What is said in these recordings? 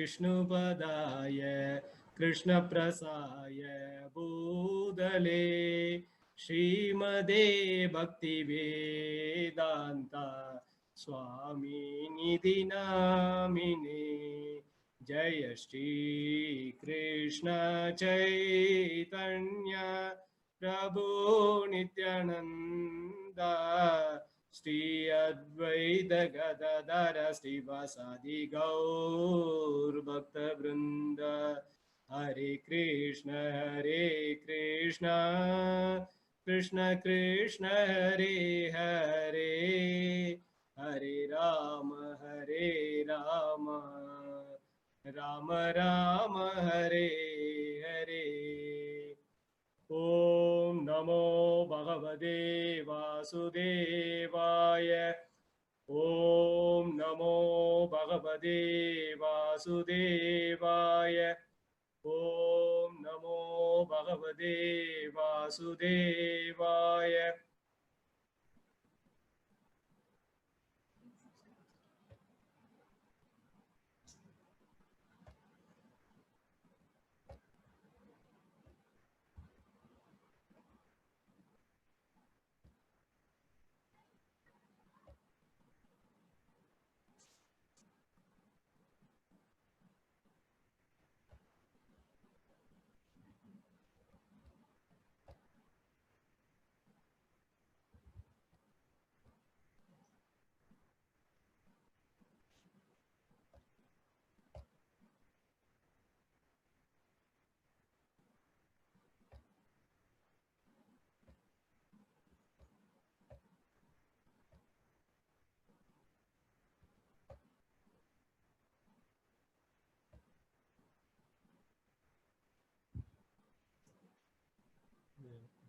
विष्णुपदाय कृष्णप्रसाय भूदले श्रीमदे भक्तिवेदान्त स्वामिनिधि नामिने। जय श्री कृष्ण चैतन्य प्रभु नित्यानंद श्री अद्वैत गदाधर श्रीवासादि गौर भक्त वृंद। हरे कृष्ण हरे कृष्ण कृष्ण कृष्ण हरे हरे हरे राम हरे राम राम राम हरे हरे। ॐ नमो भगवते वासुदेवाय। ॐ नमो भगवते वासुदेवाय। ॐ नमो भगवते वासुदेवाय।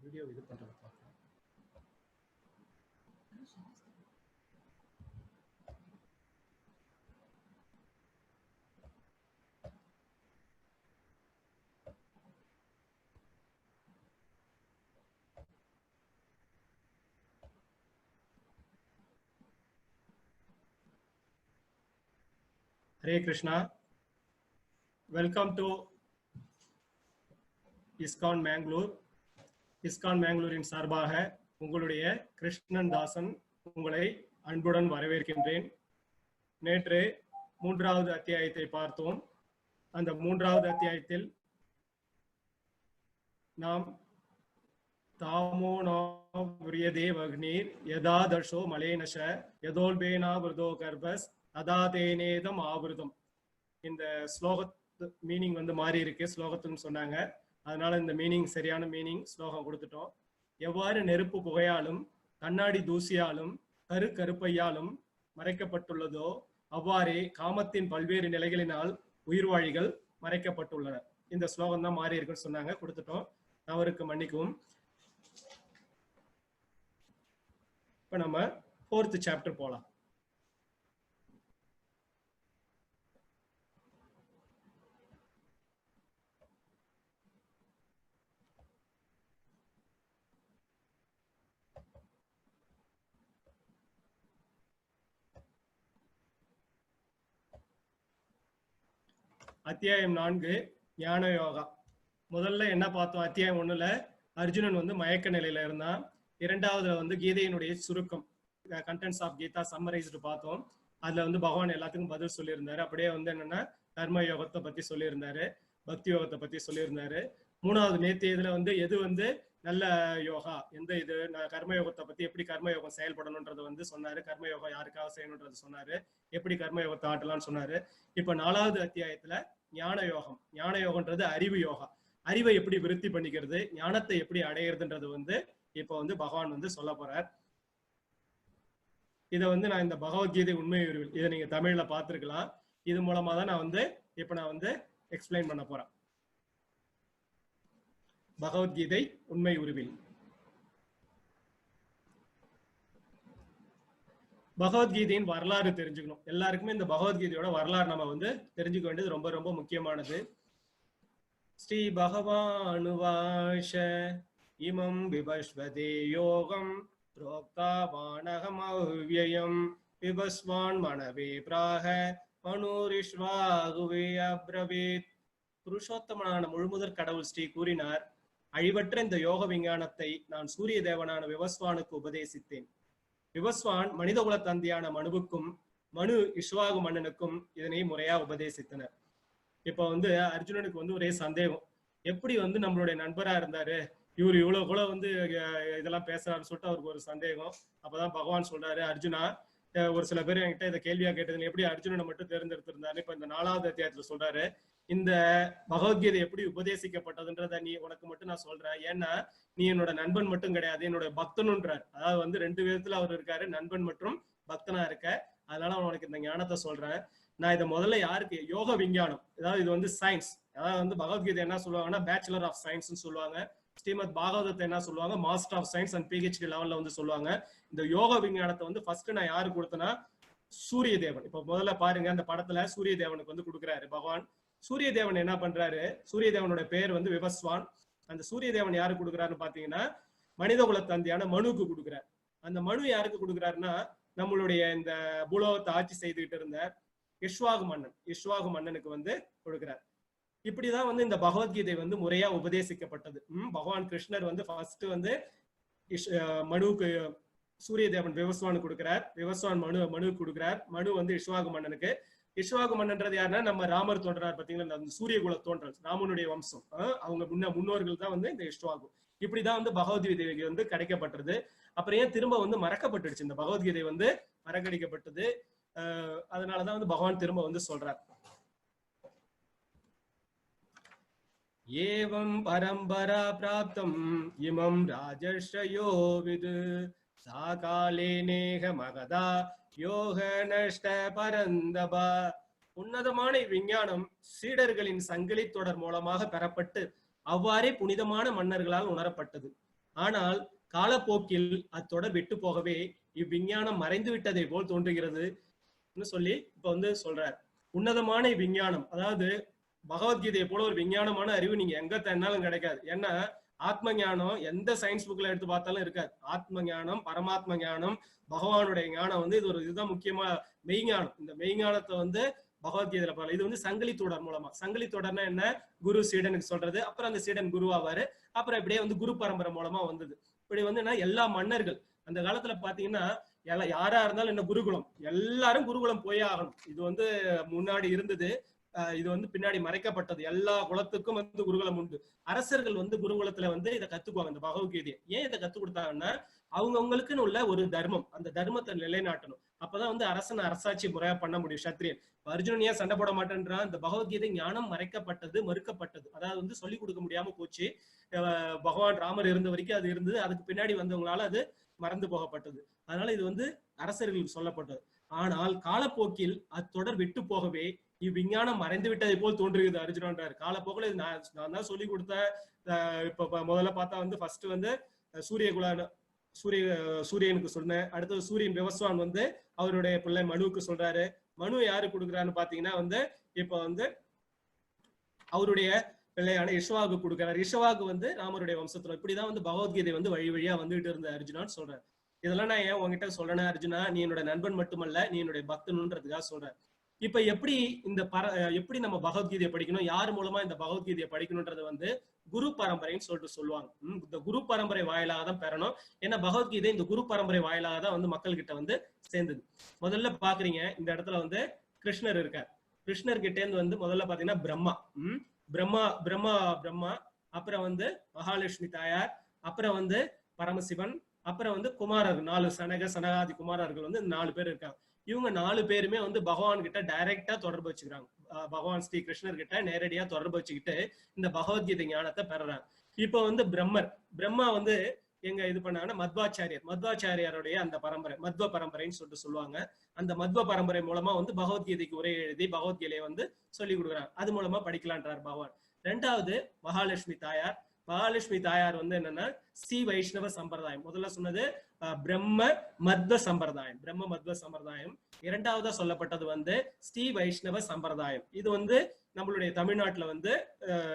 வீடியோ இது பண்றத பார்க்கலாம். Hare Krishna. Welcome to ISKCON Mangalore. ISKCON மேங்களூரின் சார்பாக உங்களுடைய கிருஷ்ணன் தாசன் உங்களை அன்புடன் வரவேற்கின்றேன். நேற்று மூன்றாவது அத்தியாயத்தை பார்த்தோம். அந்த மூன்றாவது அத்தியாயத்தில் நாம் தாமோ நாவ்ரியதே வக்னீர் யதா தர்ஷோ மலேனஷ யதோல்பேனா விருதோ கர்பஸ் ததா தேனேதம் ஆவிருதம். இந்த ஸ்லோகத்து மீனிங் வந்து மாறி இருக்கு ஸ்லோகத்துன்னு சொன்னாங்க. அதனால இந்த மீனிங் சரியான மீனிங் ஸ்லோகம் கொடுத்துட்டோம். எவ்வாறு நெருப்பு புகையாலும் கண்ணாடி தூசியாலும் கரு கருப்பையாலும் மறைக்கப்பட்டுள்ளதோ அவ்வாறே காமத்தின் பல்வேறு நிலைகளினால் உயிர்வாழிகள் மறைக்கப்பட்டுள்ளன. இந்த ஸ்லோகம் தான் மாறி இருக்குன்னு சொன்னாங்க, கொடுத்துட்டோம். அவருக்கு மன்னிக்கவும். இப்ப நம்ம ஃபோர்த் சாப்டர் போலாம். அத்தியாயம் 4 ஞான யோகா. முதல்ல என்ன பார்த்தோம்? அத்தியாயம் 1ல அர்ஜுனன் வந்து மயக்க நிலையில இருந்தான். இரண்டாவதுல வந்து கீதையினுடைய சுருக்கம், கண்டென்ட்ஸ் ஆஃப் கீதா சம்மரைஸ்டு பார்த்தோம். அதுல வந்து பகவான் எல்லாத்துக்கும் பதில் சொல்லியிருந்தாரு. அப்படியே வந்து என்னன்னா கர்ம யோகத்தை பத்தி சொல்லியிருந்தாரு, பக்தி யோகத்தை பத்தி சொல்லியிருந்தாரு. மூணாவது நேற்று இதுல வந்து எது வந்து நல்ல யோகா, எந்த இது கர்ம யோகத்தை பத்தி எப்படி கர்ம யோகம் செயல்படணும்ன்றது வந்து சொன்னாரு. கர்ம யோகம் யாருக்காக செய்யணும்ன்றது சொன்னாரு, எப்படி கர்ம யோகத்தை ஆட்டலாம்னு சொன்னாரு. இப்ப நாலாவது அத்தியாயத்துல ஞான யோகம். ஞான யோகம்ன்றது அறிவு யோகா. அறிவை எப்படி விருத்தி பண்ணிக்கிறது, ஞானத்தை எப்படி அடையிறதுன்றது வந்து இப்ப வந்து பகவான் வந்து சொல்ல போறார். இதை வந்து நான் இந்த பகவத்கீதை உண்மை உருவில் இதை நீங்க தமிழ்ல பார்த்திருக்கலாம். இது மூலமா தான் நான் வந்து இப்ப நான் வந்து எக்ஸ்பிளைன் பண்ண போறேன். பகவத்கீதை உண்மை உருவில். பகவத்கீதையின் வரலாறு தெரிஞ்சுக்கணும். எல்லாருக்குமே இந்த பகவத்கீதையோட வரலாறு நம்ம வந்து தெரிஞ்சுக்க வேண்டியது ரொம்ப ரொம்ப முக்கியமானது. ஸ்ரீ பகவானுவாச இமம் விபஸ்வதே யோகம் புரோக்தாவானகம் அவ்யயம் விபஸ்வான் மனவே பிராக மனுரிஷ்வாகுவே அப்ரவீத். புருஷோத்தமனான முழுமுதற் கடவுள் ஸ்ரீ கூறினார், அழிவற்ற இந்த யோக விஞ்ஞானத்தை நான் சூரிய தேவனான விவஸ்வானுக்கு உபதேசித்தேன். விவஸ்வான் மனிதகுல தந்தையான மனுவுக்கும் மனு இஷ்வாகு மன்னனுக்கும் இதனை முறையா உபதேசித்தனர். இப்ப வந்து அர்ஜுனனுக்கு வந்து ஒரே சந்தேகம், எப்படி வந்து நம்மளுடைய நண்பரா இருந்தாரு இவர் இவ்வளவு கூட வந்து இதெல்லாம் பேசுறாருன்னு சொல்லிட்டு அவருக்கு ஒரு சந்தேகம். அப்பதான் பகவான் சொல்றாரு, அர்ஜுனா, ஒரு சில பேர் என்கிட்ட இதை கேள்வியா கேட்டது, எப்படி அர்ஜுனனை மட்டும் தேர்ந்தெடுத்திருந்தாரு. இப்ப இந்த 4வது அத்தியாயத்துல சொல்றாரு, இந்த பகவத்கீதை எப்படி உபதேசிக்கப்பட்டதுன்றத நீ உனக்கு மட்டும் நான் சொல்றேன், ஏன்னா நீ என்னோட நண்பன் மட்டும் கிடையாது, என்னோட பக்தனுன்றார். அதாவது வந்து 2 விதத்துல அவர் இருக்காரு, நண்பன் மற்றும் பக்தனா இருக்க. அதனால உனக்கு இந்த ஞானத்தை சொல்றேன். நான் இதை முதல்ல யாருக்கு, யோக விஞ்ஞானம், அதாவது இது வந்து சயின்ஸ், அதாவது வந்து பகவத்கீதை என்ன சொல்லுவாங்கன்னா பேச்சுலர் ஆஃப் சயின்ஸ்ன்னு சொல்லுவாங்க. ஸ்ரீமத் பாகவதத்தை என்ன சொல்லுவாங்க, master of science and PhD லெவல்ல வந்து சொல்லுவாங்க. இந்த யோக விஞ்ஞானத்தை வந்து ஃபர்ஸ்ட் நான் யாரு கொடுத்தேன்னா சூரிய தேவன். இப்ப முதல்ல பாருங்க, அந்த படத்துல சூரிய தேவனுக்கு வந்து கொடுக்குறாரு பகவான். சூரிய தேவன் என்ன பண்றாரு, சூரிய தேவனோட பேர் வந்து விவஸ்வான். அந்த சூரிய தேவன் யாரு கொடுக்குறாருன்னு பாத்தீங்கன்னா மனித குல தந்தையான மனுக்கு கொடுக்குறாரு. அந்த மனு யாருக்கு கொடுக்குறாருன்னா நம்மளுடைய இந்த பூலோகத்தை ஆட்சி செய்துகிட்டு இருந்த இஷ்வாகு மன்னன், இஷ்வாகு மன்னனுக்கு வந்து கொடுக்குறாரு. இப்படிதான் வந்து இந்த பகவத்கீதை வந்து முறையா உபதேசிக்கப்பட்டது. பகவான் கிருஷ்ணர் வந்து ஃபர்ஸ்ட் வந்து மனுவுக்கு சூரிய தேவன் விவஸ்வானுக்கு கொடுக்கிறார், விவஸ்வான் மனுவுக்கு கொடுக்கிறார், மனு வந்து இஷ்வாகு மன்னனுக்கு. இஷ்வாகு மன்னன்றது யாருன்னா நம்ம ராமர் தோன்றார் பாத்தீங்களா, அந்த சூரிய குல தோன்றல், ராமனுடைய வம்சம், அவங்க முன்னோர்கள் தான் வந்து இந்த இஷ்வாகு. இப்படிதான் வந்து பகவத்கீதை வந்து கிடைக்கப்பட்டது. அப்புறம் ஏன் திரும்ப வந்து மறக்கப்பட்டுடுச்சு, இந்த பகவத்கீதை வந்து மறக்கடிக்கப்பட்டது. அதனாலதான் வந்து பகவான் திரும்ப வந்து சொல்றார், ஏவம் பரம்பரா பிராப்தம் இமம் ராஜர்ஷயோ விது சாகாலே நேக மகதா யோக நஷ்ட பரந்தபா. உன்னதமான இவ்விஞ்ஞானம் சீடர்களின் சங்கிலி தொடர் மூலமாக பெறப்பட்டு அவ்வாறே புனிதமான மன்னர்களால் உணரப்பட்டது. ஆனால் காலப்போக்கில் அத்தொடர் விட்டு போகவே இவ்விஞ்ஞானம் மறைந்து விட்டதை போல் தோன்றுகிறது சொல்லி இப்ப வந்து சொல்றார். உன்னதமான இவ்விஞ்ஞானம், அதாவது பகவத்கீதையை போல ஒரு விஞ்ஞானமான அறிவு நீங்க எங்க தேடினாலும் கிடைக்காது. ஏன்னா ஆத்ம ஞானம் எந்த சயின்ஸ் புக்ல எடுத்து பார்த்தாலும் இருக்காது. ஆத்ம ஞானம், பரமாத்ம ஞானம், பகவானுடைய ஞானம் வந்து இது ஒரு இதுதான் முக்கியமா மெய்ஞானம். இந்த மெய்ஞானத்தை வந்து பகவத்கீதையில பார்க்கலாம். இது வந்து சங்கிலி தொடர் மூலமா. சங்கிலி தொடர்னா என்ன, குரு சீடனுக்கு சொல்றது, அப்புறம் அந்த சீடன் குருவாவாரு, அப்புறம் இப்படியே வந்து குரு பரம்பரை மூலமா வந்தது. இப்படி வந்து என்ன எல்லா மன்னர்கள் அந்த காலத்துல பாத்தீங்கன்னா யாரா இருந்தாலும் என்ன குருகுலம், எல்லாரும் குருகுலம் போயே ஆகணும். இது வந்து முன்னாடி இருந்தது, இது வந்து பின்னாடி மறைக்கப்பட்டது. எல்லா குலத்துக்கும் வந்து குருகுலம் உண்டு. அரசர்கள் வந்து குருகுலத்துல வந்து இதை கத்துக்குவாங்க, இந்த பகவத்கீதையை. ஏன் இதை கத்துக் கொடுத்தாங்கன்னா அவங்கவுங்களுக்குன்னு உள்ள ஒரு தர்மம், அந்த தர்மத்தை நிலைநாட்டணும். அப்பதான் வந்து அரசன் அரசாட்சி முறையா பண்ண முடியும். சத்திரியன் அர்ஜுனன் ஏன் சண்டை போட மாட்டேன்றான், இந்த பகவத்கீதை ஞானம் மறைக்கப்பட்டது, மறுக்கப்பட்டது, அதாவது வந்து சொல்லிக் கொடுக்க முடியாம போச்சு. பகவான் ராமர் இருந்த வரைக்கும் அது இருந்தது, அதுக்கு பின்னாடி வந்தவங்களால அது மறந்து போகப்பட்டது. அதனால இது வந்து அரசர்களுக்கு சொல்லப்பட்டது. ஆனால் காலப்போக்கில் அத்தொடர் விட்டு போகவே இவ்விஞ்ஞானம் மறைந்து விட்டதை போல் தோன்றுகிறது அர்ஜுனன்றார். காலப்போக்கில் இது நான் தான் சொல்லி கொடுத்தேன். இப்ப முதல்ல பார்த்தா வந்து ஃபர்ஸ்ட் வந்து சூரியனுக்கு சொன்னேன். அடுத்தது சூரியன் விவஸ்வான் வந்து அவருடைய பிள்ளை மனுவுக்கு சொல்றாரு. மனு யாரு கொடுக்குறாருன்னு பாத்தீங்கன்னா வந்து இப்ப வந்து அவருடைய பிள்ளையான இஷ்வாகு கொடுக்குறாரு. இஷ்வாகு வந்து ராமருடைய வம்சத்துல. இப்படிதான் வந்து பகவத்கீதை வந்து வழி வழியா வந்துகிட்டு இருந்த அர்ஜுனான்னு சொல்றாரு. இதெல்லாம் நான் ஏன் உங்ககிட்ட சொல்றேன்னா அர்ஜுனா, நீ என்னோட நண்பன் மட்டுமல்ல, நீ என்னுடைய பக்தனுன்றதுக்காக சொல்றேன். இப்ப எப்படி இந்த எப்படி நம்ம பகவத்கீதையை படிக்கணும், யார் மூலமா இந்த பகவத்கீதையை படிக்கணும்ன்றது வந்து குரு பரம்பரைன்னு சொல்லிட்டு சொல்லுவாங்க. இந்த குரு பரம்பரை வாயிலாக தான் பெறணும். ஏன்னா பகவத்கீதை இந்த குரு பரம்பரை வாயிலாக தான் வந்து மக்கள்கிட்ட வந்து சேர்ந்தது. முதல்ல பாக்குறீங்க இந்த இடத்துல வந்து கிருஷ்ணர் இருக்கார். கிருஷ்ணர் கிட்ட இருந்து வந்து முதல்ல பாத்தீங்கன்னா பிரம்மா, பிரம்மா பிரம்மா பிரம்மா, அப்புறம் வந்து மகாலட்சுமி தாயார், அப்புறம் வந்து பரமசிவன், அப்புறம் வந்து குமாரர்கள் 4 சனக சனகாதி குமாரர்கள் வந்து 4 பேர் இருக்காங்க. இவங்க 4 பேருமே வந்து பகவான் கிட்ட டைரக்டா தொடர்பு வச்சுக்கிறாங்க. பகவான் ஸ்ரீ கிருஷ்ணர் கிட்ட நேரடியா தொடர்பு வச்சுக்கிட்டு இந்த பகவத்கீதை ஞானத்தை பெறுறாங்க. இப்ப வந்து பிரம்மா வந்து எங்க இது பண்ணாங்கன்னா மத்வாச்சாரியர், மத்வாச்சாரியாருடைய அந்த பரம்பரை மத்வ பரம்பரைன்னு சொல்லிட்டு சொல்லுவாங்க. அந்த மத்வ பரம்பரை மூலமா வந்து பகவத்கீதைக்கு உரை எழுதி பகவத்கீதையை வந்து சொல்லி கொடுக்குறாங்க. அது மூலமா படிக்கலான்றார் பகவான். ரெண்டாவது மகாலட்சுமி தாயார். மகாலட்சுமி தாயார் வந்து என்னன்னா ஸ்ரீ வைஷ்ணவ சம்பிரதாயம். முதல்ல சொன்னது பிரம்ம மத்வ சம்பிரதாயம், பிரம்ம மத்வ சம்பிரதாயம். இரண்டாவதா சொல்லப்பட்டது வந்து ஸ்ரீ வைஷ்ணவ சம்பிரதாயம். இது வந்து நம்மளுடைய தமிழ்நாட்டுல வந்து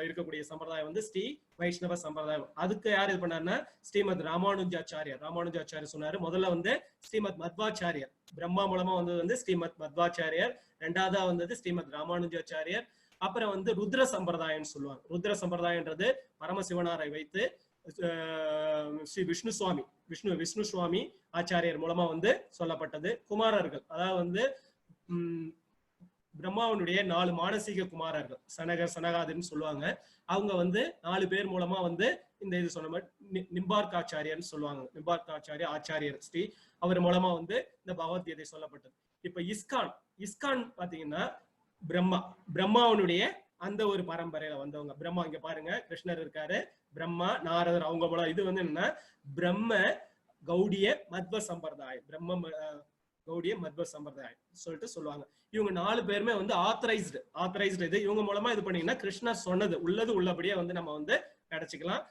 இருக்கக்கூடிய சம்பிரதாயம் வந்து ஸ்ரீ வைஷ்ணவ சம்பிரதாயம். அதுக்கு யார் இது பண்ணாருன்னா ஸ்ரீமத் ராமானுஜாச்சாரியர். ராமானுஜாச்சாரியர் சொன்னாரு. முதல்ல வந்து ஸ்ரீமத் மத்வாச்சாரியர், பிரம்மா மூலமா வந்தது வந்து ஸ்ரீமத் மத்வாச்சாரியர். ரெண்டாவதா வந்தது ஸ்ரீமத் ராமானுஜாச்சாரியர். அப்புறம் வந்து ருத்ர சம்பிரதாயம்னு சொல்லுவாங்க. ருத்ர சம்பிரதாயன்றது பரமசிவனாரை வைத்து ஸ்ரீ விஷ்ணு சுவாமி விஷ்ணு விஷ்ணு சுவாமி ஆச்சாரியர் மூலமா வந்து சொல்லப்பட்டது. குமாரர்கள், அதாவது வந்து பிரம்மாவனுடைய 4 மானசீக குமாரர்கள், சனகர் சனகாதின்னு சொல்லுவாங்க. அவங்க வந்து 4 பேர் மூலமா வந்து இந்த இது சொன்ன மாதிரி நிம்பார்காச்சாரியர்னு சொல்லுவாங்க. நிம்பார்காச்சாரிய ஆச்சாரியர் ஸ்ரீ அவர் மூலமா வந்து இந்த பகவத்கீதை சொல்லப்பட்டது. இப்ப இஸ்கான், இஸ்கான் பாத்தீங்கன்னா பிரம்மாவனுடைய அந்த ஒரு பரம்பரையில வந்தவங்க. பிரம்மா இங்க பாருங்க, கிருஷ்ணர் இருக்காரு, பிரம்மா நாரதர் அவங்க போல. இது வந்து என்னன்னா பிரம்ம கௌடிய மத்வ சம்பிரதாயம், பிரம்ம கௌடிய மத்வ சம்பிரதாயம் சொல்லிட்டு சொல்லுவாங்க. இவங்க 4 பேருமே வந்து ஆத்தரைஸ்டு ஆத்தரைஸ்டு இது இவங்க மூலமா இது பண்ணீங்கன்னா கிருஷ்ணர் சொன்னது உள்ளது உள்ளபடியே வந்து நம்ம வந்து கிடைச்சிக்கலாம்.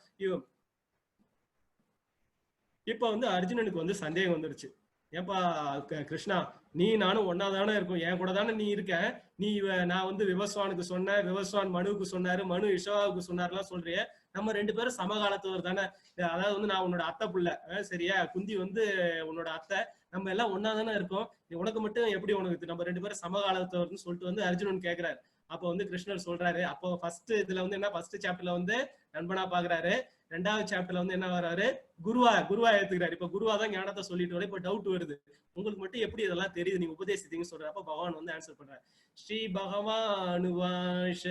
இப்ப வந்து அர்ஜுனனுக்கு வந்து சந்தேகம் வந்துருச்சு. ஏன்பா கிருஷ்ணா, நீ நானும் ஒன்னா தானே இருக்கும், என் கூட தானே நீ இருக்க, நீ நான் வந்து விவஸ்வானுக்கு சொன்ன, விவஸ்வான் மனுவுக்கு சொன்னாரு, மனு இஷவாவுக்கு சொன்னாருலாம் சொல்றிய, நம்ம 2 பேரும் சமகாலத்தவர் தானே, அதாவது வந்து நான் உன்னோட அத்தை புள்ள, சரியா, குந்தி வந்து உன்னோட அத்தை, நம்ம எல்லாம் ஒன்னா தானே இருக்கோம், உனக்கு மட்டும் எப்படி உனக்கு நம்ம 2 பேரும் சமகாலத்தவர்னு சொல்லிட்டு வந்து அர்ஜுனன் கேக்குறாரு. அப்ப வந்து கிருஷ்ணர் சொல்றாரு. அப்போ ஃபர்ஸ்ட் இதுல வந்து என்ன, ஃபர்ஸ்ட் சாப்டர்ல வந்து நண்பனா பாக்குறாரு, ரெண்டாவது சாப்டர்ல வந்து என்ன வர்றாரு, குருவா குருவா ஏத்துக்கிறாரு. இப்ப குருவா தான் ஞானத்தை சொல்லிட்டு வர. இப்ப டவுட் வருது, உங்களுக்கு மட்டும் எப்படி இதெல்லாம் தெரியுது, நீங்க உபதேசித்தீங்கன்னு சொல்றாரு. அப்ப பகவான் வந்து ஆன்சர் பண்றாரு. ஸ்ரீ பகவானுவாஷ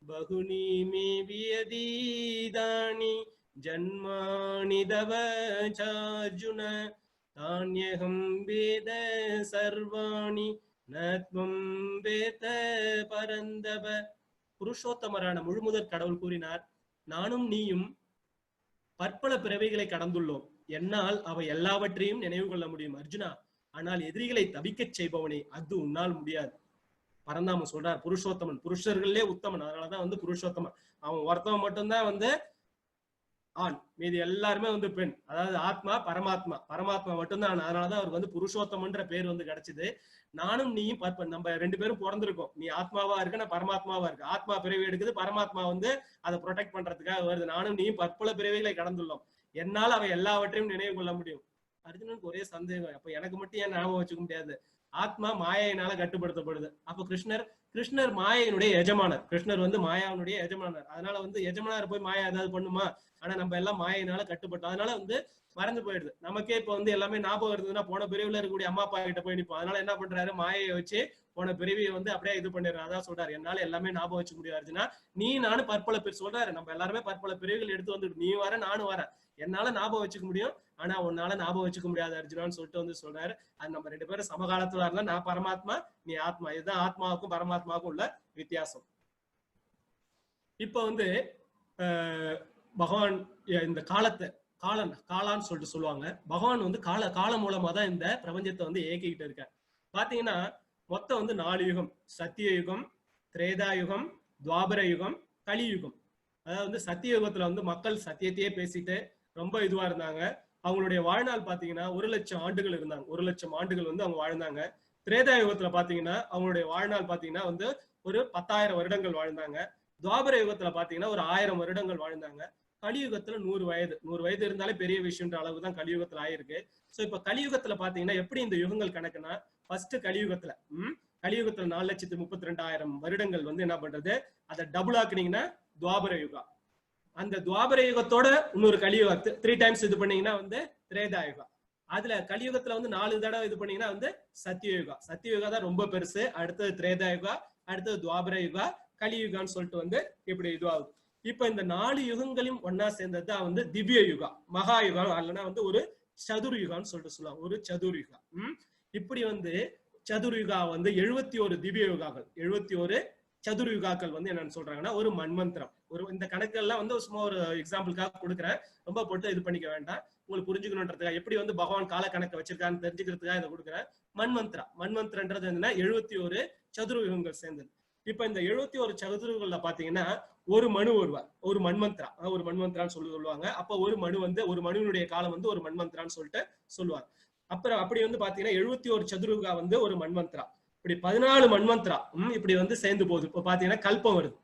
பகுனி மே வியதீதானி ஜன்மானி தவ சார்ஜுன தான்யகம் வேத சர்வாணி நத்வம் வேத பரந்தப. புருஷோத்தமரான முழுமுதற் கடவுள் கூறினார், நானும் நீயும் பற்பல பிறவிகளை கடந்துள்ளோம், என்னால் அவை எல்லாவற்றையும் நினைவு கொள்ள முடியும் அர்ஜுனா, ஆனால் எதிரிகளை தவிக்கச் செய்பவனே அது உன்னால் முடியாது. பரந்தாமன் சொல்றார், புருஷோத்தமன் புருஷர்களே உத்தமன், அதனாலதான் வந்து புருஷோத்தமன். அவன் ஒருத்தவன் மட்டும்தான் வந்து ஆண், மீதி எல்லாருமே வந்து பெண். அதாவது ஆத்மா பரமாத்மா, பரமாத்மா மட்டும்தான் ஆண். அதனாலதான் அவருக்கு வந்து புருஷோத்தமன்ற பேர் வந்து கிடைச்சது. நானும் நீயும் பார்ப்ப, நம்ம 2 பேரும் பிறந்திருக்கோம், நீ ஆத்மாவா இருக்க, நான் பரமாத்மாவா இருக்கு. ஆத்மா பிறவி எடுக்குது, பரமாத்மா வந்து அதை ப்ரொடெக்ட் பண்றதுக்காக வருது. நானும் நீயும் பற்பல பிறவிகளை கடந்துள்ளோம், என்னால் அவை எல்லாவற்றையும் நினைவு கொள்ள முடியும். அர்ஜுனனுக்கு ஒரே சந்தேகம், அப்ப எனக்கு மட்டும் ஏன் ஞாபகம் வச்சுக்க முடியாது? ஆத்மா மாயையினால கட்டுப்படுத்தப்படுது. அப்ப கிருஷ்ணர் கிருஷ்ணர் மாயையினுடைய எஜமானர், கிருஷ்ணர் வந்து மாயாவினுடைய எஜமானர். அதனால வந்து எஜமானர் போய் மாயா ஏதாவது பண்ணுமா? ஆனா நம்ம எல்லாம் மாயையினால கட்டுப்பட்டோம், அதனால வந்து மறந்து போயிடுது. நமக்கே இப்ப வந்து எல்லாமே ஞாபகம் இருந்ததுன்னா போன பிரிவுல இருக்கக்கூடிய அம்மா அப்பா கிட்ட போய் நிற்போம். அதனால என்ன பண்றாரு, மாயையை வச்சு போன பிரிவியை வந்து அப்படியே இது பண்ணிடுறாரு. அதான் சொல்றாரு, என்னால எல்லாமே ஞாபகம் வச்சுக்க முடியாதுன்னா நீ நானும் பற்பல பேர் சொல்றாரு, நம்ம எல்லாருமே பற்பல பிரிவுகள் எடுத்து வந்து நீ வர நானும் வரேன், என்னால ஞாபகம் வச்சுக்க முடியும், ஆனா உன்னால ஞாபகம் வச்சுக்க முடியாது அர்ஜுனான்னு சொல்லிட்டு வந்து சொல்றாரு. அது நம்ம 2 பேரும் சமகாலத்துல இருந்தா நான் பரமாத்மா, நீ ஆத்மா. இதுதான் ஆத்மாவுக்கும் பரமாத்மாவுக்கும் உள்ள வித்தியாசம். இப்ப வந்து பகவான் இந்த காலத்தை காலன் காலான்னு சொல்லிட்டு சொல்லுவாங்க. பகவான் வந்து காலம் மூலமா தான் இந்த பிரபஞ்சத்தை வந்து இயக்கிக்கிட்டு இருக்கார். பாத்தீங்கன்னா மொத்தம் வந்து 4 யுகம், சத்திய யுகம், திரேதா யுகம், துவாபர யுகம், கலியுகம். அதாவது வந்து சத்திய யுகத்துல வந்து மக்கள் சத்தியத்தையே பேசிட்டு ரொம்ப இதுவா இருந்தாங்க. அவங்களுடைய வாழ்நாள் பாத்தீங்கன்னா 1,00,000 ஆண்டுகள் இருந்தாங்க. 1,00,000 ஆண்டுகள் வந்து அவங்க வாழ்ந்தாங்க. திரேதா யுகத்துல பாத்தீங்கன்னா அவங்களுடைய வாழ்நாள் பாத்தீங்கன்னா வந்து ஒரு 10,000 வருடங்கள் வாழ்ந்தாங்க. துவாபர யுகத்துல பாத்தீங்கன்னா ஒரு 1000 வருடங்கள் வாழ்ந்தாங்க. கலியுகத்துல 100 வயது, 100 வயது இருந்தாலே பெரிய விஷயம்ன்ற அளவுக்கு தான் கலியுகத்துல ஆயிருக்கு. சோ இப்ப கலியுகத்துல பாத்தீங்கன்னா எப்படி இந்த யுகங்கள் கணக்குன்னா, ஃபர்ஸ்ட் கலியுகத்துல கலியுகத்துல 4,32,000 வருடங்கள் வந்து என்ன பண்றது, அதை டபுள் ஆக்குனீங்கன்னா துவாபர யுகா. அந்த துவாபர யுகத்தோட இன்னொரு கலியுகம் 3 டைம்ஸ் இது பண்ணீங்கன்னா வந்து திரேதா யுகா. அதுல கலியுகத்துல வந்து 4 தடவை இது பண்ணீங்கன்னா வந்து சத்தியயுகா. சத்தியயுகா தான் ரொம்ப பெருசு. அடுத்தது திரேதா யுகா, அடுத்தது துவாபர யுகா, கலியுகான்னு சொல்லிட்டு வந்து இப்படி இதுவாகுது. இப்ப இந்த 4 யுகங்களையும் ஒன்னா சேர்ந்ததுதான் வந்து திவ்ய யுகா, மகா யுகா, இல்லைன்னா வந்து ஒரு சதுர் யுகான்னு சொல்லிட்டு சொல்லுவாங்க. ஒரு சதுர் யுகா. இப்படி வந்து சதுர் யுகா வந்து 71 திவ்ய யுகாக்கள், 71 சதுர் யுகாக்கள் வந்து என்னன்னு சொல்றாங்கன்னா ஒரு மன்வந்திரம். ஒரு இந்த கணக்கெல்லாம் வந்து சும்மா ஒரு எக்ஸாம்பிளுக்காக கொடுக்குறேன், ரொம்ப போட்டு இது பண்ணிக்க வேண்டாம், உங்களுக்கு புரிஞ்சுக்கணுன்றதுக்காக. எப்படி வந்து பகவான் கால கணக்கை வச்சிருக்கான்னு தெரிஞ்சுக்கிறதுக்காக இதை கொடுக்குறேன். மன்வந்திரா, மன்வந்திரன்றது என்னன்னா 71 சதுர்யுகங்கள் சேர்ந்தது. இப்ப இந்த 71 சதுர்யுகங்கள்ல பாத்தீங்கன்னா ஒரு மனு வருவார், ஒரு மன்வந்திரா, ஒரு மன்வந்திரான்னு சொல்லி சொல்லுவாங்க. அப்ப ஒரு மனு வந்து ஒரு மனுவினுடைய காலம் வந்து ஒரு மன்வந்திரான்னு சொல்லிட்டு சொல்லுவாங்க. அப்புறம் அப்படி வந்து பாத்தீங்கன்னா 71 சதுர்யுகா வந்து ஒரு மன்வந்திரா. இப்படி 14 மன்வந்திரா இப்படி வந்து சேர்ந்து போகுது. இப்ப பாத்தீங்கன்னா கல்பம் வருது.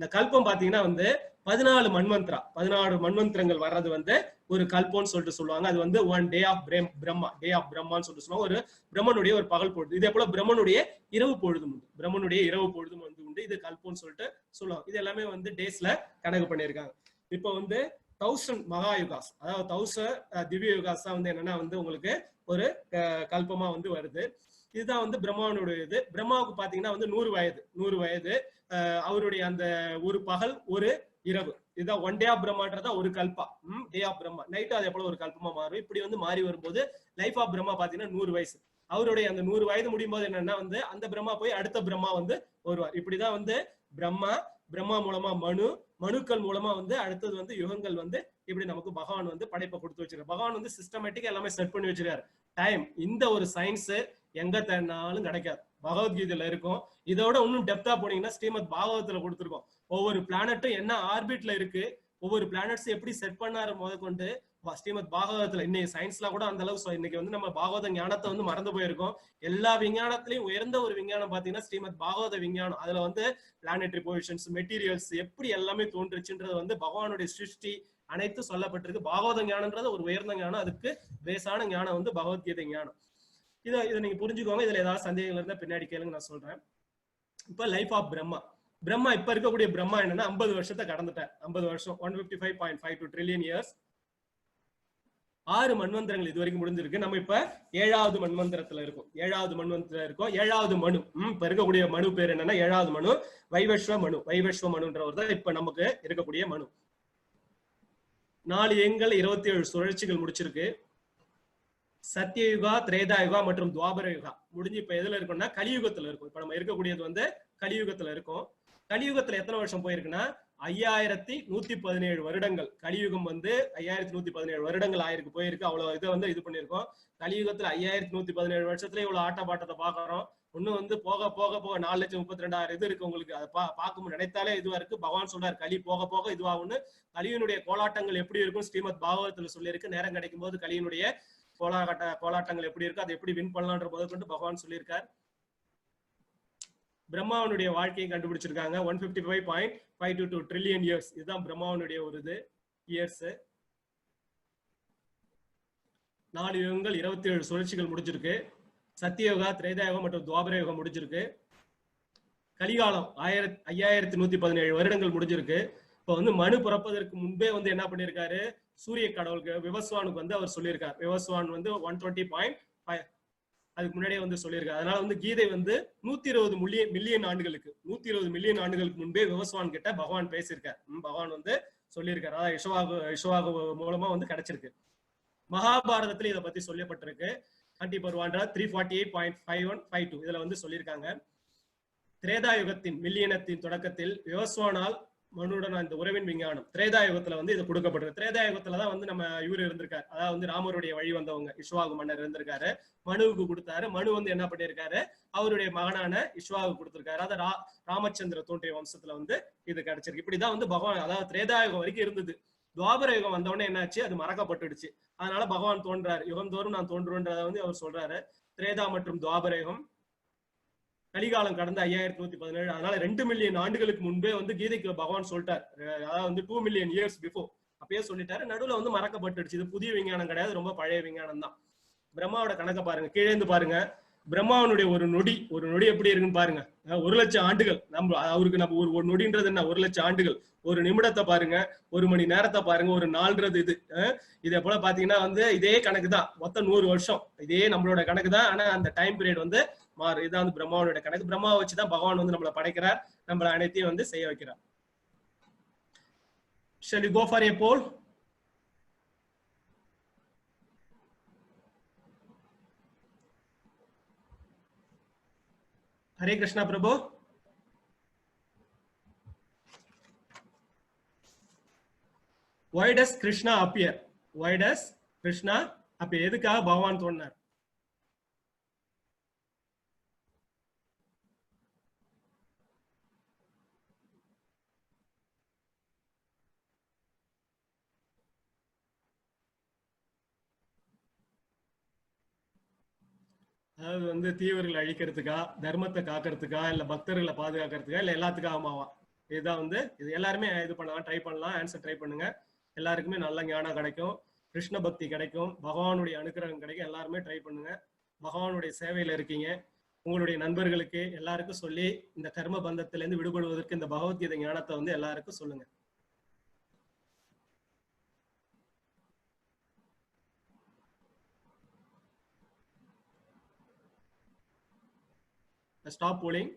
இந்த கல்பம் பாத்தீங்கன்னா வந்து 14 மன்வந்திரா, 14 மன்வந்திரங்கள் வர்றது வந்து ஒரு கல்பம்னு சொல்லிட்டு சொல்லுவாங்க. அது வந்து one day of Brahma, day of பிரம்மான்னு சொல்லிட்டு சொல்லுவாங்க. ஒரு பிரம்மனுடைய ஒரு பகல் பொழுது. இதே போல பிரம்மனுடைய இரவு பொழுதும் உண்டு, பிரம்மனுடைய இரவு பொழுதும் வந்து உண்டு. இது கல்பம்னு சொல்லிட்டு சொல்லுவாங்க. இது எல்லாமே வந்து டேஸ்ல கணக்கு பண்ணியிருக்காங்க. இப்போ வந்து 1000 மகாயுகாஸ், அதாவது 1000 திவ்ய யுகாஸ் தான் வந்து என்னன்னா வந்து உங்களுக்கு ஒரு கல்பமா வந்து வருது. இதுதான் வந்து பிரம்மாவனுடைய இது. பிரம்மாவுக்கு பாத்தீங்கன்னா வந்து 100 வயது, 100 வயது. அவருடைய அந்த ஒரு பகல் ஒரு இரவு, இதுதான் ஒன் டே ஆஃப் பிரம்மான்றதா ஒரு கல்பா, டே ஆஃப் பிரம்மா. நைட்டு அதே போல ஒரு கல்பமா மாறும். இப்படி வந்து மாறி வரும்போது லைஃப் ஆஃப் பிரம்மா பாத்தீங்கன்னா 100 வயசு. அவருடைய அந்த 100 வயது முடியும் போது என்னன்னா வந்து அந்த பிரம்மா போய் அடுத்த பிரம்மா வந்து வருவார். இப்படிதான் வந்து பிரம்மா, பிரம்மா மூலமா மனு, மனுக்கள் மூலமா வந்து அடுத்தது வந்து யுகங்கள் வந்து இப்படி நமக்கு பகவான் வந்து படைப்பை கொடுத்து வச்சிருக்காரு. பகவான் வந்து சிஸ்டமேட்டிக்கா எல்லாமே செட் பண்ணி வச்சிருக்காரு. டைம் இந்த ஒரு சயின்ஸ் எங்க தேடினாலும் கிடைக்காது, பகவத்கீதையில இருக்கும். இதோட இன்னும் டெப்தா போனீங்கன்னா ஸ்ரீமத் பாகவதத்துல கொடுத்துருக்கோம். ஒவ்வொரு பிளானட்டும் என்ன ஆர்பிட்ல இருக்கு, ஒவ்வொரு பிளானட்ஸ் எப்படி செட் பண்ணாரு முதற்கொண்டு ஸ்ரீமத் பாகவதத்துல. இன்னைக்கு சயின்ஸ்ல கூட அந்த அளவுக்கு இன்னைக்கு வந்து நம்ம பாகவத ஞானத்தை வந்து மறந்து போயிருக்கோம். எல்லா விஞ்ஞானத்திலையும் உயர்ந்த ஒரு விஞ்ஞானம் பாத்தீங்கன்னா ஸ்ரீமத் பாகவத விஞ்ஞானம். அதுல வந்து பிளானட்டரி பொசிஷன்ஸ், மெட்டீரியல்ஸ் எப்படி எல்லாமே தோன்றுச்சுன்றது வந்து பகவானுடைய சிருஷ்டி அனைத்தும் சொல்லப்பட்டிருக்கு. பாகவத ஞானம்ன்றது ஒரு உயர்ந்த ஞானம், அதுக்கு பேஸான ஞானம் வந்து பகவத்கீதை ஞானம். இதை இதை நீங்க புரிஞ்சுக்கோங்க. இதுல ஏதாவது சந்தேகங்கள் இருந்தா பின்னாடி கேளுங்க, நான் சொல்றேன். இப்ப லைஃப் ஆஃப் பிரம்மா. பிரம்மா இப்ப இருக்கக்கூடிய பிரம்மா என்னன்னா 50 வருஷத்தை கடந்துட்டார். 50 வருஷம், 155.52 ட்ரில்லியன் இயர்ஸ். 6 மன்வந்திரங்கள் இது வரைக்கும் முடிஞ்சிருக்கு. நம்ம இப்ப 7வது மன்வந்திரத்துல இருக்கோம். 7வது மன்வந்திரத்துல இருக்கோம். 7வது மனு. இப்ப இருக்கக்கூடிய மனு பேர் என்னன்னா 7வது மனு வைவஸ்வ மனு. வைவஸ்வ மனுன்றவர் தான் இப்ப நமக்கு இருக்கக்கூடிய மனு. 4 எண்கள் 27 சுழற்சிகள் முடிச்சிருக்கு. சத்தியயுகா, திரேதாயுகா மற்றும் துவாபர யுகா முடிஞ்சு இப்ப எதுல இருக்கும்னா கலியுகத்துல இருக்கும். இப்ப நம்ம இருக்கக்கூடியது வந்து கலியுகத்துல இருக்கும். கலியுகத்துல எத்தனை வருஷம் போயிருக்குன்னா 5117 வருடங்கள். கலியுகம் வந்து 5117 வருடங்கள் ஆயிருக்கு போயிருக்கு. அவ்வளவு இதை வந்து இது பண்ணிருக்கோம். கலியுகத்துல 5117 வருஷத்துல இவ்வளவு ஆட்ட பாட்டத்தை பாக்குறோம். இன்னும் வந்து போக போக போக 4,32,000 இது இருக்கு உங்களுக்கு. அதை பார்க்கும் நினைத்தாலே இதுவா இருக்கு. பகவான் சொல்றாரு களி போக போக இதுவாகும்னு. கலியினுடைய கோலாட்டங்கள் எப்படி இருக்கும் ஸ்ரீமத் பாகவதத்துல சொல்லியிருக்கு. நேரம் கிடைக்கும் போது கலியினுடைய கோலாட்டங்கள் எப்படி இருக்கு, அதை எப்படி வின் பண்ணலான்ற போது கொண்டு பகவான் சொல்லியிருக்கார். பிரம்மாவனுடைய வாழ்க்கையை கண்டுபிடிச்சிருக்காங்க. 155.522 ட்ரில்லியன் இயர்ஸ். இதுதான் பிரம்மாவனுடைய ஒரு இது இயர்ஸ். 4 யுகங்கள் 27 சுழற்சிகள் முடிஞ்சிருக்கு. சத்தியயுகா, திரேதாயுகம் மற்றும் துவாபர யுகம் முடிஞ்சிருக்கு. கலிகாலம் 5117 வருடங்கள் முடிஞ்சிருக்கு. இப்ப வந்து மனு பிறப்பதற்கு முன்பே வந்து என்ன பண்ணிருக்காரு, சூரிய கடவுளுக்கு விவஸ்வானுக்கு வந்து அவர் சொல்லியிருக்கார். விவஸ்வான் வந்து 120.5 அதுக்கு முன்னாடியே வந்து சொல்லியிருக்காரு. அதனால வந்து கீதை வந்து 120 மில்லியன் ஆண்டுகளுக்கு, 120 மில்லியன் ஆண்டுகளுக்கு முன்பே விவஸ்வான் கிட்ட பகவான் பேசியிருக்கார். பகவான் வந்து சொல்லியிருக்காரு. அதாவது இஷ்வாகு மூலமா வந்து கிடைச்சிருக்கு. மகாபாரதத்துல இதை பத்தி சொல்லப்பட்டிருக்கு. ஆண்டி பருவான்றா 348.5152 இதுல வந்து சொல்லியிருக்காங்க. திரேதாயுகத்தின் மில்லியனத்தின் தொடக்கத்தில் விவஸ்வானால் மனுடன் அந்த உறவின் விஞ்ஞானம் திரேதாயுகத்துல வந்து இது கொடுக்கப்பட்டிருக்கு. திரேதாயுகத்துலதான் வந்து நம்ம இவரு இருந்திருக்காரு. அதாவது வந்து ராமருடைய வழி வந்தவங்க இஷ்வாகு மன்னர் இருந்திருக்காரு. மனுவுக்கு கொடுத்தாரு. மனு வந்து என்ன பண்ணியிருக்காரு, அவருடைய மகனான இஷ்வாகு கொடுத்திருக்காரு. அதாவது ராமச்சந்திர தோன்றிய வம்சத்துல வந்து இது கிடைச்சிருக்கு. இப்படிதான் வந்து பகவான், அதாவது திரேதாயுகம் வரைக்கும் இருந்தது. துவாபர யுகம் வந்தவுடனே என்னாச்சு, அது மறக்கப்பட்டுடுச்சு. அதனால பகவான் தோன்றாரு. யுகம் தோறும் நான் தோன்றுன்றதை வந்து அவர் சொல்றாரு. திரேதா மற்றும் துவாபர யுகம் கலிகாலம் கடந்த 5117. அதனால 2 மில்லியன் ஆண்டுகளுக்கு முன்பே வந்து கீதைக்கு பகவான் சொல்லிட்டார். அதாவது வந்து 2 மில்லியன் இயர்ஸ் பிஃபோர் அப்பயே சொல்லிட்டாரு. நடுவுல வந்து மறக்கப்பட்டுடுச்சு. இது புதிய விஞ்ஞானம் கிடையாது, ரொம்ப பழைய விஞ்ஞானம் தான். பிரம்மாவோட கணக்கை பாருங்க, கீழே இருந்து பாருங்க. பிரம்மாவனுடைய ஒரு நொடி, ஒரு நொடி எப்படி இருக்குன்னு பாருங்க. 1,00,000 ஆண்டுகள் நம்ம அவருக்கு, நம்ம ஒரு நொடின்றது என்ன, 1,00,000 ஆண்டுகள். ஒரு நிமிடத்தை பாருங்க, ஒரு மணி நேரத்தை பாருங்க, ஒரு நாள்ன்றது இது. இதே போல பாத்தீங்கன்னா வந்து இதே கணக்கு தான், மொத்தம் 100 வருஷம் இதே நம்மளோட கணக்கு தான். ஆனா அந்த டைம் பீரியட் வந்து மாறும். இதுதான் வந்து பிரம்மாவனுடைய கணக்கு. பிரம்மாவை வச்சுதான் பகவான் வந்து நம்மளை படைக்கிறார், நம்மளை அனைத்தையும் வந்து செய்ய வைக்கிறார். Shall we go for a poll? Hare Krishna Prabhu. Why does Krishna appear? Why does Krishna appear? எதுக்காக பகவான் தோன்றினார்? அதாவது வந்து தீவிரர்களை அழிக்கிறதுக்கா, தர்மத்தை காக்கிறதுக்கா, இல்ல பக்தர்களை பாதுகாக்கிறதுக்கா, இல்ல எல்லாத்துக்காகமாவா? இதுதான் வந்து இது எல்லாருமே இது பண்ணலாம், ட்ரை பண்ணலாம், ஆன்சர் ட்ரை பண்ணுங்க. எல்லாருக்குமே நல்ல ஞானம் கிடைக்கும், கிருஷ்ண பக்தி கிடைக்கும், பகவானுடைய அனுகிரகம் கிடைக்கும். எல்லாருமே ட்ரை பண்ணுங்க. பகவானுடைய சேவையில இருக்கீங்க. உங்களுடைய நண்பர்களுக்கு எல்லாருக்கும் சொல்லி இந்த கர்ம பந்தத்திலிருந்து விடுபடுவதற்கு இந்த பகவத்கீதை ஞானத்தை வந்து எல்லாருக்கும் சொல்லுங்க. Stop polling.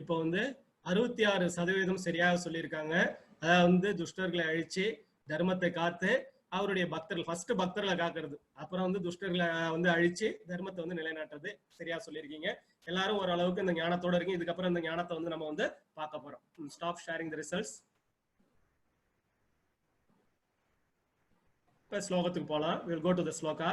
இப்போ வந்து 66% சரியாக சொல்லியிருக்காங்க. அதாவது வந்து துஷ்டர்களை அழிச்சு தர்மத்தை காத்து அவருடைய பக்தர்கள், ஃபர்ஸ்ட் பக்தர்களை காக்குறது, அப்புறம் வந்து துஷ்டர்களை வந்து அழிச்சு தர்மத்தை வந்து நிலைநாட்டுறது சரியா சொல்லியிருக்கீங்க. எல்லாரும் ஓரளவுக்கு இந்த ஞானத்தோட இருக்கீங்க. இதுக்கப்புறம் இந்த ஞானத்தை வந்து நம்ம வந்து பார்க்க போறோம். Stop sharing the results. இப்ப ஸ்லோகத்துக்கு போலாம். Will go to the shloka.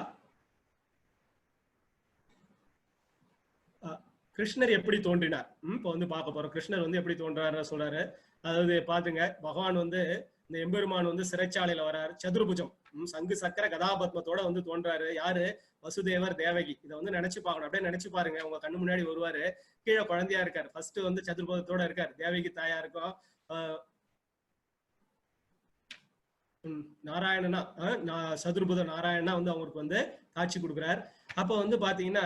கிருஷ்ணர் எப்படி தோன்றினார் இப்போ வந்து பார்க்க போறோம். கிருஷ்ணர் வந்து எப்படி தோன்றாரு சொல்றாரு. அதாவது பாத்துங்க, பகவான் வந்து இந்த எம்பெருமான் வந்து சிறைச்சாலையில வர்றாரு. சதுர்புஜம், சங்கு சக்கர கதாபத்மத்தோட வந்து தோன்றாரு. யாரு? வசுதேவர், தேவகி. இதை வந்து நினைச்சு பார்க்கணும். அப்படியே நினைச்சு பாருங்க, உங்க கண்ணு முன்னாடி வருவாரு. கீழே குழந்தையா இருக்காரு. ஃபர்ஸ்ட் வந்து சதுர்புஜத்தோட இருக்காரு. தேவகி தாயா இருக்கும். நாராயணனா, சதுர்புத நாராயணனா வந்து அவங்களுக்கு வந்து காட்சி கொடுக்குறார். அப்ப வந்து பாத்தீங்கன்னா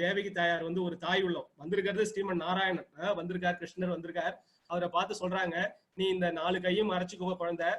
தேவகி தாயார் வந்து ஒரு தாய் உள்ளம் வந்திருக்கிறது. ஸ்ரீமன் நாராயணன் வந்திருக்கார், கிருஷ்ணர் வந்திருக்கார். அவரை பார்த்து சொல்றாங்க, நீ இந்த 4 கையும் மறைச்சுக்கோ குழந்தை,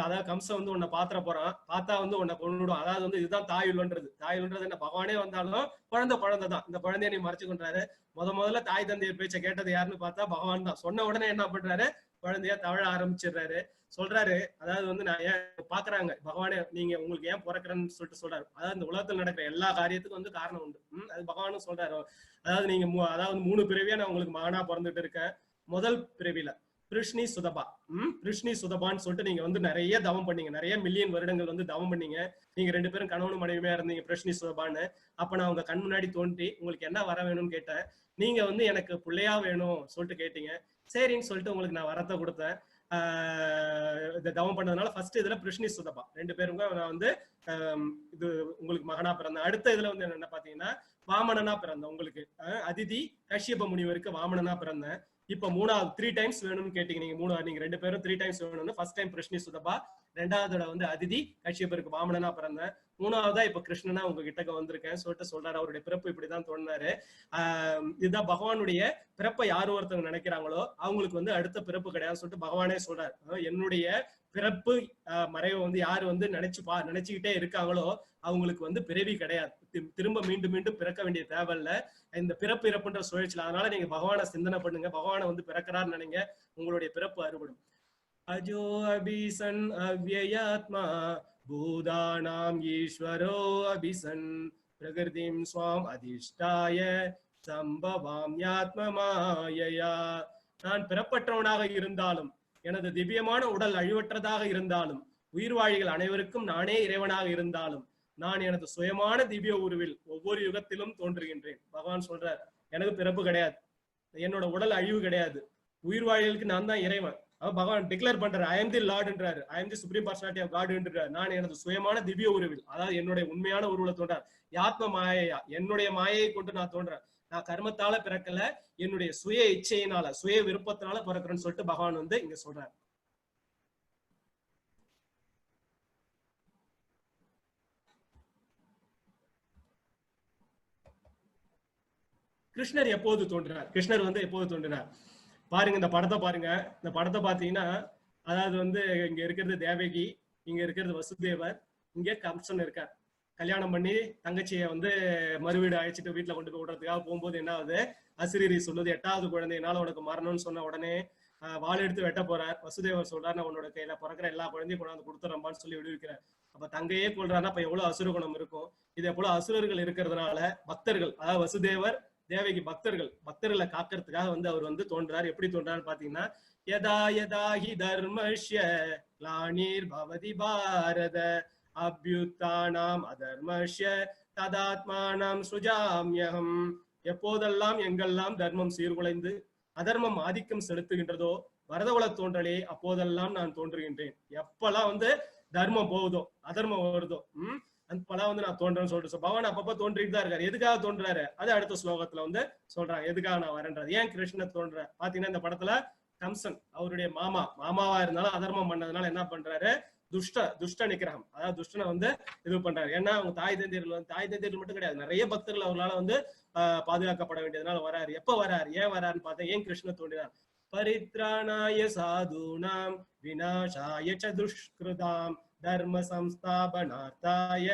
அதாவது கம்சன் வந்து உன்னை பாத்திர போறான், பார்த்தா வந்து உன்னை கொன்னுடும். அதாவது வந்து இதுதான் தாய் உள்ளன்றது. தாய் உள்ளன்றது என்ன, பகவானே வந்தாலும் குழந்தை குழந்தை தான், இந்த குழந்தைய நீ மறைச்சுக்கொன்றாரு. முதல்ல தாய் தந்தையை பேச்சை கேட்டது யாருன்னு பார்த்தா பகவான் தான். சொன்ன உடனே என்ன பண்றாரு, குழந்தைய தவழ ஆரம்பிச்சிடுறாரு. சொல்றாரு, அதாவது வந்து நான் ஏன் பாக்குறாங்க பகவானே, நீங்க உங்களுக்கு ஏன் பிறக்கிறேன்னு சொல்லிட்டு சொல்றாரு. அதாவது இந்த உலகத்துல நடக்கிற எல்லா காரியத்துக்கும் வந்து காரணம் உண்டு. அது பகவானும் சொல்றாரு. அதாவது நீங்க அதாவது 3 பிறவியா நான் உங்களுக்கு மகனா பிறந்துட்டு இருக்கேன். முதல் பிறவில கிருஷ்ணி சுதபா, கிருஷ்ணி சுதபான்னு சொல்லிட்டு நீங்க வந்து நிறைய தவம் பண்ணீங்க, நிறைய மில்லியன் வருடங்கள் வந்து தவம் பண்ணீங்க. நீங்க 2 பேரும் கணவனும் மனைவியுமே இருந்தீங்க கிருஷ்ணி சுதபான்னு. அப்ப நான் உங்க கண் முன்னாடி தோன்றி உங்களுக்கு என்ன வர வேணும்னு கேட்டேன். நீங்க வந்து எனக்கு பிள்ளையா வேணும் சொல்லிட்டு கேட்டீங்க. சரின்னு சொல்லிட்டு உங்களுக்கு நான் வரத்தை கொடுத்தேன். இந்த தவம் பண்ணதுனால ஃபர்ஸ்ட் இதுல கிருஷ்ணி சுதபா 2 பேருங்க நான் வந்து இது உங்களுக்கு மகனா பிறந்தேன். அடுத்த இதுல வந்து என்ன பாத்தீங்கன்னா வாமனனா பிறந்தேன் உங்களுக்கு. அதிதி கஷ்யப முனிவருக்கு வாமனனா பிறந்தேன். இப்ப 3வது 3 டைம்ஸ் வேணும்னு கேட்டீங்க நீங்க. 3 நீங்க 2 பேரும் 3 டைம்ஸ் வேணும்னு. ஃபர்ஸ்ட் டைம் கிருஷ்ணி சுதபா, 2வது தடவை வந்து அதிதி கஷ்யபருக்கு வாமனனா பிறந்தேன், 3வதா இப்ப கிருஷ்ணனா உங்க கிட்டக்க வந்திருக்கேன் சொல்லிட்டு சொல்றாரு. அவருடைய பிறப்பு இப்படிதான் தோணினாரு. இதுதான் பகவானுடைய பிறப்பை யார் ஒருத்தவங்க நினைக்கிறாங்களோ அவங்களுக்கு வந்து அடுத்த பிறப்பு கிடையாதுன்னு சொல்லிட்டு பகவானே சொல்றாரு. என்னுடைய பிறப்பு மறைவை வந்து யாரு வந்து நினைச்சுக்கிட்டே இருக்காங்களோ அவங்களுக்கு வந்து பிறவி கிடையாது. திரும்ப மீண்டும் மீண்டும் பிறக்க வேண்டிய தேவையில்லை இந்த பிறப்பு இறப்புன்ற சுழற்சியில். அதனால நீங்க பகவானை சிந்தனை பண்ணுங்க, பகவானை வந்து பிறக்கிறாருன்னு நினைங்க, உங்களுடைய பிறப்பு அறுபடும். அஜோ அபிசன் அவ்யயாத்மா பூதானாம் ஈஸ்வரோ அபிசன் பிரகிருதிம் ஸ்வாம் அதிஷ்டாய சம்பவாம்யாத்ம மாயையா. நான் பிறப்பற்றவனாக இருந்தாலும், எனது திவ்யமான உடல் அழிவற்றதாக இருந்தாலும், உயிர்வாழிகள் அனைவருக்கும் நானே இறைவனாக இருந்தாலும், நான் எனது சுயமான திவ்ய உருவில் ஒவ்வொரு யுகத்திலும் தோன்றுகின்றேன். பகவான் சொல்றார், எனக்கு பிறப்பு கிடையாது, என்னோட உடல் அழிவு கிடையாது, உயிர்வாழிகளுக்கு நான் தான் இறைவன். அவன் பகவான் டிக்ளேர் பண்றாரு, I am the லார்ட்ன்றாரு, I am the supreme personality of காட்ன்றாரு. நான் எனது சுயமான திவ்ய உருவில், அதாவது என்னுடைய உண்மையான உருவில தோன்றார். யாத்ம மாயையா, என்னுடைய மாயையை கொண்டு நான் தோன்றேன். நான் கர்மத்தால பிறக்கல, என்னுடைய சுய இச்சையினால சுய விருப்பத்தினால பிறக்கிறேன்னு சொல்லிட்டு பகவான் வந்து இங்க சொல்றாரு. கிருஷ்ணர் எப்போது தோன்றினார்? கிருஷ்ணர் வந்து எப்போது தோன்றினார்? பாருங்க, இந்த படத்தை பாருங்க. இந்த படத்தை பாத்தீங்கன்னா, அதாவது வந்து இங்க இருக்கிறது தேவகி, இங்க இருக்கிறது வசுதேவர், இங்க கம்சன் இருக்கார். கல்யாணம் பண்ணி தங்கச்சியை வந்து மறுவீடு அழைச்சிட்டு வீட்டுல கொண்டு போய் விடுறதுக்காக போகும்போது என்ன ஆகுது, அசிரீரி சொல்லுது, 8வது குழந்தையினால உனக்கு மரணம்னு சொன்ன உடனே வாள் எடுத்து வெட்ட போறார். வசுதேவர் சொல்றாரு, நான் உன்னோட கையில பிறக்கிற எல்லா குழந்தையும் கொண்டாந்து கொடுத்துறம்பான்னு சொல்லி விடுவிக்கிறார். அப்ப தங்கையே கொள்றாருன்னா அப்ப எவ்வளவு அசுர குணம் இருக்கும். இதே போல அசுரர்கள் இருக்கிறதுனால பக்தர்கள், அதாவது வசுதேவர் தேவகி பக்தர்கள், பக்தர்களை காக்கிறதுக்காக வந்து அவர் வந்து தோன்றார். எப்படி தோன்றாரு பாத்தீங்கன்னா, யதா யதா he தர்மஸ்ய கிளானிர் பவதி பாரத அப்யுத்தானாம் அதர்மஸ்ய ததாத்மானாம் சுஜாம்யகம். எப்போதெல்லாம் எங்கெல்லாம் தர்மம் சீர்குலைந்து அதர்மம் ஆதிக்கம் செலுத்துகின்றதோ வரதகுல தோன்றலே அப்போதெல்லாம் நான் தோன்றுகின்றேன். எப்பெல்லாம் வந்து தர்மம் போகுதோ அதர்மம் வருதோ, அப்பெல்லாம் வந்து நான் தோன்றேன்னு சொல்லிட்டு பகவான் அப்பப்ப தோன்றிட்டு தான் இருக்காரு. எதுக்காக தோன்றாரு அது அடுத்த ஸ்லோகத்துல வந்து சொல்றாங்க. எதுக்காக நான் வரேன்றது, ஏன் கிருஷ்ணர் தோன்ற பாத்தீங்கன்னா இந்த படத்துல கம்சன் அவருடைய மாமாவா இருந்தாலும் அதர்மம் பண்ணதுனால என்ன பண்றாரு, துஷ்ட நிக்கிரகம், அதாவது துஷ்டனை வந்து இது பண்றாரு. ஏன்னா அவங்க தாய் தந்தையர்கள் வந்து, தாய் தந்தையர்கள் மட்டும் கிடையாது, நிறைய பக்தர்கள் அவர்களால வந்து பாதுகாக்கப்பட வேண்டியதுனால வராரு. எப்ப வராரு, ஏன் வராருன்னு பார்த்தா ஏன் கிருஷ்ணர் தோன்றினார், பரித்ராணாய சாதுனாம் விநாசாய ச துஷ்கிருதாம் தர்ம சம்ஸ்தாபனார்த்தாய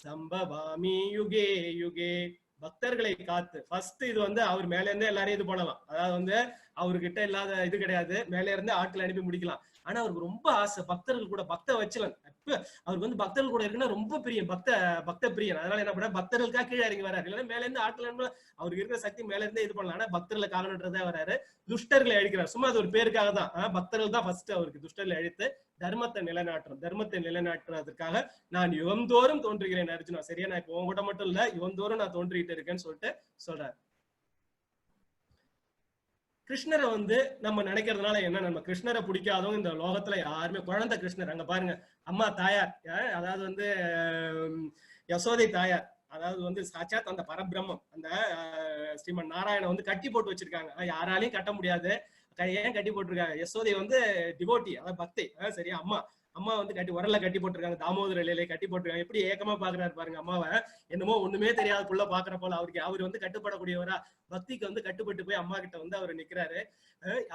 சம்பவாமி யுகே யுகே. பக்தர்களை காத்து ஃபர்ஸ்ட் இது வந்து அவர் மேல இருந்தே எல்லாரையும் இது பண்ணலாம், அதாவது வந்து அவர்கிட்ட இல்லாத இது கிடையாது, மேல இருந்தே ஆட்களை அனுப்பி முடிக்கலாம். ஆனா அவருக்கு ரொம்ப ஆசை பக்தர்கள் கூட, பக்த வச்சலன், எப்ப அவருக்கு வந்து பக்தர்கள் கூட இருக்குன்னா ரொம்ப பிரியம், பக்த பிரியன். அதனால என்ன பண்ண, பக்தர்களுக்காக கீழே இறங்கி வர்றாரு. இல்லைன்னா மேல இருந்து ஆட்கள் அனுப்ப அவருக்கு இருக்கிற சக்தி மேல இருந்தே இது பண்ணலாம். ஆனா பக்தர்களை காக்கணுன்றதே வர்றாரு. துஷ்டர்களை அழிக்கிறார், சும்மா அது ஒரு பேருக்காக தான். பக்தர்கள் தான் ஃபர்ஸ்ட் அவருக்கு. துஷ்டர்களை அழித்து தர்மத்தை நிலைநாட்டணும். தர்மத்தை நிலைநாட்டுறதுக்காக நான் யுகந்தோறும் தோன்றுகிறேன் அர்ஜுனா. சரியா, நான் இப்போ உங்ககிட்ட மட்டும் இல்ல, யுகந்தோறும் நான் தோன்றிட்டு இருக்கேன்னு சொல்லிட்டு சொல்றாரு. கிருஷ்ணரை வந்து நம்ம நினைக்கிறதுனால என்ன, நம்ம கிருஷ்ணரை பிடிக்காதவங்க இந்த லோகத்துல யாருமே, குழந்தை கிருஷ்ணர் அங்க பாருங்க, அம்மா தாயார், அதாவது வந்து யசோதை தாயார், அதாவது வந்து சாட்சாத் அந்த பரபிரம்மம், அந்த ஸ்ரீமன் நாராயணன் வந்து கட்டி போட்டு வச்சிருக்காங்க. யாராலையும் கட்ட முடியாது. ஏன் கட்டி போட்டிருக்காங்க? யசோதை வந்து டிவோட்டி, அதாவது பக்தி, சரியா, அம்மா அம்மா வந்து கட்டி உரல்ல கட்டி போட்டிருக்காங்க, தாமோதர நிலையில கட்டி போட்டிருக்காங்க. எப்படி ஏக்கமா பாக்குறாரு பாருங்க அம்மாவை, என்னமோ ஒண்ணுமே தெரியாத புள்ள பாக்குற போல. அவருக்கு அவர் வந்து கட்டுப்படக்கூடியவரா, பக்திக்கு வந்து கட்டுப்பட்டு போய் அம்மா கிட்ட வந்து அவர் நிக்கிறாரு.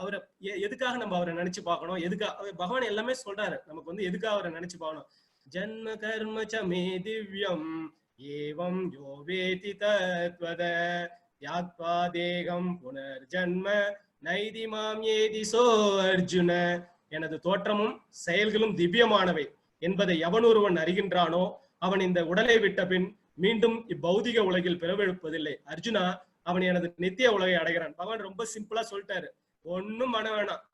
அவரை எதுக்காக நம்ம அவரை நினைச்சு பார்க்கணும், எதுக்காக பகவான் எல்லாமே சொல்றாரு நமக்கு வந்து, எதுக்காக அவரை நினைச்சு பார்க்கணும். ஜன்ம கர்ம ச மே திவ்யம் ஏவம் யோ வேதி தத்வத யாத்வா தேகம் புனர்ஜன்ம நைதி மாம் ஏதி சோ அர்ஜுன. எனது தோற்றமும் செயல்களும் திவ்யமானவை என்பதை எவன் ஒருவன் அறிகின்றானோ அவன் இந்த உடலை விட்ட பின் மீண்டும் இப்பௌதிக உலகில் பிறவெடுப்பதில்லை. அர்ஜுனா, அவன் எனது நித்திய உலகை அடைகிறான். பகவான் ரொம்ப சிம்பிளா சொல்லிட்டாரு, ஒன்னும் பண்ண வேணாம்.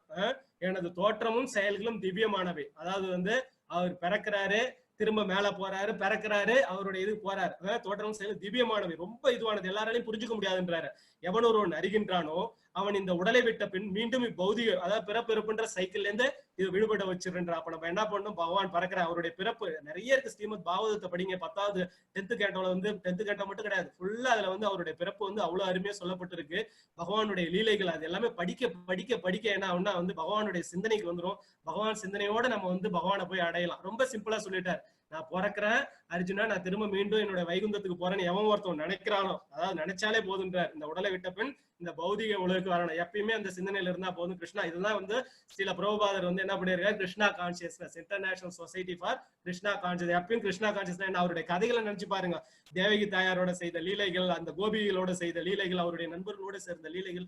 எனது தோற்றமும் செயல்களும் திவ்யமானவை. அதாவது வந்து அவர் பிறக்கிறாரு, திரும்ப மேல போறாரு, பிறக்கிறாரு, அவருடைய இது போறாரு. தோற்றமும் செயலும் திவ்யமானவை, ரொம்ப இதுவானது, எல்லாராலையும் புரிஞ்சுக்க முடியாதுன்றாரு. எவன் ஒருவன் அறிகின்றானோ அவன் இந்த உடலை விட்ட பின் மீண்டும் இப்பௌதிக, அதாவது பிறப்பிறப்புன்ற சைக்கிள்ல இருந்து இது விடுபட வச்சிருன்றா. அப்ப நம்ம என்ன பண்ணணும், பகவான் பறக்கிற அவருடைய பிறப்பு நிறைய இருக்கு. ஸ்ரீமத் பாகவதத்தை படிங்க, 10வது 10th கேண்டோல வந்து, 10th கேண்டோ மட்டும் கிடையாது, ஃபுல்லா அதுல வந்து அவருடைய பிறப்பு வந்து அவ்வளவு அருமையா சொல்லப்பட்டிருக்கு. பகவானுடைய லீலைகள் அது எல்லாமே படிக்க படிக்க படிக்க என்ன ஆகும்னா வந்து பகவானுடைய சிந்தனைக்கு வந்துரும். பகவான் சிந்தனையோட நம்ம வந்து பகவானை போய் அடையலாம். ரொம்ப சிம்பிளா சொல்லிட்டார். நான் பிறக்கிறேன் அர்ஜுனா, நான் திரும்ப மீண்டும் என்னோட வைகுந்தத்துக்கு போறேன்னு எவன் ஒருத்தவன் நினைக்கிறானோ, அதாவது நினைச்சாலே போதுன்றார். இந்த உடலை விட்ட பின் இந்த பௌதிக உலகுக்கு வரணும், எப்பயுமே அந்த சிந்தனையில இருந்தா போதும் கிருஷ்ணா. இதுதான் வந்து ஸ்ரீல பிரபுபாதர் வந்து என்ன பண்ணியிருக்காரு, Krishna consciousness, international society for Krishna conscious. எப்பயும் கிருஷ்ணா கான்சியஸ்னஸ். அவருடைய கதைகளை நினைச்சு பாருங்க. தேவகி தாயாரோட செய்த லீலைகள், அந்த கோபிகளோட செய்த லீலைகள், அவருடைய நண்பர்களோட சேர்ந்த லீலைகள்,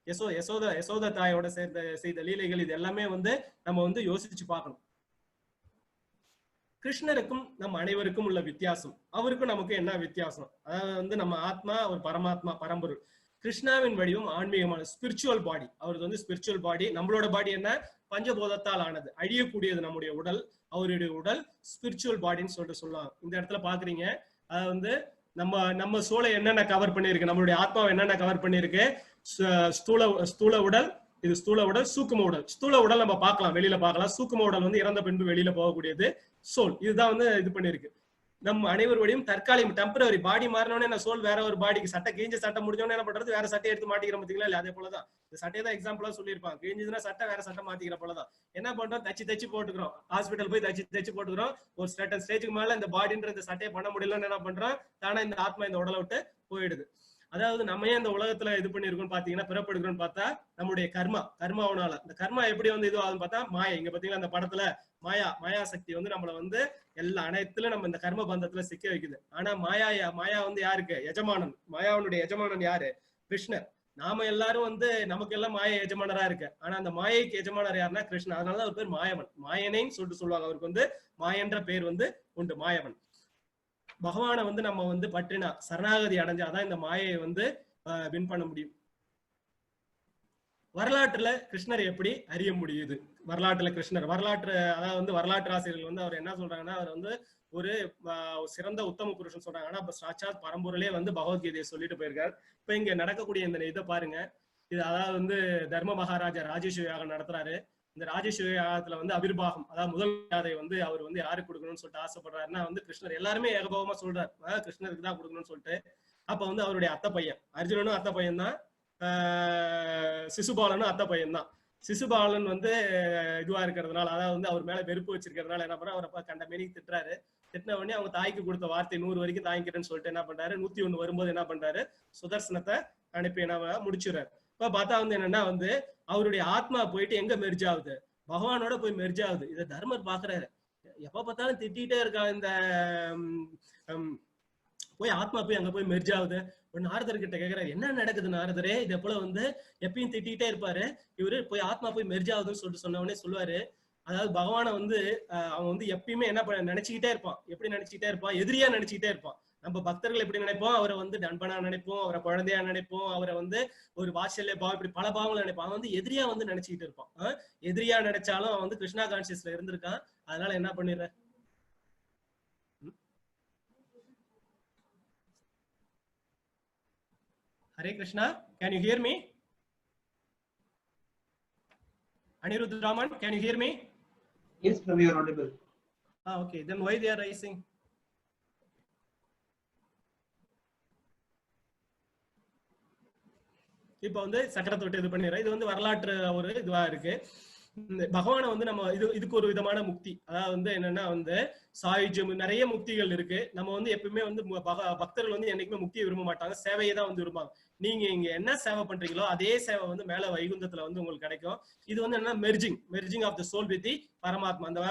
யசோத தாயோட சேர்ந்த செய்த லீலைகள், இது எல்லாமே வந்து நம்ம வந்து யோசிச்சு பார்க்கணும். கிருஷ்ணருக்கும் நம் அனைவருக்கும் உள்ள வித்தியாசம், அவருக்கும் நமக்கு என்ன வித்தியாசம்? அதாவது வந்து நம்ம ஆத்மா ஒரு பரமாத்மா, பரம்பொருள். கிருஷ்ணாவின் வடிவம் ஆன்மீகமான ஸ்பிரிச்சுவல் பாடி. அவரது வந்து ஸ்பிரிச்சுவல் பாடி. நம்மளோட பாடி என்ன? பஞ்சபூதத்தால் ஆனது, அழியக்கூடியது நம்முடைய உடல். அவருடைய உடல் ஸ்பிரிச்சுவல் பாடின்னு சொல்லிட்டு சொல்லலாம். இந்த இடத்துல பாக்குறீங்க, அதாவது வந்து நம்ம நம்ம சோலை என்னென்ன கவர் பண்ணிருக்கு, நம்மளுடைய ஆத்மாவை என்னென்ன கவர் பண்ணிருக்கு? ஸ்தூல உடல், இது ஸ்தூல உடல், சூக்கும உடல். ஸ்தூல உடல் நம்ம பார்க்கலாம், வெளியில பார்க்கலாம். சூக்கும உடல் வந்து இறந்த பின்பு வெளியில போகக்கூடியது சோல். இதுதான் வந்து இது பண்ணிருக்கு. நம்ம அனைவருடையும் தற்காலிகம் டெம்பரரி பாடி மாறினோடனே என்ன சோல் வேற ஒரு பாடிக்கு, சட்டை கிழிஞ்ச சட்டை முடிஞ்சோடனே என்ன பண்றது, வேற சட்டை எடுத்து மாட்டிக்கிறோம் பாத்தீங்களா? இல்ல, அதே போலதான் இந்த சட்டையை தான் எக்ஸாம்பிளா சொல்லியிருப்பாங்க. கிழிஞ்சதுன்னா சட்டை வேற சட்டை மாத்திக்கிற போலதான் என்ன பண்றோம், தச்சு தச்சு போட்டுக்கிறோம். ஹாஸ்பிட்டல் போய் தச்சு தச்சு போட்டுக்கிறோம். ஒரு சர்டன் ஸ்டேஜுக்கு மேல இந்த பாடின்ற இந்த சட்டையை பண்ண முடியலன்னு என்ன பண்றோம், தானே இந்த ஆத்மா இந்த உடலை விட்டு போயிடுது. அதாவது நம்ம ஏன் இந்த உலகத்துல இது பண்ணிருக்கோம்னு பாத்தீங்கன்னா, பிறப்பெடுக்கிறோம்னு பார்த்தா நம்முடைய கர்மாவனால. இந்த கர்மா எப்படி வந்து இது ஆகுதுன்னு பார்த்தா மாயை. இங்க பாத்தீங்கன்னா அந்த படத்துல மாயா சக்தி வந்து நம்மள வந்து எல்லா அனைத்துல நம்ம இந்த கர்ம பந்தத்துல சிக்க வைக்குது. ஆனா மாயா வந்து யாருக்கு எஜமானன்? மாயாவனுடைய எஜமானன் யாரு? கிருஷ்ணர். நாம எல்லாரும் வந்து நமக்கு எல்லாம் மாய எஜமானரா இருக்கு. ஆனா அந்த மாயைக்கு எஜமானர் யாருன்னா கிருஷ்ணன். அதனாலதான் அவர் பேர் மாயவன், மாயனைன்னு சொல்லிட்டு சொல்லுவாங்க. அவருக்கு வந்து மாயன்ற பேர் வந்து உண்டு, மாயவன். பகவானை வந்து நம்ம வந்து பற்றினா சரணாகதி அடைஞ்சாதான் இந்த மாயையை வந்து வின் பண்ண முடியும். வரலாற்றுல கிருஷ்ணர் எப்படி அறிய முடியுது? வரலாற்றுல கிருஷ்ணர் வரலாற்று அதாவது வந்து வரலாற்று ஆசிரியர்கள் வந்து அவர் என்ன சொல்றாங்கன்னா, அவர் வந்து ஒரு சிறந்த உத்தம புருஷன் சொல்றாங்க. ஆனா இப்ப சாட்சாத் பரம்பொருளே வந்து பகவத்கீதையை சொல்லிட்டு போயிருக்காரு. இப்ப இங்க நடக்கக்கூடிய இந்த இதை பாருங்க. இது அதாவது வந்து தர்ம மகாராஜா ராஜேஸ்வரி யாகம் நடத்துறாரு. இந்த ராஜசூய யாகத்துல வந்து அவிர்வாகம், அதாவது முதல் யாதை வந்து அவர் வந்து யாருக்கு கொடுக்கணும்னு சொல்லிட்டு ஆசைப்படுறாருன்னா வந்து கிருஷ்ணர். எல்லாருமே ஏகபோகமா சொல்றாரு கிருஷ்ணருக்கு தான் கொடுக்கணும்னு சொல்லிட்டு. அப்ப வந்து அவருடைய அத்தை பையன் அர்ஜுனனும் அத்தை பையன் தான், சிசுபாலனும் அத்தை பையன் தான். சிசுபாலன் வந்து இதுவா இருக்கிறதுனால, அதாவது வந்து அவர் மேல வெறுப்பு வச்சிருக்கிறதுனால என்ன பண்றாரு, அவரை கண்ட மேனிக்கு திட்டுறாரு. திட்டின உடனே அவங்க தாய்க்கு கொடுத்த வார்த்தை 100 வரைக்கும் தாங்கிக்கிறேன்னு சொல்லிட்டு என்ன பண்றாரு, 101 வரும்போது என்ன பண்றாரு, சுதர்சனத்தை அனுப்பி என்ன முடிச்சுறாரு. இப்ப பார்த்தா வந்து என்னன்னா வந்து அவருடைய ஆத்மா போயிட்டு எங்க மெர்ஜ் ஆகுது, பகவானோட போய் மெர்ஜ் ஆகுது. இதை தர்மர் பாக்குறாரு. எப்ப பார்த்தாலும் திட்டிகிட்டே இருக்கா இந்த போய் ஆத்மா போய் அங்க போய் மெர்ஜ் ஆகுது. ஒரு நாரதர் கிட்ட கேக்குறாரு, என்ன நடக்குது நாரதரே, இதே போல வந்து எப்பயும் திட்டிகிட்டே இருப்பாரு இவரு, போய் ஆத்மா போய் மெர்ஜ் ஆகுதுன்னு சொல்லிட்டு சொன்ன உடனே சொல்லுவாரு, அதாவது பகவானை வந்து அவன் வந்து எப்பயுமே என்ன பண்ண நினைச்சுக்கிட்டே இருப்பான். எப்படி நினைச்சுக்கிட்டே இருப்பான், எதிரியா நினைச்சுக்கிட்டே இருப்பான். நம்ம பக்தர்கள் எப்படி நினைப்போம், அவரை வந்து நண்பனா நினைப்போம், அவரை குழந்தையா நினைப்போம், அவரை வந்து ஒரு வாத்சல்ய பாவம், இப்படி பல பாவங்களை நினைப்பான். அவன் வந்து எதிரியா வந்து நினைச்சுக்கிட்டு இருப்பான். எதிரியா நினைச்சாலும் அவன் வந்து கிருஷ்ணா கான்சியஸ்ல இருந்திருக்கான். அதனால என்ன பண்ணிடுற, Hare Krishna, can you hear me? Anirudh Raman, can you hear me? Yes, Prabhu, you are audible. Okay. Then why they are rising? இப்ப வந்து சக்கரத்தை விட்டு இது பண்ணிடுறேன். இது வந்து வரலாற்று ஒரு இதுவா இருக்கு. இந்த பகவானை வந்து நம்ம இதுக்கு ஒரு விதமான முக்தி, அதாவது வந்து என்னன்னா வந்து சாயுஜ்யம், நிறைய முக்திகள் இருக்கு. நம்ம வந்து எப்பயுமே வந்து பக்தர்கள் வந்து என்னைக்குமே முக்தியை விரும்ப மாட்டாங்க, சேவையை தான் வந்து விரும்புவாங்க. நீங்க இங்க என்ன சேவை பண்றீங்களோ அதே சேவை வந்து மேல வைகுந்தத்துல வந்து உங்களுக்கு கிடைக்கும். இது வந்து என்னன்னா merging of the soul with the பரமாத்மா, அந்த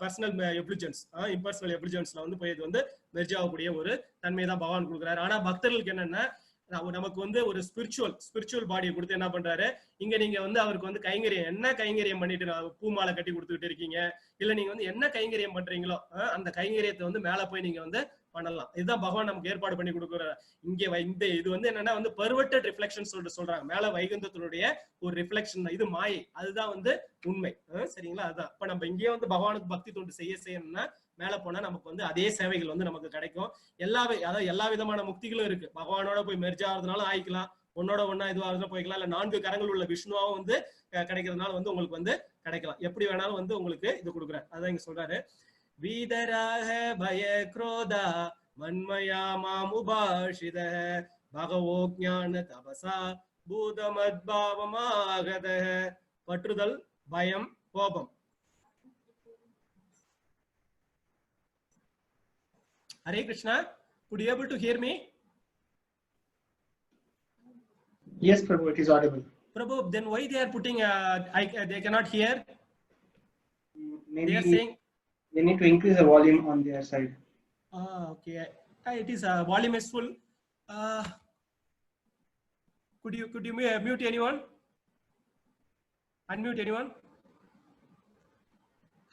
பர்சனல் எப்ளிஜன்ஸ், இம்பர்சனல் எப்ளிஜன்ஸ்ல வந்து போய் இது வந்து மெர்ஜ் ஆகக்கூடிய ஒரு தன்மையை தான் பகவான் கொடுக்குறாரு. ஆனா பக்தர்களுக்கு என்னன்னா நமக்கு வந்து ஒரு ஸ்பிரிச்சுவல் பாடியை கொடுத்து என்ன பண்றாரு, இங்க நீங்க வந்து அவருக்கு வந்து கைங்கரியம், என்ன கைங்கரியம் பண்ணிட்டு பூமாலை கட்டி கொடுத்துக்கிட்டு இருக்கீங்க, இல்ல நீங்க வந்து என்ன கைங்கரியம் பண்றீங்களோ அந்த கைங்கரியத்தை வந்து மேல போய் நீங்க வந்து பண்ணலாம். இதுதான் பகவான் நமக்கு ஏற்பாடு பண்ணி கொடுக்குறாரு. இங்க இந்த இது வந்து என்னன்னா வந்து பெர்வெர்டட் ரிஃப்ளெக்ஷன் சொல்லிட்டு சொல்றாங்க. மேல வைகுந்தத்தினுடைய ஒரு ரிஃப்ளெக்ஷன் இது மாயை, அதுதான் வந்து உண்மை. சரிங்களா? அதுதான் இப்ப நம்ம இங்கேயே வந்து பகவானுக்கு பக்தி தொண்டு செய்ய செய்யணும்னா மேல போனா நமக்கு வந்து அதே சேவைகள் வந்து நமக்கு கிடைக்கும். அதாவது எல்லா விதமான முக்திகளும் இருக்கு. பகவானோட போய் மெர்ஜ் ஆகுறதுனாலும் ஆயிக்கலாம், ஒன்னோட ஒன்னா இதுவாக போய்க்கலாம், இல்ல 4 கரங்கள் உள்ள விஷ்ணுவாவும் வந்து கிடைக்கிறதுனால வந்து உங்களுக்கு வந்து கிடைக்கலாம். எப்படி வேணாலும் வந்து உங்களுக்கு இது கொடுக்குறாரு. அதான் இங்க சொல்றாரு, வீதராக பய குரோதா மன்மயா மாமுபாஷித பகவோ ஞான தபசா பூதமத்பாவமாகத. பற்றுதல், பயம், கோபம். Hare Krishna, could you able to hear me? Yes, Prabhu, it is audible. Prabhu, then why they are putting, they cannot hear? Maybe they are saying they need to increase the volume on their side. Okay. It is, volume is full. Could you mute anyone? Unmute anyone?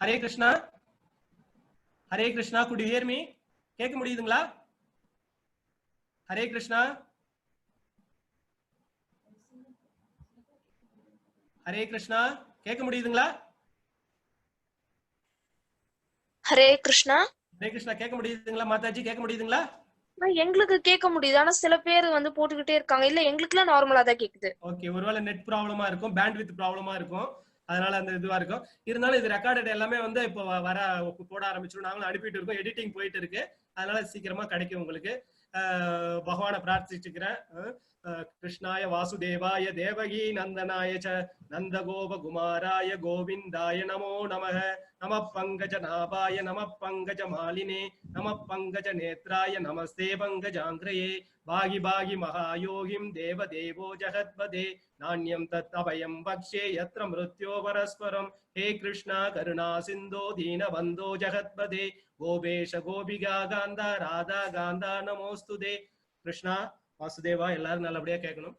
Hare Krishna. Hare Krishna, could you hear me? கேட்க முடியுதுங்களா? ஹரே கிருஷ்ணா, ஹரே கிருஷ்ணா, கேட்க முடியுதுங்களா? ஹரே கிருஷ்ணா. ஹரே கிருஷ்ணா, கேட்க முடியுதுங்களா மாதாஜி? கேட்க முடியுதுங்களா? எங்களுக்கு கேட்க முடியுது, ஆனா சில பேர் வந்து போட்டுக்கிட்டே இருக்காங்க. இல்ல எங்களுக்கு எல்லாம் நார்மலா தான் கேக்குது. ஓகே, ஒருவேளை நெட் ப்ராப்ளமா இருக்கும், பேண்ட் வித் ப்ராப்ளமா இருக்கும், அதனால அந்த இதுவா இருக்கும். இருந்தாலும் இது ரெக்கார்டட் எல்லாமே வந்து இப்போ வர போட ஆரம்பிச்சிடும். நாங்களும் அனுப்பிட்டு இருக்கோம், எடிட்டிங் போயிட்டு இருக்கு, அதனால சீக்கிரமா கிடைக்கும் உங்களுக்கு. பகவானை பிரார்த்திச்சுட்டு இருக்கிறேன். கிருஷ்ணாய வாசுதேவாய தேவகி நந்தனாய ச நந்தகோபகுமாராய கோவிந்தாய நமோ நமஹ. நம பங்கஜ நாபாய நம பங்கஜ மாலினே நம பங்கஜ நேத்ராய நமஸ்தே பங்கஜாங்கிரயே. பாகி பாகி மகாயோகிம் தேவ தேவோ ஜகத்பதே நாண்யம் தத் அபயம் பக்ஷே யத்ர மிருத்யோ பரஸ்பரம். ஹே கிருஷ்ணா கருணா சிந்தோ தீனபந்தோ ஜகத்பதே கோபேஷ கோபிகா காந்தா ராதா காந்தா நமோஸ்துதே. கிருஷ்ணா வாசுதேவா, எல்லாரும் நல்லபடியா கேட்கணும்.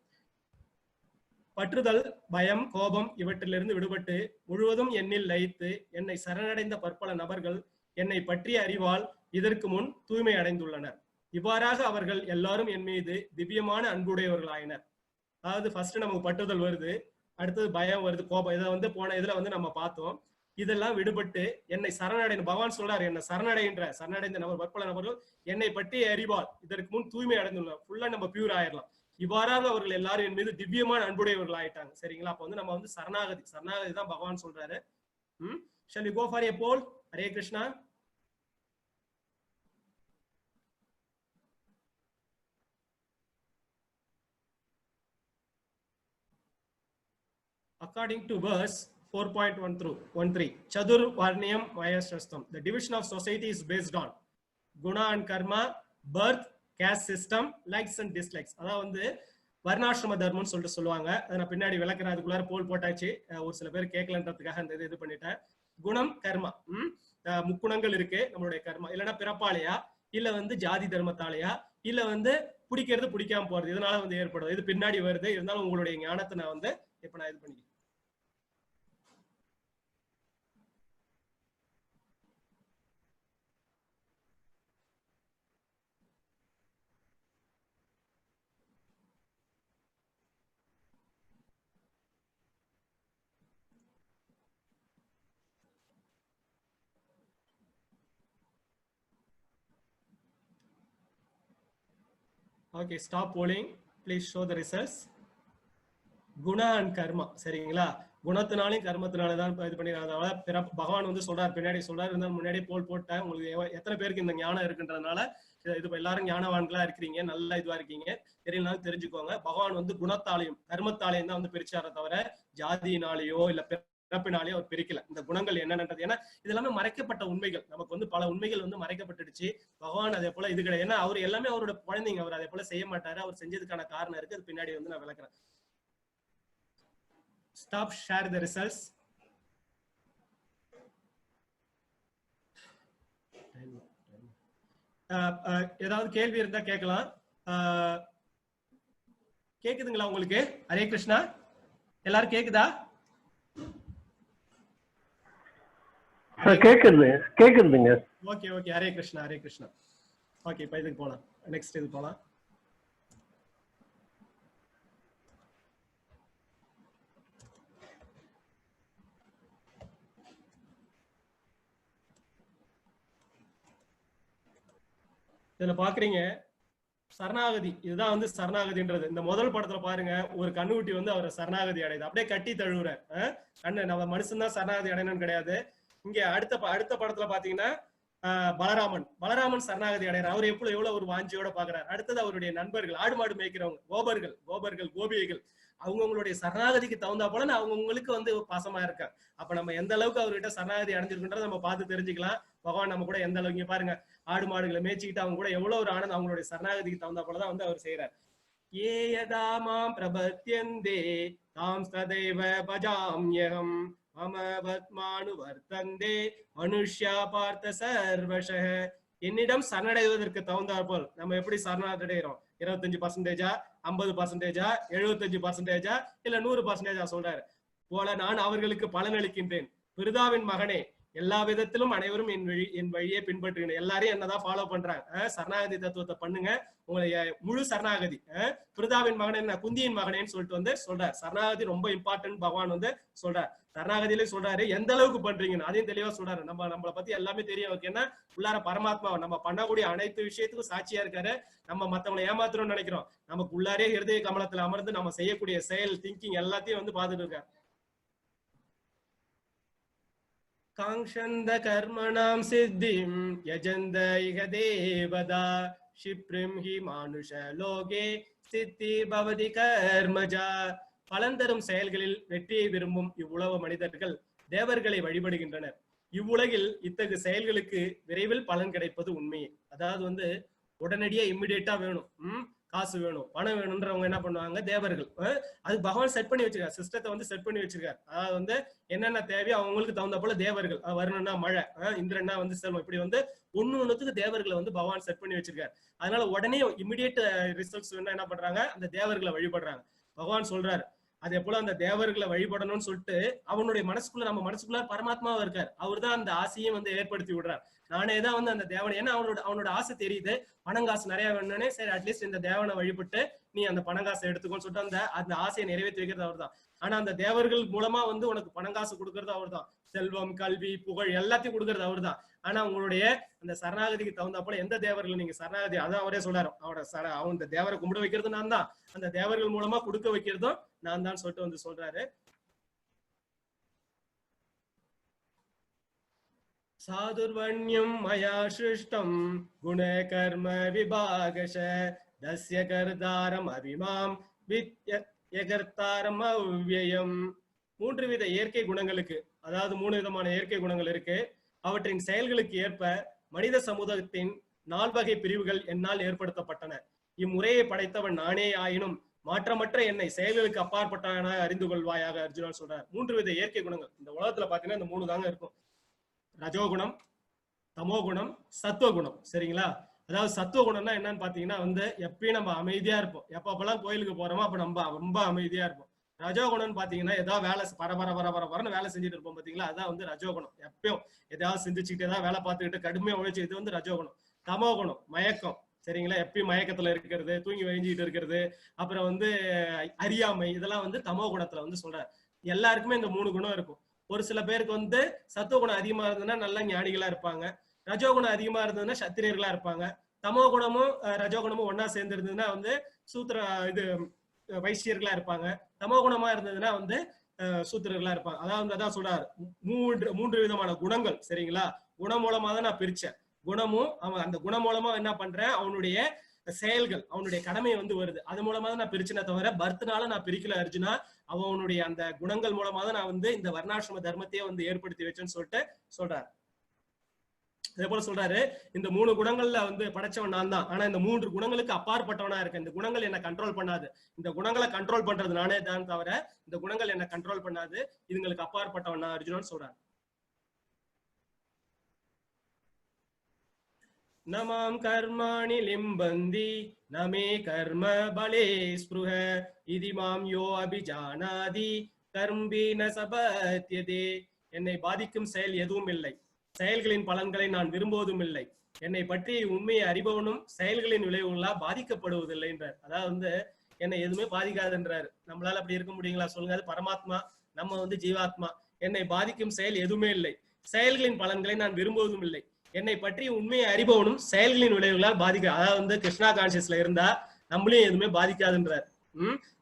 பற்றுதல், பயம், கோபம் இவற்றிலிருந்து விடுபட்டு முழுவதும் என்னில் லயித்து என்னை சரணடைந்த பற்பல நபர்கள் என்னை பற்றிய அறிவால் இதற்கு முன் தூய்மை அடைந்துள்ளனர். இவ்வாறாக அவர்கள் எல்லாரும் என் மீது திவ்யமான அன்புடையவர்களாயினர். அதாவது ஃபர்ஸ்ட் நமக்கு பற்றுதல் வருது, அடுத்தது பயம் வருது, கோபம். இதை வந்து போன இதுல வந்து நம்ம பார்த்தோம். இதெல்லாம் விடுபட்டு என்னை சரணடைந்த பகவான் சொல்றாரு, என்னை சரணடைகின்ற சரணடைந்த நபர் பற்பல நபர்கள் என்னை பற்றி அறிவால் இதற்கு முன் தூய்மை அடைந்துள்ளனர். ஃபுல்லா நம்ம பியூர் ஆயிடலாம். இவ்வாறாக அவர்கள் எல்லாரும் என் மீது திவ்யமான அன்புடையவர்கள் ஆயிட்டாங்க. சரிங்களா? அப்ப வந்து நம்ம வந்து சரணாகதி, சரணாகதி தான் பகவான் சொல்றாரு. Shall we go for a poll? Hare Krishna. According to verse 4.1 through 13, Chatur Varniyam Mayashrastam, the division of society is based on guna and karma, birth, caste system, likes and dislikes. அதான் வந்து வர்ணாசிரம தர்மம்னு சொல்லிட்டு சொல்லுவாங்க. அதை நான் பின்னாடி விளக்குறேன். அதுக்குள்ளார போல் போட்டாச்சு. ஒரு சில பேர் கேட்கலன்றதுக்காக அந்த இது பண்ணிட்டேன். குணம், கர்மா, முக்குணங்கள் இருக்கு நம்மளுடைய கர்மா. இல்லைன்னா பிறப்பாலையா, இல்ல வந்து ஜாதி தர்மத்தாலையா, இல்ல வந்து பிடிக்கிறது பிடிக்காம போறது, இதனால வந்து ஏற்படுது. இது பின்னாடி வருது. இருந்தாலும் உங்களுடைய ஞானத்தை நான் வந்து இப்ப நான் இது பண்ணிக்கிறேன். Okay, stop polling. Please show the results. Guna and karma. சரிங்களா? குணத்தினாலையும் கர்மத்தினால தான் இது பண்ணிருக்காங்க. பகவான் வந்து சொல்றாரு, பின்னாடி சொல்றாரு. இருந்தாலும் முன்னாடியே போல் போட்டேன். உங்களுக்கு எத்தனை பேருக்கு இந்த ஞானம் இருக்குன்றதுனால இது எல்லாரும் ஞானவான்களா இருக்கிறீங்க, நல்ல இதுவா இருக்கீங்க. தெரியலனாலும் தெரிஞ்சுக்கோங்க. பகவான் வந்து குணத்தாலையும் கர்மத்தாலையும் தான் வந்து பிரிச்சாரே தவிர ஜாதியினாலேயோ இல்ல பிறப்பினாலேயோ அவர் பிரிக்கல. இந்த குணங்கள் என்னன்றது, ஏன்னா இது எல்லாமே மறைக்கப்பட்ட உண்மைகள். நமக்கு வந்து பல உண்மைகள் வந்து மறைக்கப்பட்டுடுச்சு. பகவான் அதே போல இது கிடையாது. ஏன்னா அவர் எல்லாமே அவரோட குழந்தைங்க, அவர் அதே போல செய்ய மாட்டாரு. அவர் செஞ்சதுக்கான காரணம் இருக்கு, அது பின்னாடி வந்து நான் விளக்குறேன். Stop share the results. ஏதாவது கேள்வி இருந்தா கேட்கலாம். கேக்குதுங்களா உங்களுக்கு? ஹரே கிருஷ்ணா, எல்லாரும் கேக்குதா? கேக்குது, கேக்குதுங்க. Okay, okay. Hare Krishna, Hare Krishna. Okay, இப்ப இதுக்கு போலாம், நெக்ஸ்ட் இது போலாம். இதுல பாக்குறீங்க சரணாகதி. இதுதான் வந்து சரணாகதின்றது. இந்த முதல் படத்துல பாருங்க, ஒரு கண்ணுக்குட்டி வந்து அவரை சரணாகதி அடையுது, அப்படியே கட்டி தழுவுற. கண்ணு நம்ம மனுஷன் தான் சரணாகதி அடையணும்னு கிடையாது. இங்க அடுத்த படத்துல பாத்தீங்கன்னா பலராமன் சரணாகதி அடைகிறார். அவர் எவ்வளவு ஒரு வாஞ்சியோட பாக்குறாரு. அடுத்தது அவருடைய நண்பர்கள், ஆடு மாடு மேய்க்கிறவங்க, கோபர்கள், கோபிகைகள், அவங்கவுங்களுடைய சரணாகதிக்கு தகுந்தா போல அவங்கவுங்களுக்கு வந்து பாசமா இருக்காங்க. அப்ப நம்ம எந்த அளவுக்கு அவர்கிட்ட சரணாகதி அடைஞ்சிருக்குன்றதை நம்ம பார்த்து தெரிஞ்சுக்கலாம். பகவான் நம்ம கூட எந்த அளவுக்கு, இங்க பாருங்க, ஆடு மாடுகளை மேய்ச்சிக்கிட்டு அவங்க கூட எவ்வளவு ஒரு ஆனந்தம், அவங்களுடைய சரணாகதிக்கு தகுந்தா போலதான் வந்து அவர் செய்யறார். ஏ யதா மாம் பிரபத்யந்தே தாம் சதைவ பஜாம்யகம் மம பத்மானு வர்த்தந்தே மனுஷ்யா பார்த்த சர்வசக. என்னிடம் சரணடைவதற்கு தகுந்தாற் போல் நம்ம எப்படி சரணடைகிறோம்? 25%, 50%, 75% இல்ல 100% சொல்றாரு போல நான் அவர்களுக்கு பலனளிக்கின்றேன். பிருதாவின் மகனே, எல்லா விதத்திலும் அனைவரும் என் வழியே பின்பற்றுகின்றனர். எல்லாரையும் என்னதான் ஃபாலோ பண்றாங்க. சரணாகதி தத்துவத்தை பண்ணுங்க, உங்களை முழு சரணாகதி. பிருதாவின் மகனே என்ன, குந்தியின் மகனேன்னு சொல்லிட்டு வந்து சொல்றாரு. சரணாகதி ரொம்ப இம்பார்ட்டன்ட் பகவான் வந்து சொல்றாரு. சரணாகதியிலே சொல்றாரு எந்த அளவுக்கு பண்றீங்கன்னு அதையும் தெளிவா சொல்றாரு. நம்மளை பத்தி எல்லாமே தெரியும் அவருக்கு. என்ன உள்ளார பரமாத்மா நம்ம பண்ணக்கூடிய அனைத்து விஷயத்துக்கும் சாட்சியா இருக்காரு. நம்ம மத்தவங்களை ஏமாத்துறோம்னு நினைக்கிறோம், நமக்கு உள்ளாரே ஹிருதய கமலத்துல அமர்ந்து நம்ம செய்யக்கூடிய செயல், திங்கிங் எல்லாத்தையும் வந்து பார்த்துட்டு இருக்காரு. காங்ஷந்த கர்மணாம் சித்திம் யஜந்த இக தேவதா ஷிப்ரிம் he மானுஷ லோகே சித்தி பவதி கர்மஜா. பலன் தரும் செயல்களில் வெற்றியை விரும்பும் இவ்வுலக மனிதர்கள் தேவர்களை வழிபடுகின்றனர். இவ்வுலகில் இத்தகு செயல்களுக்கு விரைவில் பலன் கிடைப்பது உண்மையே. அதாவது வந்து உடனடியா இம்மிடியேட்டா வேணும், காசு வேணும், பணம் வேணும்ன்றவங்க என்ன பண்ணுவாங்க, தேவர்கள். அது பகவான் செட் பண்ணி வச்சிருக்காரு, சிஸ்டத்தை வந்து செட் பண்ணி வச்சிருக்காரு. அதாவது வந்து என்னென்ன தேவையோ அவங்களுக்கு தகுந்த போல தேவர்கள். வரணும்னா மழை, இந்திரன்னா வந்து செல்வம், இப்படி வந்து ஒண்ணு ஒண்ணுத்துக்கு தேவர்களை வந்து பகவான் செட் பண்ணி வச்சிருக்காரு. அதனால உடனே இமிடியேட் ரிசல்ட்ஸ் வேணும்னா என்ன பண்றாங்க, அந்த தேவர்களை வழிபடுறாங்க. பகவான் சொல்றாரு அதே போல அந்த தேவர்களை வழிபடணும்னு சொல்லிட்டு அவனுடைய மனசுக்குள்ள, நம்ம மனசுக்குள்ள பரமாத்மாவா இருக்காரு. அவர் தான் அந்த ஆசையும் வந்து ஏற்படுத்தி விடுறார். நானே தான் வந்து அந்த தேவனை, ஏன்னா அவனோட ஆசை தெரியுது, பணம் காசு நிறைய வேணும்னே, சரி அட்லீஸ்ட் இந்த தேவனை வழிபட்டு நீ அந்த பணங்காசை எடுத்துக்கோன்னு சொல்லிட்டு அந்த அந்த ஆசையை நிறைவேற்றி வைக்கிறது அவர் தான். ஆனா அந்த தேவர்கள் மூலமா வந்து உனக்கு பணங்காசு கொடுக்கறது அவர் தான். செல்வம், கல்வி, புகழ் எல்லாத்தையும் கொடுக்கறது அவர் தான். ஆனா உங்களுடைய அந்த சரணாகதிக்கு தகுந்த போல எந்த தேவர்கள் நீங்க சரணாகதி, அதான் அவரே சொல்றாரு, அவரோட அவன் இந்த தேவரை கும்பிட வைக்கிறது நான் தான், அந்த தேவர்கள் மூலமா கொடுக்க வைக்கிறதும் நான் தான் சொல்லிட்டு வந்து சொல்றாரு. சாதுர்வண்யம் மயா சிருஷ்டம் குண கர்ம விபாகஷ தஸ்ய கர்தாரம் அபிமாம் வித்யகர்த்தாரம் அவ்யயம். மூன்று வித இயற்கை குணங்களுக்கு, அதாவது மூணு விதமான இயற்கை குணங்கள் இருக்கு, அவற்றின் செயல்களுக்கு ஏற்ப மனித சமூகத்தின் நால்வகை பிரிவுகள் என்னால் ஏற்படுத்தப்பட்டன. இம்முறையை படைத்தவன் நானே ஆயினும் மாற்றமற்ற என்னை செயல்களுக்கு அப்பாற்பட்டவனாக அறிந்து கொள்வாயாக அர்ஜுனன் சொல்றார். மூன்று வித இயற்கை குணங்கள் இந்த உலகத்துல பாத்தீங்கன்னா இந்த மூணு தாங்க இருக்கும். ரஜோகுணம், தமோகுணம், சத்துவகுணம். சரிங்களா? அதாவது சத்துவகுணம்னா என்னன்னு பாத்தீங்கன்னா வந்து எப்பயும் நம்ம அமைதியா இருப்போம். எப்பப்பெல்லாம் கோயிலுக்கு போறோமோ அப்ப நம்ம ரொம்ப அமைதியா இருப்போம். ரஜோகுணம்னு பாத்தீங்கன்னா ஏதாவது வேலை பர பர பர பரன்னு வேலை செஞ்சுட்டு இருப்போம் பாத்தீங்களா, அதான் வந்து ரஜோகுணம். எப்பயும் ஏதாவது சிந்திச்சுக்கிட்டே தான் வேலை பார்த்துக்கிட்டு கடுமையா உழைச்சு, இது வந்து ரஜோகுணம். தமோகுணம் மயக்கம். சரிங்களா? எப்பயும் மயக்கத்துல இருக்கிறது, தூங்கி வழிஞ்சிக்கிட்டு இருக்கிறது, அப்புறம் வந்து அறியாமை, இதெல்லாம் வந்து தமோ குணத்துல வந்து சொல்றாரு. எல்லாருக்குமே இந்த மூணு குணம் இருக்கும். ஒரு சில பேருக்கு வந்து சத்துவ குணம் அதிகமா இருந்ததுன்னா நல்ல ஞானிகளா இருப்பாங்க, ரஜோகுணம் அதிகமா இருந்ததுன்னா சத்திரியர்களா இருப்பாங்க. தமோ குணமும் ரஜோகுணமும் ஒன்னா சேர்ந்து இருந்ததுன்னா வந்து சூத்திர இது வைசியர்களா இருப்பாங்க. தமோ குணமா இருந்ததுன்னா வந்து சூத்திரர்களா இருப்பாங்க. அதாவது அதான் சொல்றாரு, மூன்று விதமான குணங்கள். சரிங்களா? குணம் மூலமா தான் நான் பிரிச்சேன். குணமும் அவன் அந்த குணம் மூலமா என்ன பண்றேன், அவனுடைய செயல்கள் அவனுடைய கடமை வந்து வருது, அது மூலமா தான் நான் பிரிச்சேனே தவிர பர்த்னால நான் பிரிக்கல அர்ஜுனா. அவனுடைய அந்த குணங்கள் மூலமா தான் நான் வந்து இந்த வர்ணாசிரம தர்மத்தையே வந்து ஏற்படுத்தி வச்சேன்னு சொல்லிட்டு சொல்றாரு. அதே போல சொல்றாரு, இந்த மூணு குணங்கள்ல வந்து படைச்சவன் நான் தான், ஆனா இந்த மூன்று குணங்களுக்கு அப்பாற்பட்டவனா இருக்கேன். இந்த குணங்கள் என்ன கண்ட்ரோல் பண்ணாது, இந்த குணங்களை கண்ட்ரோல் பண்றது நானே தான் தவிர இந்த குணங்கள் என்ன கண்ட்ரோல் பண்ணாது, இதுங்களுக்கு அப்பாற்பட்டவன் நான் அர்ஜுனன் சொல்றாரு. நமாம் கர்மாணி லிம்பந்தி நமே கர்ம பலே ஸ்ப்ருஹ இதி மாம் யோ அபிஜானாதி கர்ம்பி ந சபத்யதே. என்னை பாதிக்கும் செயல் எதுவும் இல்லை, செயல்களின் பலன்களை நான் விரும்புவதும் இல்லை, என்னை பற்றி உண்மையை அறிபவனும் செயல்களின் விளைவுகளால் பாதிக்கப்படுவதில்லை என்றார். அதாவது வந்து என்னை எதுவுமே பாதிக்காதுன்றாரு. நம்மளால அப்படி இருக்க முடியுங்களா சொல்லுங்க? அது பரமாத்மா, நம்ம வந்து ஜீவாத்மா. என்னை பாதிக்கும் செயல் எதுவுமே இல்லை, செயல்களின் பலன்களை நான் விரும்புவதும் இல்லை, என்னை பற்றி உண்மையை அறிபவனும் செயல்களின் விளைவுகளால் பாதிக்க. அதாவது வந்து கிருஷ்ணா கான்சியஸ்ல இருந்தா நம்மளையும் எதுவுமே பாதிக்காதுன்றார்.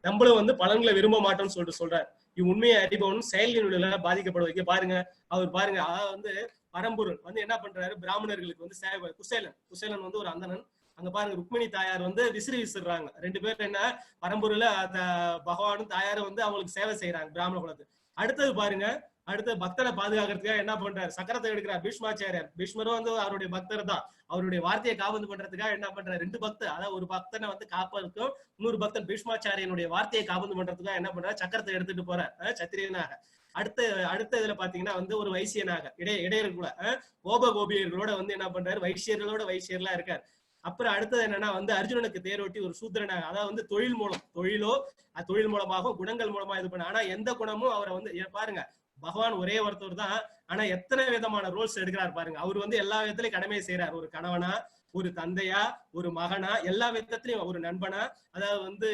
நம்மளும் வந்து பலன்களை விரும்ப மாட்டோம்னு சொல்லிட்டு சொல்றார். இவ்வுண்மையை அறிபவனும் செயல்களின் விளைவுகளால் பாதிக்கப்படுவதற்கு பாருங்க, அவர் பாருங்க, அதாவது வந்து பரம்பொருள் வந்து என்ன பண்றாரு, பிராமணர்களுக்கு வந்து சேவை. குசேலன், குசேலன் வந்து ஒரு அந்தணன். அங்க பாருங்க, ருக்மிணி தாயார் வந்து விசிறி விசிறாங்க. ரெண்டு பேரும் என்ன பரம்பொருள பகவானும் தாயாரும் வந்து அவங்களுக்கு சேவை செய்யறாங்க பிராமண குலத்து. அடுத்தது பாருங்க, அடுத்து பக்தரை பாதுகாக்கிறதுக்காக என்ன பண்றாரு, சக்கரத்தை எடுக்கிறார் பீஷ்மாச்சாரியார். பீஷ்மரும் வந்து அவருடைய பக்தர் தான். அவருடைய வார்த்தையை காபந்து பண்றதுக்காக என்ன பண்றாரு, ரெண்டு பக்தர், அதாவது ஒரு பக்தனை வந்து காப்பதற்கும் இன்னொரு பக்தன் பீஷ்மாச்சாரியனுடைய வார்த்தையை காபந்து பண்றதுக்காக என்ன பண்றாரு, சக்கரத்தை எடுத்துட்டு போறார் சத்திரியனாக. அடுத்த அடுத்த இதுல பாத்தீங்கன்னா வந்து ஒரு வைசியனாக இடையர்குல கோப கோபியர்களோட வந்து என்ன பண்றாரு, வைசியர்களோட வைசியர்களா இருக்காரு. அப்புறம் அடுத்தது என்னன்னா வந்து அர்ஜுனனுக்கு தேரோட்டி ஒரு சூத்திரனாக, அதாவது வந்து தொழில் மூலம், தொழிலோ தொழில் மூலமாகவும் குணங்கள் மூலமா இது பண்ண. ஆனா எந்த குணமும் அவரை வந்து பாருங்க, பகவான் ஒரே ஒருத்தர் தான், ஆனா எத்தனை விதமான ரோல்ஸ் எடுக்கிறார் பாருங்க. அவர் வந்து எல்லா விதத்திலையும் கடமையை செய்யறாரு. ஒரு கணவனா, ஒரு தந்தையா, ஒரு மகனா, எல்லா விதத்திலையும் ஒரு நண்பனா, அதாவது வந்து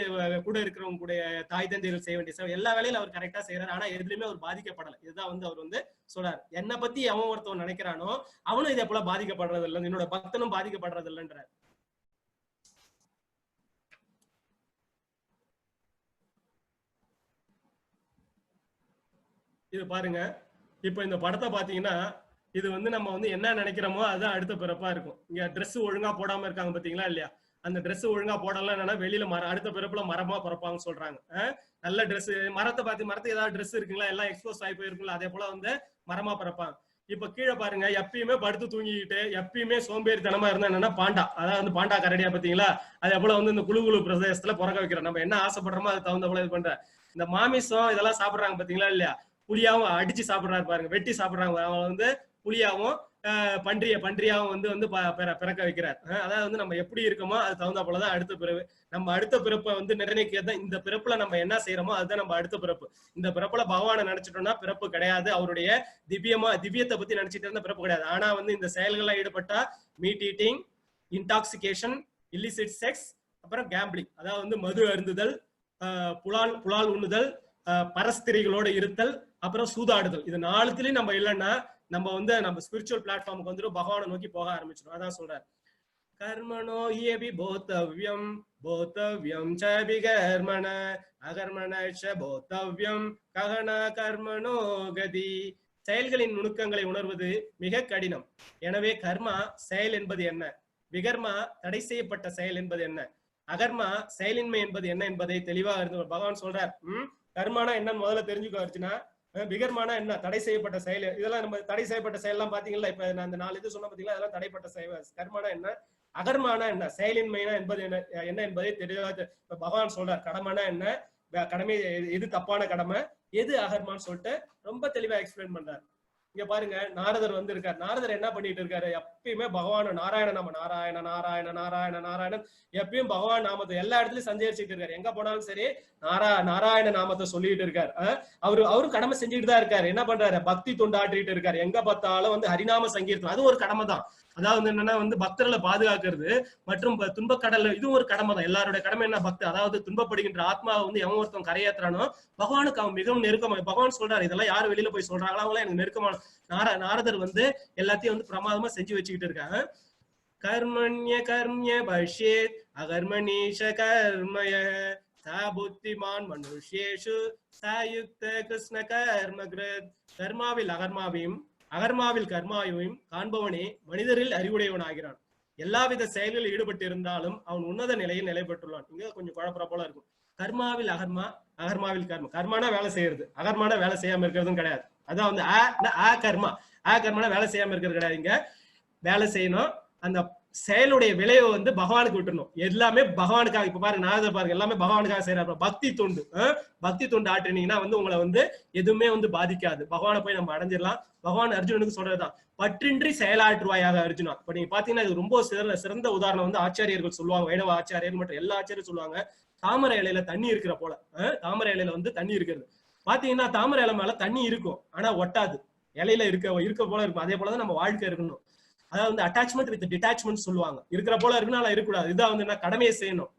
கூட இருக்கிறவங்க கூட தாய் தந்தைகள் செய்ய வேண்டிய சேவை எல்லா வேலையிலும் அவர் கரெக்டா செய்யறாரு. ஆனா எதுலயுமே அவர் பாதிக்கப்படலை. இதுதான் வந்து அவர் வந்து சொல்றாரு, என்னை பத்தி அவன் ஒருத்தவன் நினைக்கிறானோ அவனும் இதே போல பாதிக்கப்படுறது இல்லை, என்னோட பக்தனும் பாதிக்கப்படுறது இல்லைன்றார். இது பாருங்க, இப்ப இந்த படத்தை பாத்தீங்கன்னா இது வந்து நம்ம வந்து என்ன நினைக்கிறோமோ அதுதான் அடுத்த பிறப்பா இருக்கும். இங்க ட்ரெஸ் ஒழுங்கா போடாம இருக்காங்க பாத்தீங்களா இல்லையா? அந்த ட்ரெஸ் ஒழுங்கா போடலாம் என்னன்னா வெளியில அடுத்த பிறப்புல மரமா பிறப்பாங்கன்னு சொல்றாங்க. நல்ல ட்ரெஸ், மரத்தை பார்த்து மரத்துக்கு ஏதாவது ட்ரெஸ் இருக்குங்களா, எல்லாம் எக்ஸ்போஸ் ஆகி போயிருக்குங்களா, அதே போல வந்து மரமா பிறப்பாங்க. இப்ப கீழே பாருங்க, எப்பயுமே படுத்து தூங்கிக்கிட்டு எப்பயுமே சோம்பேறித்தனமா இருந்தா என்னன்னா பாண்டா, அதாவது வந்து பாண்டா கரடியா பாத்தீங்களா, அதே போல வந்து இந்த குழு குழு பிரதேசத்துல பிறக்க வைக்கிறோம். நம்ம என்ன ஆசைப்படுறோமோ அது தகுந்த போல இது பண்ற. இந்த மாமிசம் இதெல்லாம் சாப்பிடுறாங்க பாத்தீங்களா இல்லையா, புளியாவும் அடிச்சு சாப்பிடுறாரு பாருங்க, வெட்டி சாப்பிடுறாங்க. அவங்க வந்து புளியாவும் பன்றியாவும் வந்து வந்து பிறக்க வைக்கிறார். அதாவது வந்து நம்ம எப்படி இருக்கோமோ அது தகுந்த போலதான் அடுத்த பிறப்பு. நம்ம அடுத்த பிறப்பை வந்து நிர்ணயிக்கிறது இந்த பிறப்புல நம்ம என்ன செய்யறோமோ அதுதான் நம்ம அடுத்த பிறப்பு. இந்த பிறப்புல பகவானை நினைச்சிட்டோம்னா பிறப்பு கிடையாது, அவருடைய திவ்யத்தை பத்தி நினைச்சிட்டு இருந்தா பிறப்பு கிடையாது. ஆனா வந்து இந்த செயல்கள்லாம் ஈடுபட்டா meat eating, intoxication, illicit sex, அப்புறம் கேம்பிளிங், அதாவது வந்து மது அருந்துதல், புலால் புலால் உண்ணுதல், பரஸ்திரிகளோட இருத்தல், அப்புறம் சூதாடுதல். இது நாலுத்துலயும் நம்ம இல்லைன்னா நம்ம வந்து நம்ம ஸ்பிரிச்சுவல் பிளாட்ஃபார்முக்கு வந்துட்டு பகவானை நோக்கி போக ஆரம்பிச்சிடும். அதான் சொல்றாரு, கர்மணோ ஹியபி போத்தவ்யம் போத்தவ்யம் ச விகர்மண அகர்மண ச போத்தவ்யம் ககன கர்மணோ கதி. செயல்களின் நுணுக்கங்களை உணர்வது மிக கடினம். எனவே கர்மா செயல் என்பது என்ன, விகர்மா தடை செய்யப்பட்ட செயல் என்பது என்ன, அகர்மா செயலின்மை என்பது என்ன என்பதை தெளிவாக இருந்து பகவான் சொல்றார். கர்மானா என்னன்னு முதல்ல தெரிஞ்சுக்கோ அர்ஜுனா, விகர்மானா என்ன, தடை செய்யப்பட்ட செயல். இதெல்லாம் நம்ம தடை செய்யப்பட்ட செயல்லாம் பாத்தீங்களா, இப்ப நான் அந்த 4 இது சொன்ன பாத்தீங்களா, அதெல்லாம் தடைப்பட்ட செயல். கர்மானா என்ன, அகர்மானா என்ன, செயலின்மைனா என்பது என்ன, என்ன என்பதை தெளிவாக இப்ப பகவான் சொல்றார். கடமைனா என்ன, கடமை எது தப்பான கடமை, எது அகர்மான்னு சொல்லிட்டு ரொம்ப தெளிவா எக்ஸ்பிளைன் பண்றாரு. இங்க பாருங்க, நாரதர் வந்து இருக்காரு. நாரதர் என்ன பண்ணிட்டு இருக்காரு, எப்பயுமே பகவான நாராயண நாம, நாராயண நாராயண நாராயண நாராயணன், எப்பயும் பகவான் நாமத்தை எல்லா இடத்துலயும் சஞ்சரிச்சுட்டு இருக்காரு. எங்க போனாலும் சரி நாராயண நாமத்தை சொல்லிட்டு இருக்காரு. அவரு கடமை செஞ்சுட்டு தான் இருக்காரு. என்ன பண்றாரு, பக்தி தொண்டாற்றிட்டு இருக்காரு. எங்க பார்த்தாலும் வந்து ஹரிநாம சங்கீர்த்தனம், அது ஒரு கடமை தான். அதாவது என்னன்னா வந்து பக்தர்களை பாதுகாக்கிறது மற்றும் துன்பக்கடல்ல இதுவும் ஒரு கடமை தான். எல்லாருடைய கடமை என்ன, பக்தர், அதாவது துன்பப்படுகின்ற ஆத்மாவை வந்து எவன் ஒருத்தன் கரையேத்துறானோ பகவானுக்கு அவன் மிகவும் நெருக்கமான. பகவான் சொல்றாரு, இதெல்லாம் யாரு வெளியில போய் சொல்றாங்களோ அவங்களாம் எனக்கு நெருக்கமான. நாரதர் வந்து எல்லாத்தையும் வந்து பிரமாதமா செஞ்சு வச்சுக்கிட்டு இருக்காங்க. கர்மண்ய கர்மிய பஷ்யேத் அகர்மணீஷ கர்மய ச புத்திமான் மனுஷ்யேஷு சயுக்த கிருஷ்ண கர்ம கிருத். கர்மாவில் அகர்மாவையும் அகர்மாவில் கர்மாவையும் காண்பவனே மனிதரில் அறிவுடையவன் ஆகிறான். எல்லாவித செயல்களில் ஈடுபட்டு இருந்தாலும் அவன் உன்னத நிலையில் நிலை பெற்றுள்ளான். இங்க கொஞ்சம் குழப்பற போல இருக்கும். கர்மாவில் அகர்மா, அகர்மாவில் கர்மா. கர்மானா வேலை செய்யறது, அகர்மானா வேலை செய்யாம இருக்கிறதும் கிடையாது. அதான் வந்து ஆ கர்மா, ஆ கர்மானா வேலை செய்யாம இருக்கிறது கிடையாது. இங்க வேலை செய்யணும், அந்த செயலுடைய விளைவை வந்து பகவானுக்கு விட்டுணும். எல்லாமே பகவானுக்காக. இப்ப பாருங்க, நாரதர் பாருங்க, எல்லாமே பகவானுக்காக செய்யறாரு. பக்தி தொண்டு, பக்தி தொண்டு ஆற்றினீங்கன்னா வந்து உங்களை வந்து எதுவுமே வந்து பாதிக்காது. பகவானை போய் நம்ம அடைஞ்சிடலாம். பகவான் அர்ஜுனனுக்கு சொல்றதுதான், பற்றின்றி செயலாற்றுவாயாக அர்ஜுனா. இப்ப நீங்க பாத்தீங்கன்னா இது ரொம்ப சிறந்த உதாரணம் வந்து ஆச்சாரியர்கள் சொல்லுவாங்க, வைணவ ஆச்சாரியர்கள் மற்றும் எல்லா ஆச்சாரியரும் சொல்லுவாங்க, தாமரை இலையில தண்ணி இருக்கிற போல. தாமரை இலையில வந்து தண்ணி இருக்கிறது பாத்தீங்கன்னா, தாமரை இலை மேல தண்ணி இருக்கும், ஆனா ஒட்டாது. இலையில இருக்க இருக்க போல இருக்கும். அதே போலதான் நம்ம வாழ்க்கை இருக்கணும். அதாவது வந்து அட்டாச்மெண்ட் வித் டிட்டாச்மெண்ட் சொல்லுவாங்க. இருக்கிற போல இருக்குன்னா இருக்கக்கூடாது. இதான் வந்து என்ன, கடமையை செய்யணும்.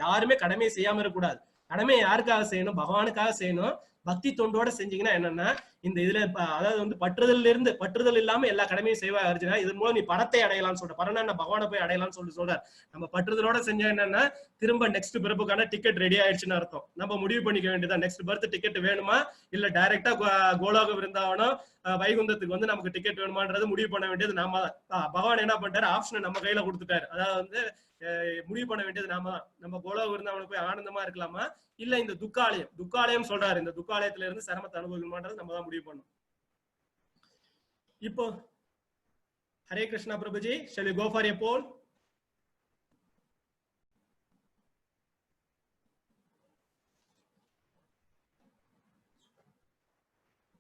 யாருமே கடமையை செய்யாம இருக்கக்கூடாது. கடமையை யாருக்காக செய்யணும், பகவானுக்காக செய்யணும். பக்தி தொண்டோட செஞ்சீங்கன்னா என்னன்னா இந்த இதுல அதாவது வந்து பற்றுதல் இருந்து பற்றுதல் இல்லாம எல்லா கடமையும் செய்வா அர்ஜுனா. இதன் மூலம் நீ பரத்தை அடையலாம்னு சொல்ற. பரனா என்ன, பகவானை போய் அடையலாம்னு சொல்லிட்டு சொல்றாரு. நம்ம பற்றுதலோட செஞ்சா என்னன்னா திரும்ப நெக்ஸ்ட் பிறப்புக்கான டிக்கெட் ரெடி ஆயிடுச்சுன்னு அர்த்தம். நம்ம முடிவு பண்ணிக்க வேண்டியதான், நெக்ஸ்ட் பர்த் டிக்கெட் வேணுமா இல்ல டைரக்டா கோலோக விருந்தாவனம் வைகுந்தத்துக்கு வந்து நமக்கு டிக்கெட் வேணுமான்றது முடிவு பண்ண வேண்டியது நாம தான். பகவான் என்ன பண்ணிட்டாரு, ஆப்ஷனை நம்ம கையில கொடுத்துட்டாரு. அதாவது வந்து முடிவு பண்ண வேண்டியது நாம தான். நம்ம கோலோக விருந்தாவனம் போய் ஆனந்தமா இருக்கலாமா இல்ல இந்த துக்காலயம், துக்காலயம் சொல்றாரு, இந்த துக்காலயத்துல இருந்து சிரமத்தை அனுபவிக்கணுமான்றது நம்ம தான் முடிவு பண்ணணும். இப்போ Hare Krishna Prabhuji, shall we go for a poll?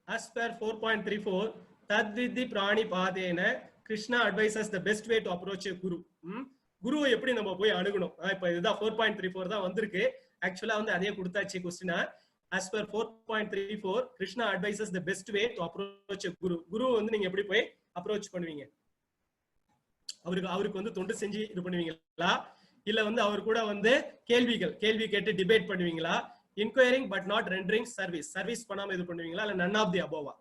As per 4.34, தத்வித்தி பிராணி பாதேன Krishna advises the best way to approach a guru. குருவை எப்படி நம்ம போய் அணுகணும்? இப்ப இதுதான் 4.34 தான் வந்திருக்கு. ஆக்சுவலா வந்து அதே கொடுத்தாச்சு கொஸ்டினா. As per 4.34, Krishna advises the best way to approach a guru. குரு வந்து நீங்க எப்படி போய் அப்ரோச் பண்ணுவீங்க? அவருக்கு வந்து தொண்டு செஞ்சு இது பண்ணுவீங்களா, இல்ல வந்து அவர் கூட வந்து கேள்வி கேட்டு டிபேட் பண்ணுவீங்களா, inquiring but not rendering service, service பண்ணாம இது பண்ணுவீங்களா, இல்ல நன் ஆஃப் the அபோவா?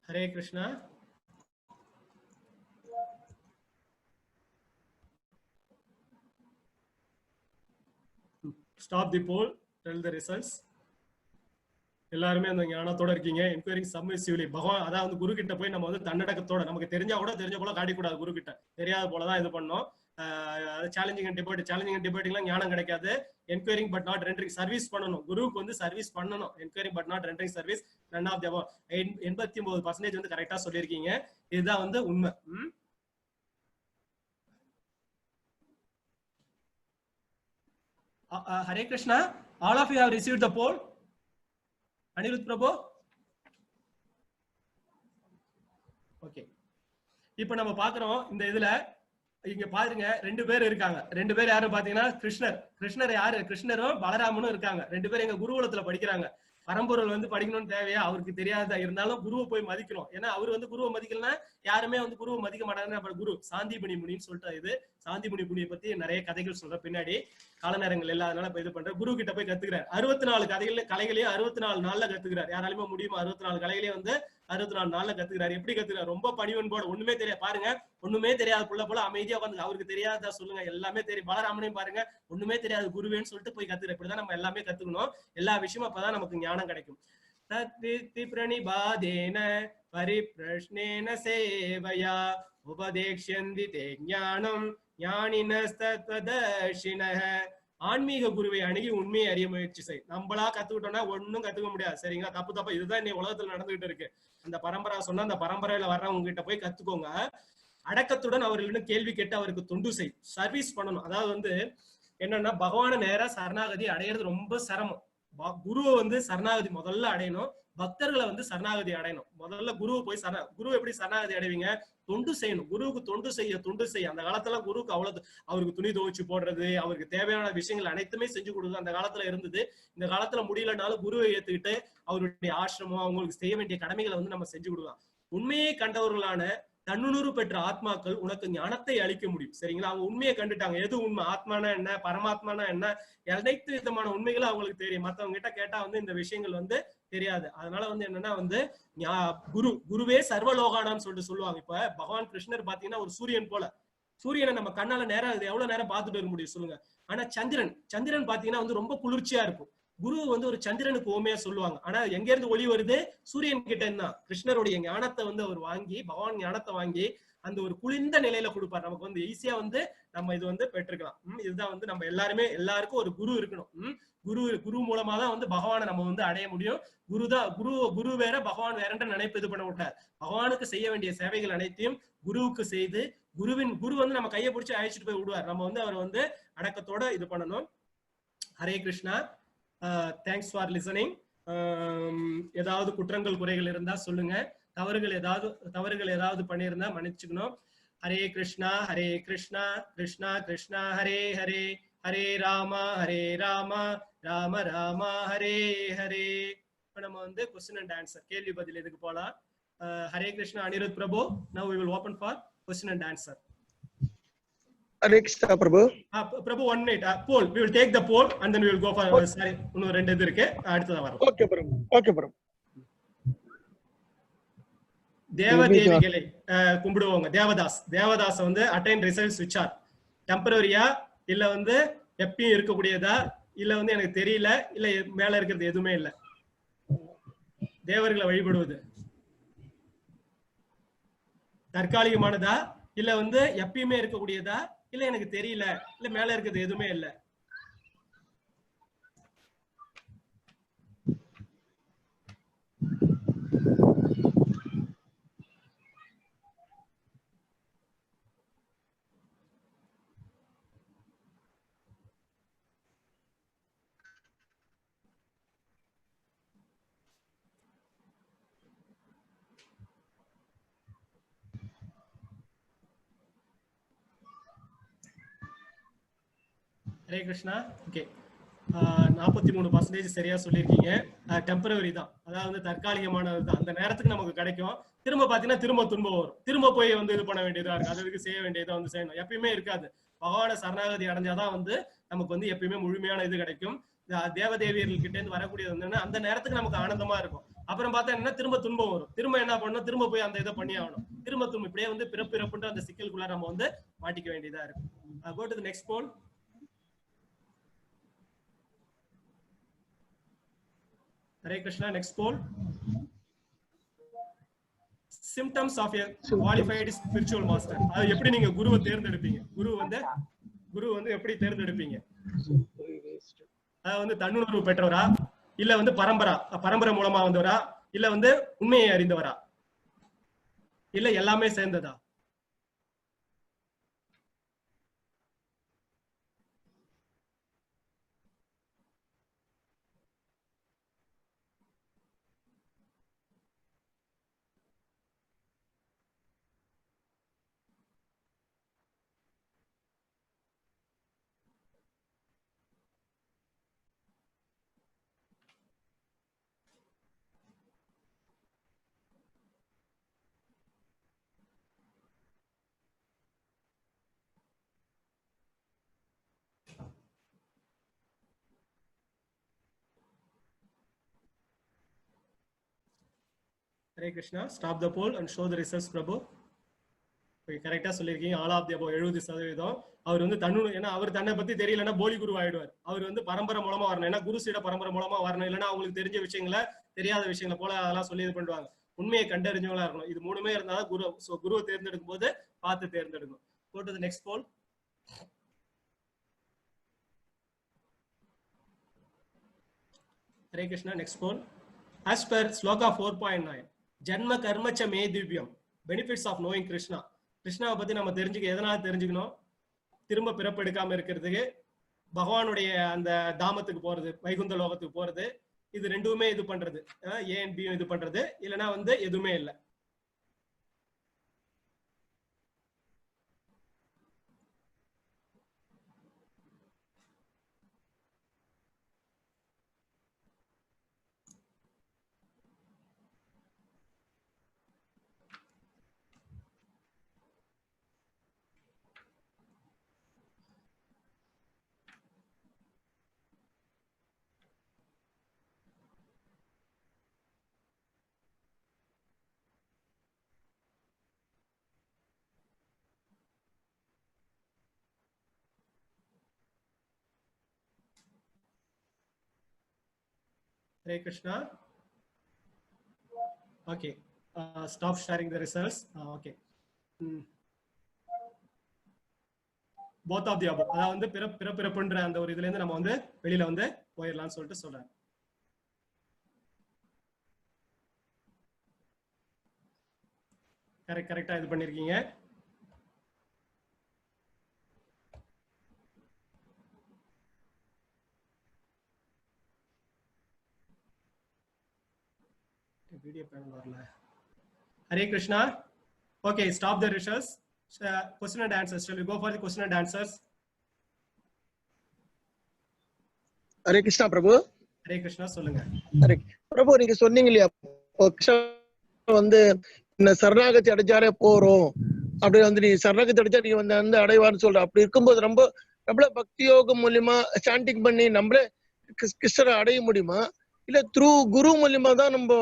Hare Krishna. Stop the poll, tell the results. எல்லாருமே அந்த ஞானத்தோட இருக்கீங்க. என்கொயரிங் சப்மிசிவ்லி பகவான், அதாவது குரு கிட்ட போய் நம்ம வந்து தன்னடக்கத்தோட, நமக்கு தெரிஞ்சா கூட தெரிஞ்ச போல காட்டிக்கூடாது, குரு கிட்ட தெரியாத போலதான் இது பண்ணோம். Challenging and debate, challenging and டிபேட்டிங்லாம் ஞானம் கிடைக்காது. Enquiring but not rendering service பண்ணணும், குருவுக்கு வந்து சர்வீஸ் பண்ணணும். Enquiring but not rendering service, none of the 89% வந்து கரெக்டா சொல்லியிருக்கீங்க. இதுதான் வந்து உண்மை. Hare Krishna, all of you have received the poll. Anirudh Prabhu, okay. இப்போ நம்ம பாக்குறோம் இந்த இதுல இங்க பாருங்க, ரெண்டு பேர் இருக்காங்க. ரெண்டு பேர் யாரு பாத்தீங்கன்னா கிருஷ்ணர். கிருஷ்ணர் யாரு? கிருஷ்ணரும் பலராமனும் இருக்காங்க. ரெண்டு பேரும் எங்க குருகுலத்துல படிக்கிறாங்க. பரம்பொருள் வந்து படிக்கணும்னு தேவையா? அவருக்கு தெரியாதா? இருந்தாலும் குருவை போய் மதிக்கணும். ஏன்னா அவர் வந்து குருவை மதிக்கலன்னா யாருமே வந்து குருவை மதிக்க மாட்டாங்கன்னு. அப்புறம் குரு சாந்திபுனி முனின்னு சொல்லிட்டு, இது சாந்திபுனி முனியை பத்தி நிறைய கதைகள் சொல்ற பின்னாடி கால நேரங்கள் இல்லாதனால இப்ப இது பண்ற. குரு கிட்ட போய் கத்துக்கிறார். 64 கதைகள் கலைகளையும் 64 நாள்ல கத்துக்கிறார். யாராலுமே முடியுமா? 64 கலைகளையும் வந்து 64 நாள்ல கத்துக்கிறார். எப்படி கத்துக்கிறார்? ரொம்ப பணிவன்போட. ஒண்ணுமே தெரியாது பாருங்க, ஒண்ணுமே தெரியாத புள்ள போல அமைதியா உட்காந்து, அவருக்கு தெரியாதா சொல்லுங்க, எல்லாமே தெரியும். பலராமனையும் பாருங்க, ஒண்ணுமே தெரியாது குருவேன்னு சொல்லிட்டு போய் கத்துக்கிற. இப்படிதான் நம்ம எல்லாமே கத்துக்கணும், எல்லா விஷயமும். அப்பதான் நமக்கு ஞானம் கிடைக்கும். தத்வித்தி பிரணிபாதேன பரிப்ரஷ்னேன சேவையா உபதேக்ஷந்தி தே ஞானம் ஞானினஸ்தத்வதர்ஷினஹ. ஆன்மீக குருவை அணுகி உண்மையை அறிய முயற்சி செய். நம்மளா கத்துக்கிட்டோம்னா ஒண்ணும் கத்துக்க முடியாது, சரிங்களா? தப்பு தப்பா இதுதான் இன்னைக்கு உலகத்துல நடந்துகிட்டு இருக்கு. அந்த பரம்பரா சொன்னா அந்த பரம்பரையில வர்றவங்க கிட்ட போய் கத்துக்கோங்க. அடக்கத்துடன் அவர்களிடம் கேள்வி கேட்டு அவருக்கு தொண்டு செய், சர்வீஸ் பண்ணணும். அதாவது வந்து என்னன்னா பகவான நேரா சரணாகதி அடையிறது ரொம்ப சிரமம். குருவை வந்து சரணாகதி முதல்ல அடையணும், பக்தர்களை வந்து சரணாகதி அடையணும். முதல்ல குருவை போய் குரு எப்படி சரணாகதி அடைவீங்க? தொண்டு செய்யணும். குருவுக்கு தொண்டு செய்ய தொண்டு செய்ய. அந்த காலத்துல குருவுக்கு அவ்வளவு, அவருக்கு துணி துவைச்சு போடுறது, அவருக்கு தேவையான விஷயங்கள் அனைத்துமே செஞ்சு கொடுக்குறது அந்த காலத்துல இருந்தது. இந்த காலத்துல முடியலனாலும் குருவை ஏத்துக்கிட்டு அவருடைய ஆசிரமம், அவங்களுக்கு செய்ய வேண்டிய கடமைகளை வந்து நம்ம செஞ்சு கொடுக்கலாம். உண்மையை கண்டவர்களான தன்னுணர்வு பெற்ற ஆத்மாக்கள் உனக்கு ஞானத்தை அளிக்க முடியும், சரிங்களா? அவங்க உண்மையை கண்டுட்டாங்க. எது உண்மை? ஆத்மானா என்ன, பரமாத்மானா என்ன, அனைத்து விதமான உண்மைகளும் அவங்களுக்கு தெரியும். மத்தவங்க கிட்ட கேட்டா வந்து இந்த விஷயங்கள் வந்து தெரியாது. அதனால வந்து என்னன்னா வந்து குரு, குருவே சர்வலோகானான்னு சொல்லிட்டு சொல்லுவாங்க. இப்ப பகவான் கிருஷ்ணர் பாத்தீங்கன்னா ஒரு சூரியன் போல. சூரியனை நம்ம கண்ணால நேரம் அது எவ்வளவு நேரம் பார்த்துட்டு இருக்க முடியும் சொல்லுங்க? ஆனா சந்திரன், சந்திரன் பாத்தீங்கன்னா வந்து ரொம்ப குளிர்ச்சியா இருக்கும். குரு வந்து ஒரு சந்திரனுக்கு ஓமையா சொல்லுவாங்க. ஆனா எங்க இருந்து ஒளி வருது? சூரியன் கிட்ட இருந்தா. கிருஷ்ணருடைய ஞானத்தை வந்து அவர் வாங்கி, பகவான் ஞானத்தை வாங்கி அந்த ஒரு குளிர்ந்த நிலையில கொடுப்பார். நமக்கு வந்து ஈஸியா வந்து நம்ம இது வந்து பெற்றுக்கலாம். இதுதான் வந்து நம்ம எல்லாருமே, எல்லாருக்கும் ஒரு குரு இருக்கணும். குரு, குரு மூலமா தான் வந்து பகவானை நம்ம வந்து அடைய முடியும். குரு தான், குரு, குரு வேற பகவான் வேறன்ற நினைப்பு இது பண்ண விட்டார். பகவானுக்கு செய்ய வேண்டிய சேவைகள் அனைத்தையும் குருவுக்கு செய்து, குரு வந்து நம்ம கையை பிடிச்சி அழைச்சிட்டு போய் விடுவார். நம்ம வந்து அவரை வந்து அடக்கத்தோட இது பண்ணணும். Hare Krishna. Thanks for listening. ஏதாவது குற்றங்கள் குறைகள் இருந்தா சொல்லுங்க. தவறுகள் ஏதாவது பண்ணியிருந்தா மன்னிச்சுக்கணும். ஹரே கிருஷ்ணா ஹரே கிருஷ்ணா கிருஷ்ணா கிருஷ்ணா ஹரே ஹரே, ஹரே ராமா ஹரே ராமா ராம ராமா ஹரே ஹரே. இப்ப நம்ம வந்து கொஸ்டின் அண்ட் ஆன்சர், கேள்வி பதில் இதுக்கு போலாம். Hare Krishna Anirudh Prabhu. Now we will open for question and answer. Hare Krishna Prabhu. Prabhu, 1 minute. Poll. We will take the poll and then we will go for, sorry, இன்னும் ரெண்டு இது இருக்கு, அடுத்ததா வரும். Okay Prabhu, okay Prabhu. தேவ தேவிகளை கும்பிடுவாங்க. தேவதாஸ், தேவதாஸ் வந்து attain results which are டெம்பரரியா இல்ல வந்து எப்பயும் இருக்கக்கூடியதா, இல்ல வந்து எனக்கு தெரியல, இல்ல மேல இருக்கிறது எதுவுமே இல்ல. தேவர்களை வழிபடுவது தற்காலிகமானதா, இல்ல வந்து எப்பயுமே இருக்கக்கூடியதா, இல்ல எனக்கு தெரியல, இல்ல மேல இருக்கிறது எதுவுமே இல்ல. ஹரே கிருஷ்ணா. ஓகே, 43% சரியா சொல்லியிருக்கீங்க. டெம்பரரி தான், அதாவது வந்து தற்காலிகமானது தான். அந்த நேரத்துக்கு நமக்கு கிடைக்கும். திரும்ப பாத்தீங்கன்னா திரும்ப துன்பம் வரும், திரும்ப போய் வந்து இது பண்ண வேண்டியதா இருக்கு, அதுக்கு செய்ய வேண்டியதா வந்து செய்யணும். எப்பயுமே இருக்காது. பகவானை சரணாகதி அடைஞ்சாதான் வந்து நமக்கு வந்து எப்பயுமே முழுமையான இது கிடைக்கும். தேவதேவியர்கள் கிட்ட இருந்து வரக்கூடியது வந்து என்னன்னா, அந்த நேரத்துக்கு நமக்கு ஆனந்தமா இருக்கும். அப்புறம் பார்த்தா என்னன்னா திரும்ப துன்பம் வரும், திரும்ப என்ன பண்ணணும், திரும்ப போய் அந்த இதை பண்ணி ஆகணும், திரும்ப துன்பம். இப்படியே வந்து பிறப்பு பிறப்புன்ற அந்த சிக்கலுக்குள்ள நம்ம வந்து மாட்டிக்க வேண்டியதா இருக்கும். Go to the next poll. Hare Krishna. Next poll. Symptoms of a qualified spiritual master. அது எப்படி நீங்க குருவை தேர்ந்தெடுப்பீங்க? குரு வந்து எப்படி தேர்ந்தெடுப்பீங்க? அதாவது வந்து தன்னுணர்வு பெற்றவரா, இல்ல வந்து பரம்பரை மூலமா வந்தவரா, இல்ல வந்து உண்மையை அறிந்தவரா, இல்ல எல்லாமே சேர்ந்ததா? Hare Krishna. Stop the poll and show the results, Prabhu. கரெக்டா சொல்லியிருக்கீங்க. All of the above 70%. அவர் வந்து தன்னு, ஏன்னா அவர் தன்னை பத்தி தெரியலன்னா போலி குரு ஆயிடுவார். அவர் வந்து பரம்பரை மூலமா வரணும், ஏன்னா குரு சீட பரம்பரை மூலமா வரணும். இல்லைன்னா அவங்களுக்கு தெரிஞ்ச விஷயங்களை தெரியாத விஷயங்களை போல அதெல்லாம் சொல்லி இது பண்ணுவாங்க. உண்மையை கண்டறிஞ்சவங்களா இருக்கணும். இது மூணுமே இருந்தாலும் குரு. ஸோ குருவை தேர்ந்தெடுக்கும் போது பார்த்து தேர்ந்தெடுக்கணும். Go to the next poll. Hare Krishna. Next poll. As per sloka 4.9, Janma கர்மச்ச May திவ்யம், benefits of knowing Krishna. கிருஷ்ணாவை பத்தி நம்ம தெரிஞ்சுக்க எதனால தெரிஞ்சுக்கணும்? திரும்ப பிறப்பெடுக்காம இருக்கிறதுக்கு, பகவானுடைய அந்த தாமத்துக்கு போறது, வைகுந்த லோகத்துக்கு போறது, இது ரெண்டுமே இது பண்றது, ஏ அண்ட் பியும் இது பண்றது, இல்லைன்னா வந்து எதுவுமே இல்லை. Hare Krishna. Okay, stop sharing the results. Okay, both of the above. அதாவது வந்து பிறப்பிறப்புன்ற அந்த ஒரு இதுல இருந்து நம்ம வந்து வெளியில வந்து போயிடலாம்னு சொல்லிட்டு சொல்றேன். கரெக்ட், கரெக்டா இது பண்ணிருக்கீங்க. வீடியோ பேனல் வரல. Hare Krishna. Okay, stop the results. Question and answers. Shall we go for the question and answers? Hare Krishna Prabhu. Hare Krishna, சொல்லுங்க. ஹரே பிரபு, நீங்க சொன்னீங்க இல்லையா, இப்போ கிருஷ்ணா வந்து இந்த சரணாகதி அடைஞ்சாலே போறோம் அப்படி வந்து, நீ சரணாகதி அடைஞ்சா நீ வந்து வந்து அடைவான்னு சொல்ற. அப்படி இருக்கும்போது ரொம்ப நம்மள பக்தி யோகம் மூலியமா சாண்டிங் பண்ணி நம்மளே கிருஷ்ணரை அடைய முடியுமா, இல்ல த்ரூ குரு மூலியமா தான் நம்ம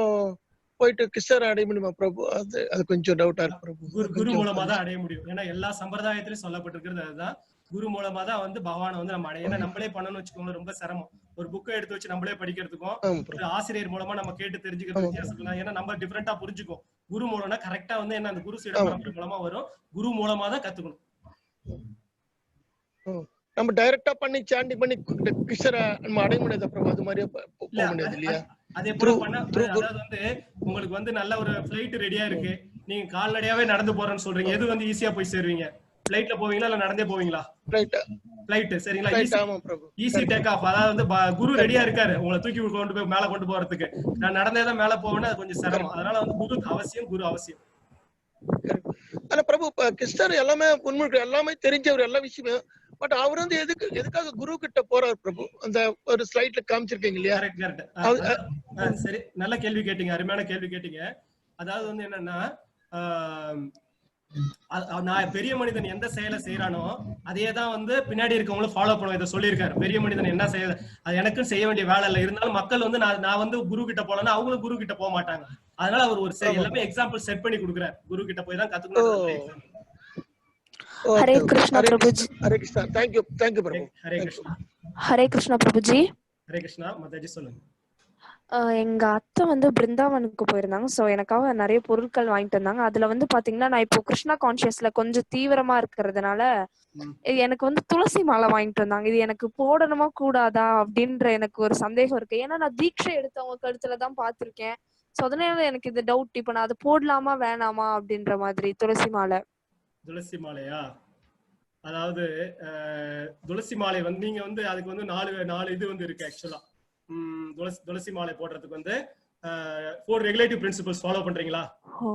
போயிட்டு கிருஷ்ணரை அடைய முடியுமா பிரபு? அது அது கொஞ்சம் டவுட்டா இருக்கு பிரபு. குரு குரு கொஞ்சம் மூலமா தான் அடைய முடியும். ஏன்னா எல்லா சம்பிரதாயத்திலும் சொல்லப்பட்டிருக்கிறது அதுதான். குரு மூலமா தான் வந்து பகவானை வந்து நம்ம அடைய. ஏன்னா நம்மளே பண்ணணும்னு வச்சுக்கோங்களேன், ரொம்ப சிரமம். ஒரு புக்கை எடுத்து வச்சு நம்மளே படிக்கிறதுக்கும் ஆமா பிரபு. ஒரு ஆசிரியர் மூலமா நம்ம கேட்டு தெரிஞ்சுக்கிறது வித்தியாசம் இருக்குல்ல. ஏன்னா நம்ம டிஃப்ரெண்டா புரிஞ்சுக்குவோம். குரு மூலம்னா கரெக்டா வந்து என்ன அந்த குரு சீட பரம்பரை மூலமா வரும். குரு மூலமா தான் கத்துக்கணும். நம்ம டைரக்டா பண்ணி சாண்டிங் பண்ணி கிருஷ்ணரை நம்ம அடைய முடியாது பிரபு. அது மாதிரியே இல்ல, போக முடியாது இல்லையா? அதே போல Through- பண்ண through குரு- அதாவது வந்து உங்களுக்கு வந்து நல்ல ஒரு பிளைட் ரெடியா இருக்கு, நீங்க கால்நடையாவே நடந்து போறேன்னு சொல்றீங்க. எது வந்து ஈஸியா போய் சேருவீங்க? பிளைட்ல போவீங்களா இல்ல நடந்தே போவீங்களா? ரைட். பிளைட், சரிங்களா? ரைட், ஆமா பிரபு. Easy take off. அதாவது வந்து குரு ரெடியா இருக்காரு உங்களை தூக்கி கொண்டு போய் மேல கொண்டு போறதுக்கு. நான் நடந்தே தான் மேல போவேன்னா அது கொஞ்சம் சிரமம். அதனால வந்து குரு அவசியம், குரு அவசியம். ஆனா பிரபு, இப்ப கிருஷ்ணர் எல்லாமே உண்மை, எல்லாமே தெரிஞ்சவர், எல்லா விஷயமும். பட் அவர் வந்து எதுக்காக குரு கிட்ட போறாரு பிரபு? அந்த ஒரு ஸ்லைட்ல காமிச்சிருக்கீங்க இல்லையா? கரெக்ட் கரெக்ட், சரி, நல்ல கேள்வி கேட்டீங்க, அருமையான கேள்வி கேட்டீங்க. அதாவது வந்து என்னன்னா, நான் பெரிய மனிதன் எந்த செயலை செய்யறானோ அதே தான் வந்து பின்னாடி இருக்கவங்களும் ஃபாலோ பண்ணுவோம். இதை சொல்லியிருக்காரு. பெரிய மனிதன் என்ன செய்ய, அது எனக்கும் செய்ய வேண்டிய வேலை இல்லை. இருந்தாலும் மக்கள் வந்து நான் வந்து குரு கிட்ட போலன்னா அவங்களும் குரு கிட்ட போக மாட்டாங்க. அதனால அவர் ஒரு எல்லாமே எக்ஸாம்பிள் செட் பண்ணி கொடுக்குறாரு. குரு கிட்ட போய் தான் கத்துக்கணும். Hare Krishna Hare Prabhuji. Hare Krishna. Thank you, thank you பிரபு. ஹரே கிருஷ்ணா. ஹரே கிருஷ்ணா பிரபுஜி. ஹரே கிருஷ்ணா மாதாஜி, சொல்லுங்க. எங்க அத்தை வந்து பிருந்தாவனுக்கு போயிருந்தாங்க. சோ எனக்காக நிறைய பொருட்கள் வாங்கிட்டு வந்தாங்க. அதுல வந்து பாத்தீங்கன்னா, நான் இப்போ கிருஷ்ணா கான்சியஸ்ல கொஞ்சம் தீவிரமா இருக்கிறதுனால எனக்கு வந்து துளசி மாலை வாங்கிட்டு வந்தாங்க. இது எனக்கு போடணுமா கூடாதா அப்படின்ற எனக்கு ஒரு சந்தேகம் இருக்கு. ஏன்னா நான் தீட்சை எடுத்தவங்க கழுத்துலதான் பாத்திருக்கேன். சோ அதனால எனக்கு இது டவுட். இப்ப நான் அதை போடலாமா வேணாமா அப்படின்ற மாதிரி துளசி மாலை. துளசி மாலையா? அதாவது துளசி மாலை வந்து நீங்க வந்து அதுக்கு வந்து நாலு நாலு இது வந்து இருக்கு ஆக்சுவலா. துளசி மாலை போடுறதுக்கு வந்து ஃபோர் ரெகுலேட்டிவ் பிரின்சிபல்ஸ் ஃபாலோ பண்றீங்களா? ஓ,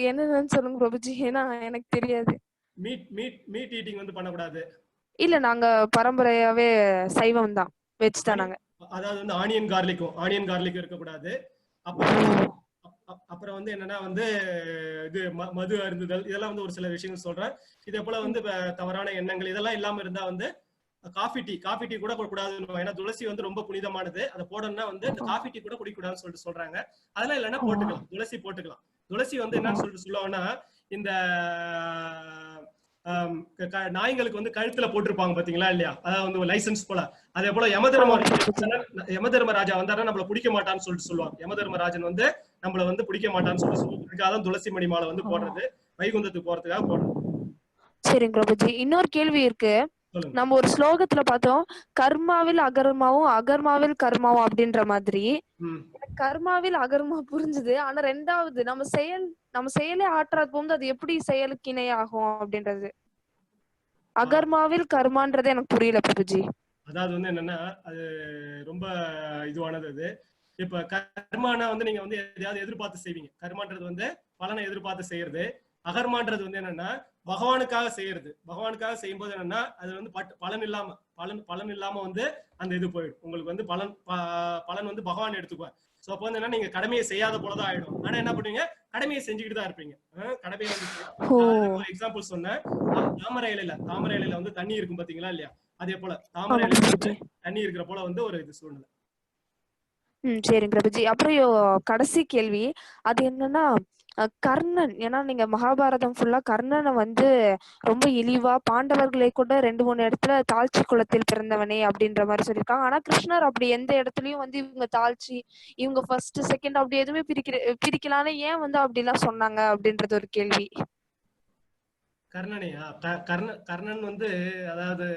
என்னன்னு சொல்லுங்க பிரபுஜி, ஏன்னா எனக்கு தெரியாது. மீட் மீட் மீட் ஈட்டிங் வந்து பண்ணக்கூடாது. இல்ல, நாங்க பரம்பரையாவே சைவம் தான், வெஜ் தான் நாங்க. அதாவது வந்து ஆனியன் கார்லிக்கும் இருக்கக்கூடாது. அப்புறம் அப்புறம் வந்து என்னன்னா வந்து இது மது அருந்துதல், இதெல்லாம் வந்து ஒரு சில விஷயங்கள் சொல்றேன். இதே போல வந்து தவறான எண்ணங்கள் இதெல்லாம் இல்லாம இருந்தா வந்து காஃபி டீ, காஃபி டீ கூட கூடாதுன்னு. ஏன்னா துளசி வந்து ரொம்ப புனிதமானது. அதை போடணும்னா வந்து இந்த காஃபி டீ கூட குடிக்கூடாதுன்னு சொல்லிட்டு சொல்றாங்க. அதெல்லாம் இல்லைன்னா போட்டுக்கலாம், துளசி போட்டுக்கலாம். துளசி வந்து என்னன்னு சொல்லிட்டு சொல்லுவாங்கன்னா, இந்த நாய்களுக்கு வந்து கழுத்துல போட்டிருப்பாங்க பாத்தீங்களா இல்லையா, அதாவது வந்து ஒரு லைசன்ஸ் போல. அதே போல யமதர்மராஜா வந்தாருன்னா நம்மள பிடிக்க மாட்டான்னு சொல்லிட்டு சொல்லுவாங்க. யமதர்மராஜன் வந்து நம்மள வந்து பிடிக்க மாட்டான்னு சொல்லிட்டு சொல்லுவாங்க. அதுக்காக தான் துளசி மணி மாலை வந்து போடுறது, வைகுந்தத்துக்கு போறதுக்காக போடுறது. சரிங்க பிரபுஜி, இன்னொரு கேள்வி இருக்கு. நம்ம ஒரு ஸ்லோகத்துல பார்த்தோம், கர்மாவில் அகர்மாவும் அகர்மாவில் கர்மாவும் அப்படின்ற மாதிரி. கர்மாவில் அகர்மா புரிஞ்சுது, ஆனா ரெண்டாவது நம்ம செயலே ஆற்றாத போகும்போது அது எப்படி செயலுக்கு இணையாகும் அப்படின்றது, அகர்மாவில் கர்மான்றது எனக்கு புரியல பிரபுஜி. அதாவது வந்து என்னன்னா அது ரொம்ப இதுவானது. அது இப்ப கர்மானா வந்து நீங்க வந்து எதையாவது எதிர்பார்த்து செய்வீங்க. கர்மான்றது வந்து பலனை எதிர்பார்த்து செய்யறது. அகர்மான்றது வந்து என்னன்னா பகவானுக்காக செய்யறது. பகவானுக்காக செய்யும் போது என்னன்னா அது வந்து பலன் இல்லாம, பலன் இல்லாம வந்து அந்த இது போயிடும். உங்களுக்கு வந்து பலன் வந்து பகவான் எடுத்துக்குவார். சோ அப்போ வந்து என்ன, நீங்க கடமையை செய்யாத போலதான் ஆயிடும். ஆனா என்ன பண்ணுவீங்க, கடமையை செஞ்சுக்கிட்டு தான் இருப்பீங்க. கடமையை வந்து ஒரு எக்ஸாம்பிள் சொன்னேன், தாமரை இலையில வந்து தண்ணி இருக்கும் பாத்தீங்களா இல்லையா, அதே போல தாமரை இலையில தண்ணி இருக்கிற போல வந்து ஒரு இது சூழ்நிலை. சரிங்க பிரபுஜி. அப்புறம் கடைசி கேள்வி அது என்னன்னா, கர்ணன், ஏன்னா நீங்க மகாபாரதம் ஃபுல்லா கர்ணனை வந்து ரொம்ப இழிவா பாண்டவர்களை கூட 2-3 இடத்துல தாழ்ச்சி குலத்தில் பிறந்தவனே அப்படின்ற மாதிரி சொல்லியிருக்காங்க. ஆனா கிருஷ்ணர் அப்படி எந்த இடத்துலயும் வந்து இவங்க தாழ்ச்சி, இவங்க ஃபர்ஸ்ட் செகண்ட் அப்படி எதுவுமே பிரிக்கலான்னு ஏன் வந்து அப்படி எல்லாம் சொன்னாங்க அப்படின்றது ஒரு கேள்வி. கர்ணனையா? கர்ணன் வந்து அதாவது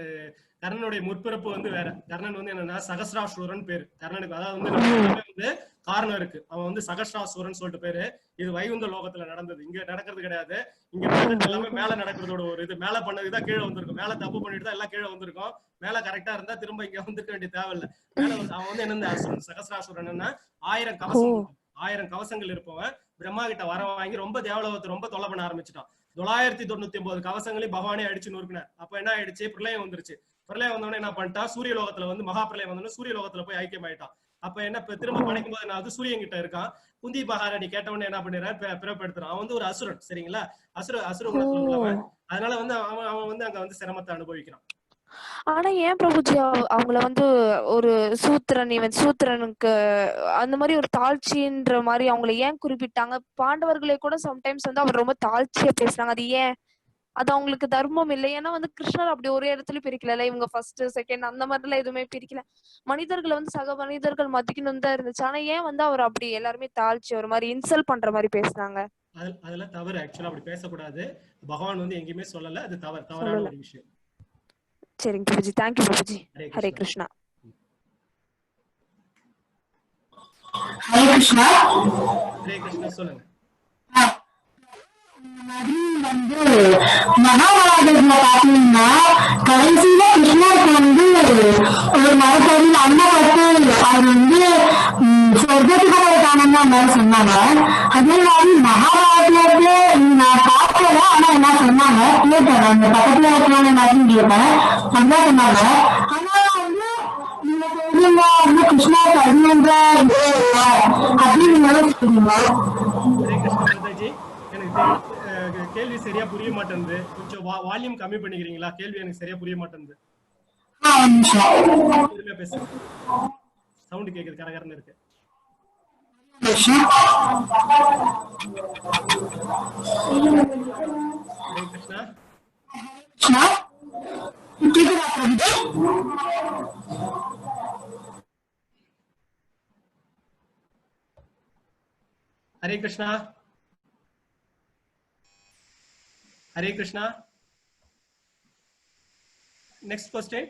கர்ணனுடைய முற்பிறப்பு வந்து வேற. கர்ணன் வந்து என்னன்னா சகசிராசூரன் பேரு கர்ணனுக்கு. அதாவது வந்து வந்து காரணம் இருக்கு, அவன் வந்து சகசிராசூரன் சொல்லிட்டு பேரு. இது வைகுந்த லோகத்துல நடந்தது, இங்க நடக்கிறது கிடையாது. இங்க எல்லாமே மேல நடக்கிறதோட ஒரு இது, மேல பண்ணதுதான் கீழே வந்திருக்கும். மேல தப்பு பண்ணிட்டு தான் எல்லாம் கீழே வந்திருக்கும். மேல கரெக்டா இருந்தா திரும்ப இங்க வந்திருக்க வேண்டிய தேவை இல்லை. மேல வந்து அவன் வந்து என்ன அசுரன், சகசிராசூரன் என்னன்னா 1000 கவசம், 1000 கவசங்கள் இருப்பவன். பிரம்மா கிட்ட வர வாங்கி ரொம்ப தேவலோகத்தை ரொம்ப தொல்லை பண்ண ஆரம்பிச்சுட்டான். 999 கவசங்களையும் பகவானே அடிச்சு நொறுக்குனார். அப்ப என்ன ஆயிடுச்சு, பிரளயம் வந்துருச்சு. பிரளயம் வந்தோடனே என்ன பண்ணிட்டான், சூரிய லோகத்துல வந்து மகா பிரளயம் வந்தோடனே சூரிய லோகத்துல போய் ஐக்கியம் ஆயிட்டான். அப்ப என்ன திரும்ப படைக்கும் போது என்ன ஆகுது, சூரியன் கிட்ட இருக்கான். குந்தி மகாராணி கேட்டவொடனே என்ன பண்ணிடுறாரு, பிறப்படுத்துறான். அவன் வந்து ஒரு அசுரன், சரிங்களா, அசுர குலத்துல உள்ளவன். அதனால வந்து அவன் வந்து அங்க வந்து சிரமத்தை அனுபவிக்கிறான். ஆனா ஏன் பிரபுஜி அவங்கள வந்து ஒரு சூத்திரன், இவன் சூத்திரனுக்கு அந்த மாதிரி ஒரு தாழ்ச்சின்ற மாதிரி அவங்கள ஏன் குறிப்பிட்டாங்க? பாண்டவர்களை கூட சம்டைம்ஸ் வந்து அவர் ரொம்ப தாழ்ச்சியா பேசுறாங்க, அது ஏன்? அது அவங்களுக்கு தர்மம் இல்லை. ஏன்னா வந்து கிருஷ்ணர் அப்படி ஒரு இடத்துலயும் பிரிக்கல, இவங்க ஃபர்ஸ்ட் செகண்ட் அந்த மாதிரி எல்லாம் எதுவுமே பிரிக்கல. மனிதர்களை வந்து சக மனிதர்கள் மதிக்கணும் தான் இருந்துச்சு. ஆனா ஏன் வந்து அவர் அப்படி எல்லாருமே தாழ்ச்சி ஒரு மாதிரி இன்சல்ட் பண்ற மாதிரி பேசுனாங்க? அதெல்லாம் தவறு. ஆக்சுவலா அப்படி பேசக்கூடாது. பகவான் வந்து எங்கேயுமே சொல்லல, அது தவறான ஒரு விஷயம். சரிங்க Prabhuji, thank you Prabhuji. Hare Krishna. Hare Krishna. Hare Krishna. சொல்லுங்க. வந்து மகாபாரதத்துல பாத்தீங்கன்னா கடைசியில கிருஷ்ணருக்கு வந்து ஒரு மரத்தடியில் அன்னப்பட்டு அவர் வந்து சொர்க்கத்துக்கு போயிட்டாங்கன்னு மாதிரி சொன்னாங்க. அதே மாதிரி மகாபாரதத்துல நான் பார்க்கல, ஆனா என்ன சொன்னாங்க கேட்டேன், அந்த பக்கத்துல இருக்கிறவங்க மாதிரி கேட்டேன், அப்படிதான் சொன்னாங்க. ஆனா வந்து நீங்க சொல்றீங்க வந்து கிருஷ்ணாவுக்கு அர்ஜுனன்ற அப்படின்னு சொல்றீங்க. எனக்கு கேள்வி சரியா புரிய மாட்டேங்குது, கொஞ்சம் வால்யூம் கம்மி பண்ணிக்கிறீங்களா? கேள்வி எனக்கு சரியா புரிய மாட்டேங்குது. பேசுங்க, சவுண்ட் கேக்குது, கரகரன்னு இருக்கு. Hare Krishna. Hare Krishna. Hare Krishna. Next question.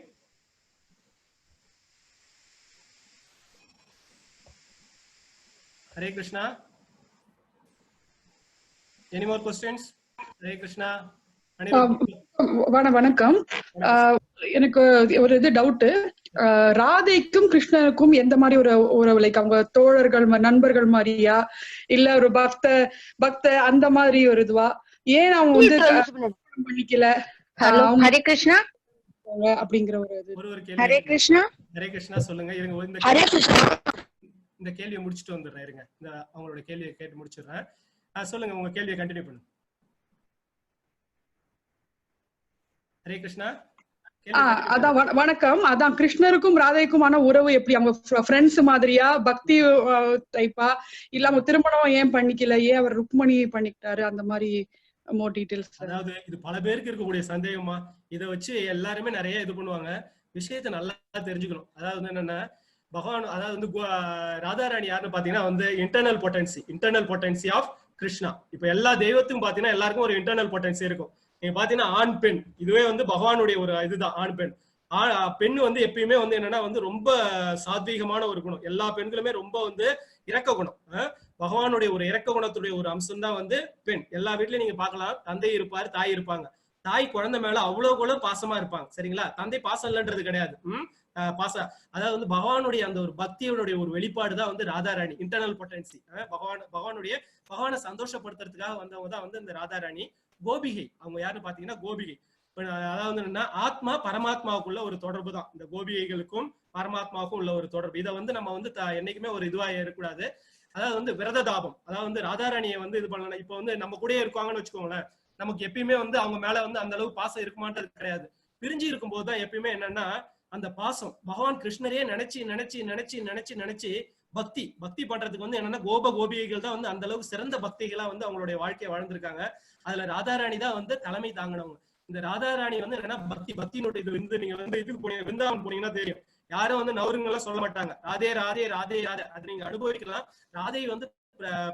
Hare Krishna. Any more questions? Hare Krishna. வணக்கம். எனக்கு ஒரு இது டவுட். ராதைக்கும் கிருஷ்ணனுக்கும் எந்த மாதிரி ஒரு ஒரு லைக் அவங்க தோழர்கள் நண்பர்கள் மாதிரியா, இல்ல ஒரு பக்த பக்த அந்த மாதிரி ஒரு இதுவா? ஏன் அவங்க வந்து பண்ணிக்கல? ஹரே கிருஷ்ணா அப்படிங்கிற ஒரு இது. ஹரே கிருஷ்ணா. ஹரே கிருஷ்ணா சொல்லுங்க. இருங்க, ஹரே கிருஷ்ணா. இந்த கேள்வியை முடிச்சிட்டு வந்துடுறேன். இருங்க, இந்த அவங்களோட கேள்வியை கேட்டு முடிச்சிடுறேன். சொல்லுங்க, உங்க கேள்வியை கண்டினியூ பண்ணுங்க. ஹரே கிருஷ்ணா. அதான் வணக்கம். அதான் கிருஷ்ணருக்கும் ராதைக்குமான உறவு எப்படி? அவங்க ஃப்ரெண்ட்ஸ் மாதிரியா, பக்தி டைப்பா, இல்ல அவங்க திருமணம் ஏன் பண்ணிக்கல, ஏன் அவர் ருக்மணி பண்ணிக்கிட்டாரு, அந்த மாதிரி மோர் டீடைல்ஸ். அதாவது இது பல பேருக்கு இருக்கக்கூடிய சந்தேகமா, இதை வச்சு எல்லாருமே நிறைய இது பண்ணுவாங்க. விஷயத்தை நல்லா தெரிஞ்சுக்கணும். அதாவது என்னன்னா பகவான், அதாவது வந்து ராதாராணி யாருன்னு பாத்தீங்கன்னா வந்து internal potency, internal potency of Krishna. இப்ப எல்லா தெய்வத்துக்கும் பாத்தீங்கன்னா எல்லாருக்கும் ஒரு இன்டர்னல் பொட்டன்சி இருக்கும். நீங்க பாத்தீங்கன்னா ஆண் பெண் இதுவே வந்து பகவானுடைய ஒரு இதுதான். ஆண் பெண், பெண் வந்து எப்பயுமே வந்து என்னன்னா வந்து ரொம்ப சாத்வீகமான ஒரு குணம். எல்லா பெண்களுமே ரொம்ப வந்து இரக்க குணம். பகவானுடைய ஒரு இரக்க குணத்துடைய ஒரு அம்சம் தான் வந்து பெண். எல்லா வீட்லயும் நீங்க பாக்கலாம், தந்தை இருப்பாரு, தாய் இருப்பாங்க. தாய் குழந்தை மேல அவ்வளவு கூட பாசமா இருப்பாங்க, சரிங்களா? தந்தை பாசம் இல்லைன்றது கிடையாது. பாச, அதாவது வந்து பகவானுடைய அந்த ஒரு பக்தியுடைய ஒரு வெளிப்பாடு தான் வந்து ராதாராணி, இன்டர்னல் பொட்டன்சி. பகவானுடைய பகவானை சந்தோஷப்படுத்துறதுக்காக வந்தவங்க தான் வந்து இந்த ராதாராணி. கோபிகை அவங்க யாருன்னு பாத்தீங்கன்னா கோபிகை. அதாவது என்னன்னா ஆத்மா பரமாத்மாவுக்குள்ள ஒரு தொடர்பு தான் இந்த கோபிகைகளுக்கும் பரமாத்மாவுக்கும் உள்ள ஒரு தொடர்பு. இதை வந்து நம்ம வந்து என்னைக்குமே ஒரு இதுவா இருக்கக்கூடாது. அதாவது வந்து விரத தாபம், அதாவது வந்து ராதாராணியை வந்து இது பண்ணலாம். இப்ப வந்து நம்ம கூடயே இருக்காங்கன்னு வச்சுக்கோங்களேன், நமக்கு எப்பயுமே வந்து அவங்க மேல வந்து அந்த அளவு பாசம் இருக்குமான்றது கிடையாது. பிரிஞ்சு இருக்கும் போதுதான் எப்பயுமே என்னன்னா அந்த பாசம் பகவான் கிருஷ்ணரையே நினைச்சு நினைச்சு நினைச்சு நினைச்சு நினைச்சு பக்தி பக்தி பண்றதுக்கு வந்து என்னன்னா கோப கோபிகைகள் தான் வந்து அந்த அளவுக்கு சிறந்த பக்திகளா வந்து அவங்களுடைய வாழ்க்கையை வாழ்ந்திருக்காங்க. அதுல ராதாராணி தான் வந்து தலைமை தாங்கினவங்க. இந்த ராதாராணி வந்து என்னன்னா பக்தி, பக்தியினுடைய இது வந்து நீங்க வந்து இதுக்கு போனீங்க, விருந்தாவன் போனீங்கன்னா தெரியும், யாரும் வந்து நவருங்கெல்லாம் சொல்ல மாட்டாங்க. ராதே ராதே ராதே ராதே, அது நீங்க அனுபவிக்கலாம். ராதை வந்து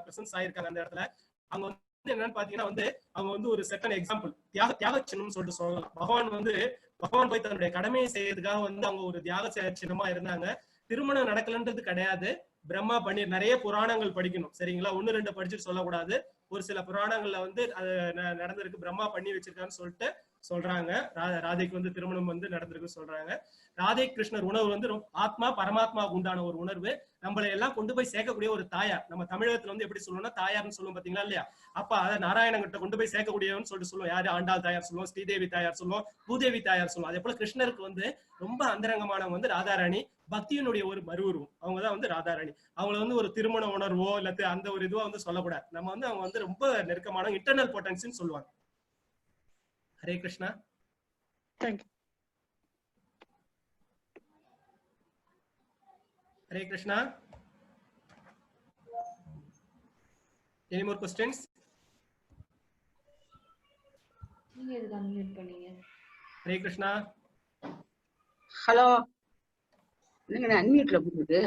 பிரசன்ஸ் ஆயிருக்காங்க அந்த இடத்துல. அவங்க வந்து என்னன்னு பாத்தீங்கன்னா வந்து அவங்க வந்து ஒரு செகண்ட் எக்ஸாம்பிள், தியாக தியாக சின்னம்னு சொல்லிட்டு சொல்லலாம். பகவான் வந்து பகவான் போய் தன்னுடைய கடமையை செய்யறதுக்காக வந்து அவங்க ஒரு தியாக சின்னமா இருந்தாங்க. திருமணம் நடக்கலன்றது கிடையாது. பிரம்மா பண்ணி நிறைய புராணங்கள் படிக்கணும், சரிங்களா? ஒண்ணு ரெண்டு படிச்சுட்டு சொல்லக்கூடாது. ஒரு சில புராணங்கள்ல வந்து அது நடந்திருக்கு, பிரம்மா பண்ணி வச்சிருக்கான்னு சொல்லிட்டு சொல்றாங்க. ராதைக்கு வந்து திருமணம் வந்து நடந்திருக்குன்னு சொல்றாங்க. ராதை கிருஷ்ணர் உணர்வு வந்து ஆத்மா பரமாத்மாவுக்கு உண்டான ஒரு உணர்வு, நம்மளை எல்லாம் கொண்டு போய் சேர்க்கக்கூடிய ஒரு தாயார். நம்ம தமிழகத்துல வந்து எப்படி சொல்லுவோம்னா தாயார்னு சொல்லுவோம் பாத்தீங்களா இல்லையா? அப்ப அதை நாராயணங்கிட்ட கொண்டு போய் சேர்க்கக்கூடியவன்னு சொல்லிட்டு சொல்லுவோம். யாரு? ஆண்டாள் தாயார் சொல்லுவோம், ஸ்ரீதேவி தாயார் சொல்லுவோம், பூதேவி தாயார் சொல்லுவோம். அதே போல கிருஷ்ணருக்கு வந்து ரொம்ப அந்தரங்கமானவங்க வந்து ராதாராணி, பக்தியினுடைய ஒரு மறு உருவம் அவங்கதான் வந்து ராதாராணி. அவங்கள வந்து ஒரு திருமண உணர்வோ இல்ல அந்த ஒரு இதுவோ வந்து சொல்லக்கூடாது. நம்ம வந்து அவங்க வந்து ரொம்ப நெருக்கமான இன்டர்னல் பொட்டன்சின்னு சொல்லுவாங்க. Hare Krishna. Thank you. Hare Krishna. Any more questions? நீங்க எதுக்கு அன்மியூட் பண்ணீங்க? ஹரே கிருஷ்ணா. ஹலோ, என்னங்க நான் அன்மியூட்ல போகுது?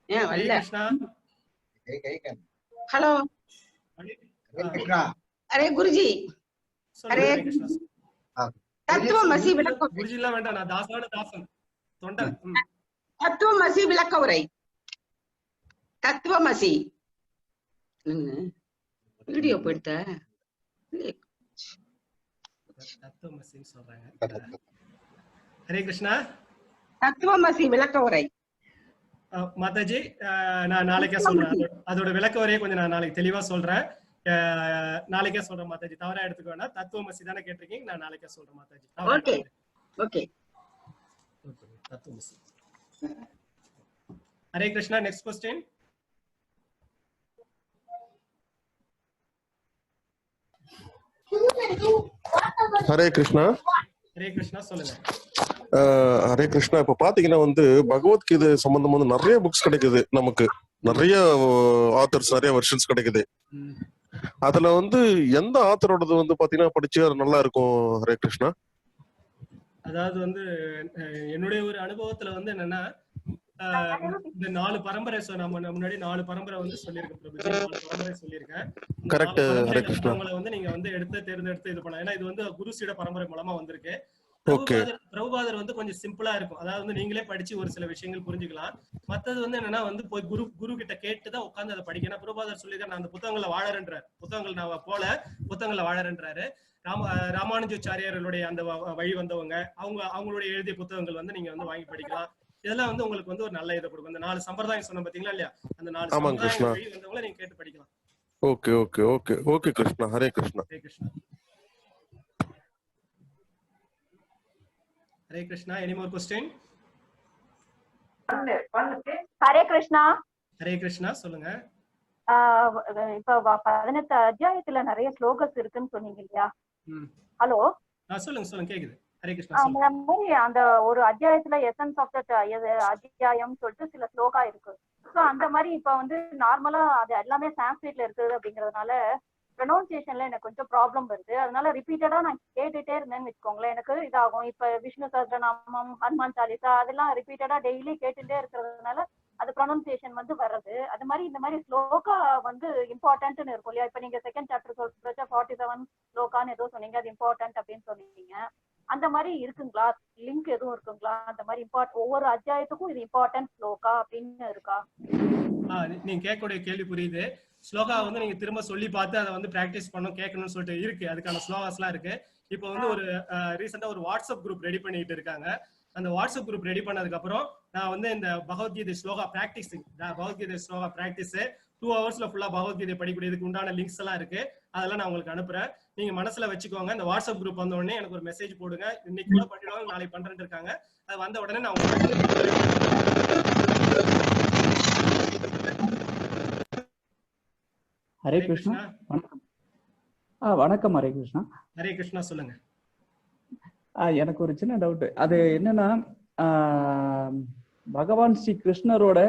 ஏன் ஹரே வரல? கிருஷ்ணா. ஹலோ, அரே குருஜி. சொல்லுங்க. ஹரே ஹரே கிருஷ்ணா. தத்துவமசி விளக்க குருஜி எல்லாம் வேண்டாம், நான் தாசான தாசன் தொண்டன். தத்துவமசி விளக்க உரை. தத்துவமசி வீடியோ போயிடுத்த. தத்துவமசின்னு சொல்றாங்க. ஹரே கிருஷ்ணா. தத்துவமசி விளக்க உரை. மாதாஜி, நான் நாளைக்கே சொல்றேன். அதோட விளக்க உரையை கொஞ்சம் நான் நாளைக்கு தெளிவா சொல்றேன். நாளைக்கே சொல்றேன் மாதாஜி, தவறா எடுத்துக்க வேணாம். தத்துவமசி தானே கேட்டிருக்கீங்க, நான் நாளைக்கே சொல்றேன் மாதாஜி. Okay okay. தத்துவமசி. Hare Krishna. Next question. Hare Krishna. Hare Krishna. சொல்லுங்க. ஹரே கிருஷ்ணா. இப்ப பாத்தீங்கன்னா வந்து பகவத்கீதை சம்பந்தம் வந்து நிறைய புக்ஸ் கிடைக்குது நமக்கு, நிறைய ஆத்தர்ஸ், நிறைய வெர்ஷன்ஸ் கிடைக்குது. அதுல வந்து எந்த ஆத்தரோடது வந்து பாத்தீங்கன்னா படிச்சு நல்லா இருக்கும்? ஹரே கிருஷ்ணா. அதாவது வந்து என்னுடைய ஒரு அனுபவத்துல வந்து என்னன்னா இந்த 4 பரம்பரை, நம்ம முன்னாடி 4 பரம்பரை வந்து சொல்லியிருக்கேன் பிரபுஜி, 4 பரம்பரை சொல்லியிருக்கேன். கரெக்ட். ஹரே கிருஷ்ணா. அவங்களை வந்து நீங்க வந்து எடுத்து தேர்ந்தெடுத்து இது பண்ணலாம். ஏன்னா இது வந்து குருசியோட பரம்பரை மூலமா வந்திருக்கு. பிரபுபாதர் வந்து கொஞ்சம் சிம்பிளா இருக்கும். அதாவது வந்து நீங்களே படிச்சு ஒரு சில விஷயங்கள் புரிஞ்சுக்கலாம். மத்தது வந்து என்னன்னா வந்து போய் குரு கிட்ட கேட்டுதான் உட்கார்ந்து அதை படிக்கணும். ஏன்னா பிரபுபாதர் சொல்லியிருக்காரு, நான் அந்த புத்தகங்களை வாழறேன்றாரு, புத்தகங்கள் நான் போல புத்தகங்களை வாழறேன்றாரு. ராமானுஜாச்சாரியர்களுடைய அந்த வழி வந்தவங்க அவங்க அவங்களுடைய எழுதிய புத்தகங்கள் வந்து நீங்க வந்து வாங்கி படிக்கலாம். இதெல்லாம் வந்து உங்களுக்கு வந்து ஒரு நல்ல இதை கொடுக்கும். அந்த 4 சம்பிரதாயம் சொன்ன பாத்தீங்களா இல்லையா, அந்த 4 சம்பிரதாயம் வழி வந்தவங்களை நீங்க கேட்டு படிக்கலாம். Okay okay okay okay Krishna. Hare Krishna. Hare Krishna. Hare Krishna. Any more question? Hare Krishna. Hare Krishna. சொல்லுங்க. இப்ப 18 அத்தியாயத்துல நிறைய ஸ்லோகஸ் இருக்குன்னு சொன்னீங்க இல்லையா? ஹலோ. சொல்லுங்க சொல்லுங்க, கேக்குது. ஹரே கிருஷ்ணா, சொல்லுங்க. அந்த மாதிரி அந்த ஒரு அத்தியாயத்துல எசன்ஸ் ஆஃப் that அத்தியாயம் சொல்லிட்டு சில ஸ்லோகா இருக்கு. ஸோ அந்த மாதிரி இப்ப வந்து நார்மலா அது எல்லாமே சான்ஸ்கிரிட்ல இருக்குது அப்படிங்கறதுனால ப்ரொனவுன்சியேஷன்ல எனக்கு கொஞ்சம் ப்ராப்ளம் வருது. அதனால ரிப்பீட்டடா நான் கேட்டுட்டே இருந்தேன்னு வச்சுக்கோங்களேன், எனக்கு இதாகும். இப்ப விஷ்ணு சஹஸ்ரநாமம், ஹனுமான் சாலிசா அதெல்லாம் ரிப்பீட்டடா டெய்லி கேட்டுட்டே இருக்கிறதுனால அது ப்ரொனவுன்சியேஷன் வந்து வர்றது. அது மாதிரி இந்த மாதிரி ஸ்லோகா வந்து இம்பார்ட்டன்ட்னு இருக்கும் இல்லையா? இப்ப நீங்க செகண்ட் சாப்டர் சொல்றச்ச 47 ஸ்லோகான்னு ஏதோ சொன்னீங்க, அது இம்பார்ட்டன்ட் அப்படின்னு சொன்னீங்க. அந்த மாதிரி இருக்குங்களா? லிங்க் எதுவும் இருக்குங்களா? அந்த மாதிரி ஒவ்வொரு அத்தியாயத்துக்கும் இது இம்பார்ட்டன்ட் ஸ்லோகா அப்படின்னு இருக்கா? நீங்க கேட்கக்கூடிய கேள்வி புரியுது. ஸ்லோகா வந்து நீங்க திரும்ப சொல்லி பார்த்து அதை வந்து பிராக்டிஸ் பண்ணும் கேட்கணும்னு சொல்லிட்டு இருக்கு. அதுக்கான ஸ்லோகாஸ் எல்லாம் இருக்கு. இப்போ வந்து ஒரு ரீசெண்டா ஒரு வாட்ஸ்அப் குரூப் ரெடி பண்ணிட்டு இருக்காங்க. அந்த வாட்ஸ்அப் குரூப் ரெடி பண்ணதுக்கு அப்புறம் நான் வந்து இந்த பகவத்கீதை ஸ்லோகா பிராக்டிஸ், பகவத்கீதை ஸ்லோகா பிராக்டிஸ் 2 ஹவர்ஸ்ல ஃபுல்லா பகவத்கீதை படிக்கக்கூடியதுக்கு உண்டான லிங்க்ஸ் எல்லாம் இருக்கு. அதெல்லாம் நான் உங்களுக்கு அனுப்புறேன். நீங்க மனசுல வச்சுக்கோங்க. இந்த வாட்ஸ்அப் குரூப் வந்த உடனே எனக்கு ஒரு மெசேஜ் போடுங்க. இன்னைக்கு கூட பண்ணிடுவாங்க, நாளைக்கு பண்றேன்னு இருக்காங்க. அது வந்த உடனே நான் உங்களுக்கு. ஹரே கிருஷ்ணா. வணக்கம். வணக்கம் ஹரே கிருஷ்ணா. ஹரே கிருஷ்ணா, சொல்லுங்க. எனக்கு ஒரு சின்ன டவுட். அது என்னன்னா, பகவான் ஸ்ரீ கிருஷ்ணரோட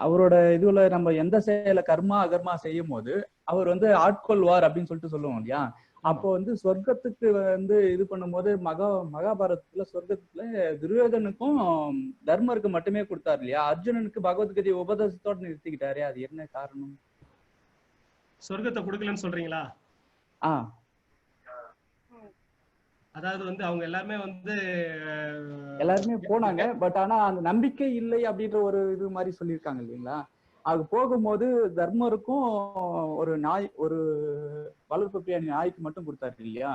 அவரோட இதுல நம்ம எந்த செயலை கர்மா அகர்மா செய்யும் போது அவர் வந்து ஆட்கொள்வார் அப்படின்னு சொல்லிட்டு சொல்லுவோம் இல்லையா? அப்போ வந்து சொர்க்கத்துக்கு வந்து இது பண்ணும்போது மகாபாரதத்துல சொர்க்கத்துல துரியோதனுக்கும் தர்மருக்கு மட்டுமே கொடுத்தாரு இல்லையா? அர்ஜுனனுக்கு பகவத்கீதை உபதேசத்தோட நிறுத்திக்கிட்டாரு, அது என்ன காரணம்? சொர்க்கத்தை கொடுக்கலன்னு சொல்றீங்களா? அதாவது வந்து அவங்க எல்லாருமே வந்து எல்லாருமே போனாங்க. பட் ஆனா அந்த நம்பிக்கை இல்லை அப்படின்ற ஒரு இது மாதிரி சொல்லியிருக்காங்க இல்லைங்களா? அது போகும்போது தர்மருக்கும் ஒரு நாய், ஒரு வளர்ப்பு பிரியாணி நாய்க்கு மட்டும் கொடுத்தாரு இல்லையா?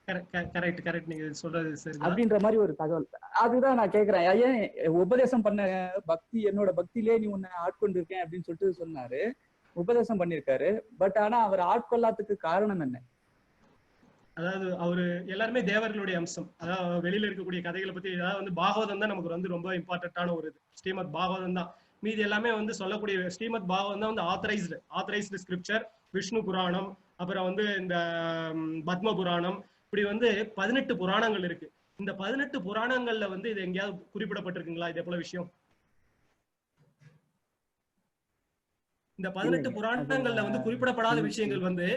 கரெக்ட் கரெக்ட், நீங்க சொல்றது சரி அப்படின்ற மாதிரி ஒரு தகவல். அதுதான் நான் கேக்குறேன், ஏன் உபதேசம் பண்ண பக்தி, என்னோட பக்தியிலே நீ உன்னை ஆட்கொண்டிருக்கேன் அப்படின்னு சொல்லிட்டு சொன்னாரு, உபதேசம் பண்ணிருக்காரு. பட் ஆனா அவர் ஆட்கொள்ளாததுக்கு காரணம் என்ன? அதாவது அவரு எல்லாருமே தேவர்களுடைய அம்சம். அதாவது வெளியில இருக்கக்கூடிய கதைகளை பத்தி, அதாவது வந்து பாகவதம் தான் நமக்கு வந்து ரொம்ப இம்பார்ட்டன்டான ஒரு இது. ஸ்ரீமத் பாகவதம் தான். மீதி எல்லாமே வந்து சொல்லக்கூடிய ஸ்ரீமத் பாகவதம் தான் வந்து ஆத்தரைஸ்டு ஸ்கிரிப்சர். விஷ்ணு புராணம், அப்புறம் வந்து இந்த பத்ம புராணம், இப்படி வந்து 18 புராணங்கள் இருக்கு. இந்த 18 புராணங்கள்ல வந்து இது எங்கேயாவது குறிப்பிடப்பட்டிருக்குங்களா இதே போல விஷயம்? இந்த 18 புராணங்கள்ல வந்து குறிப்பிடப்படாத விஷயங்கள் வந்து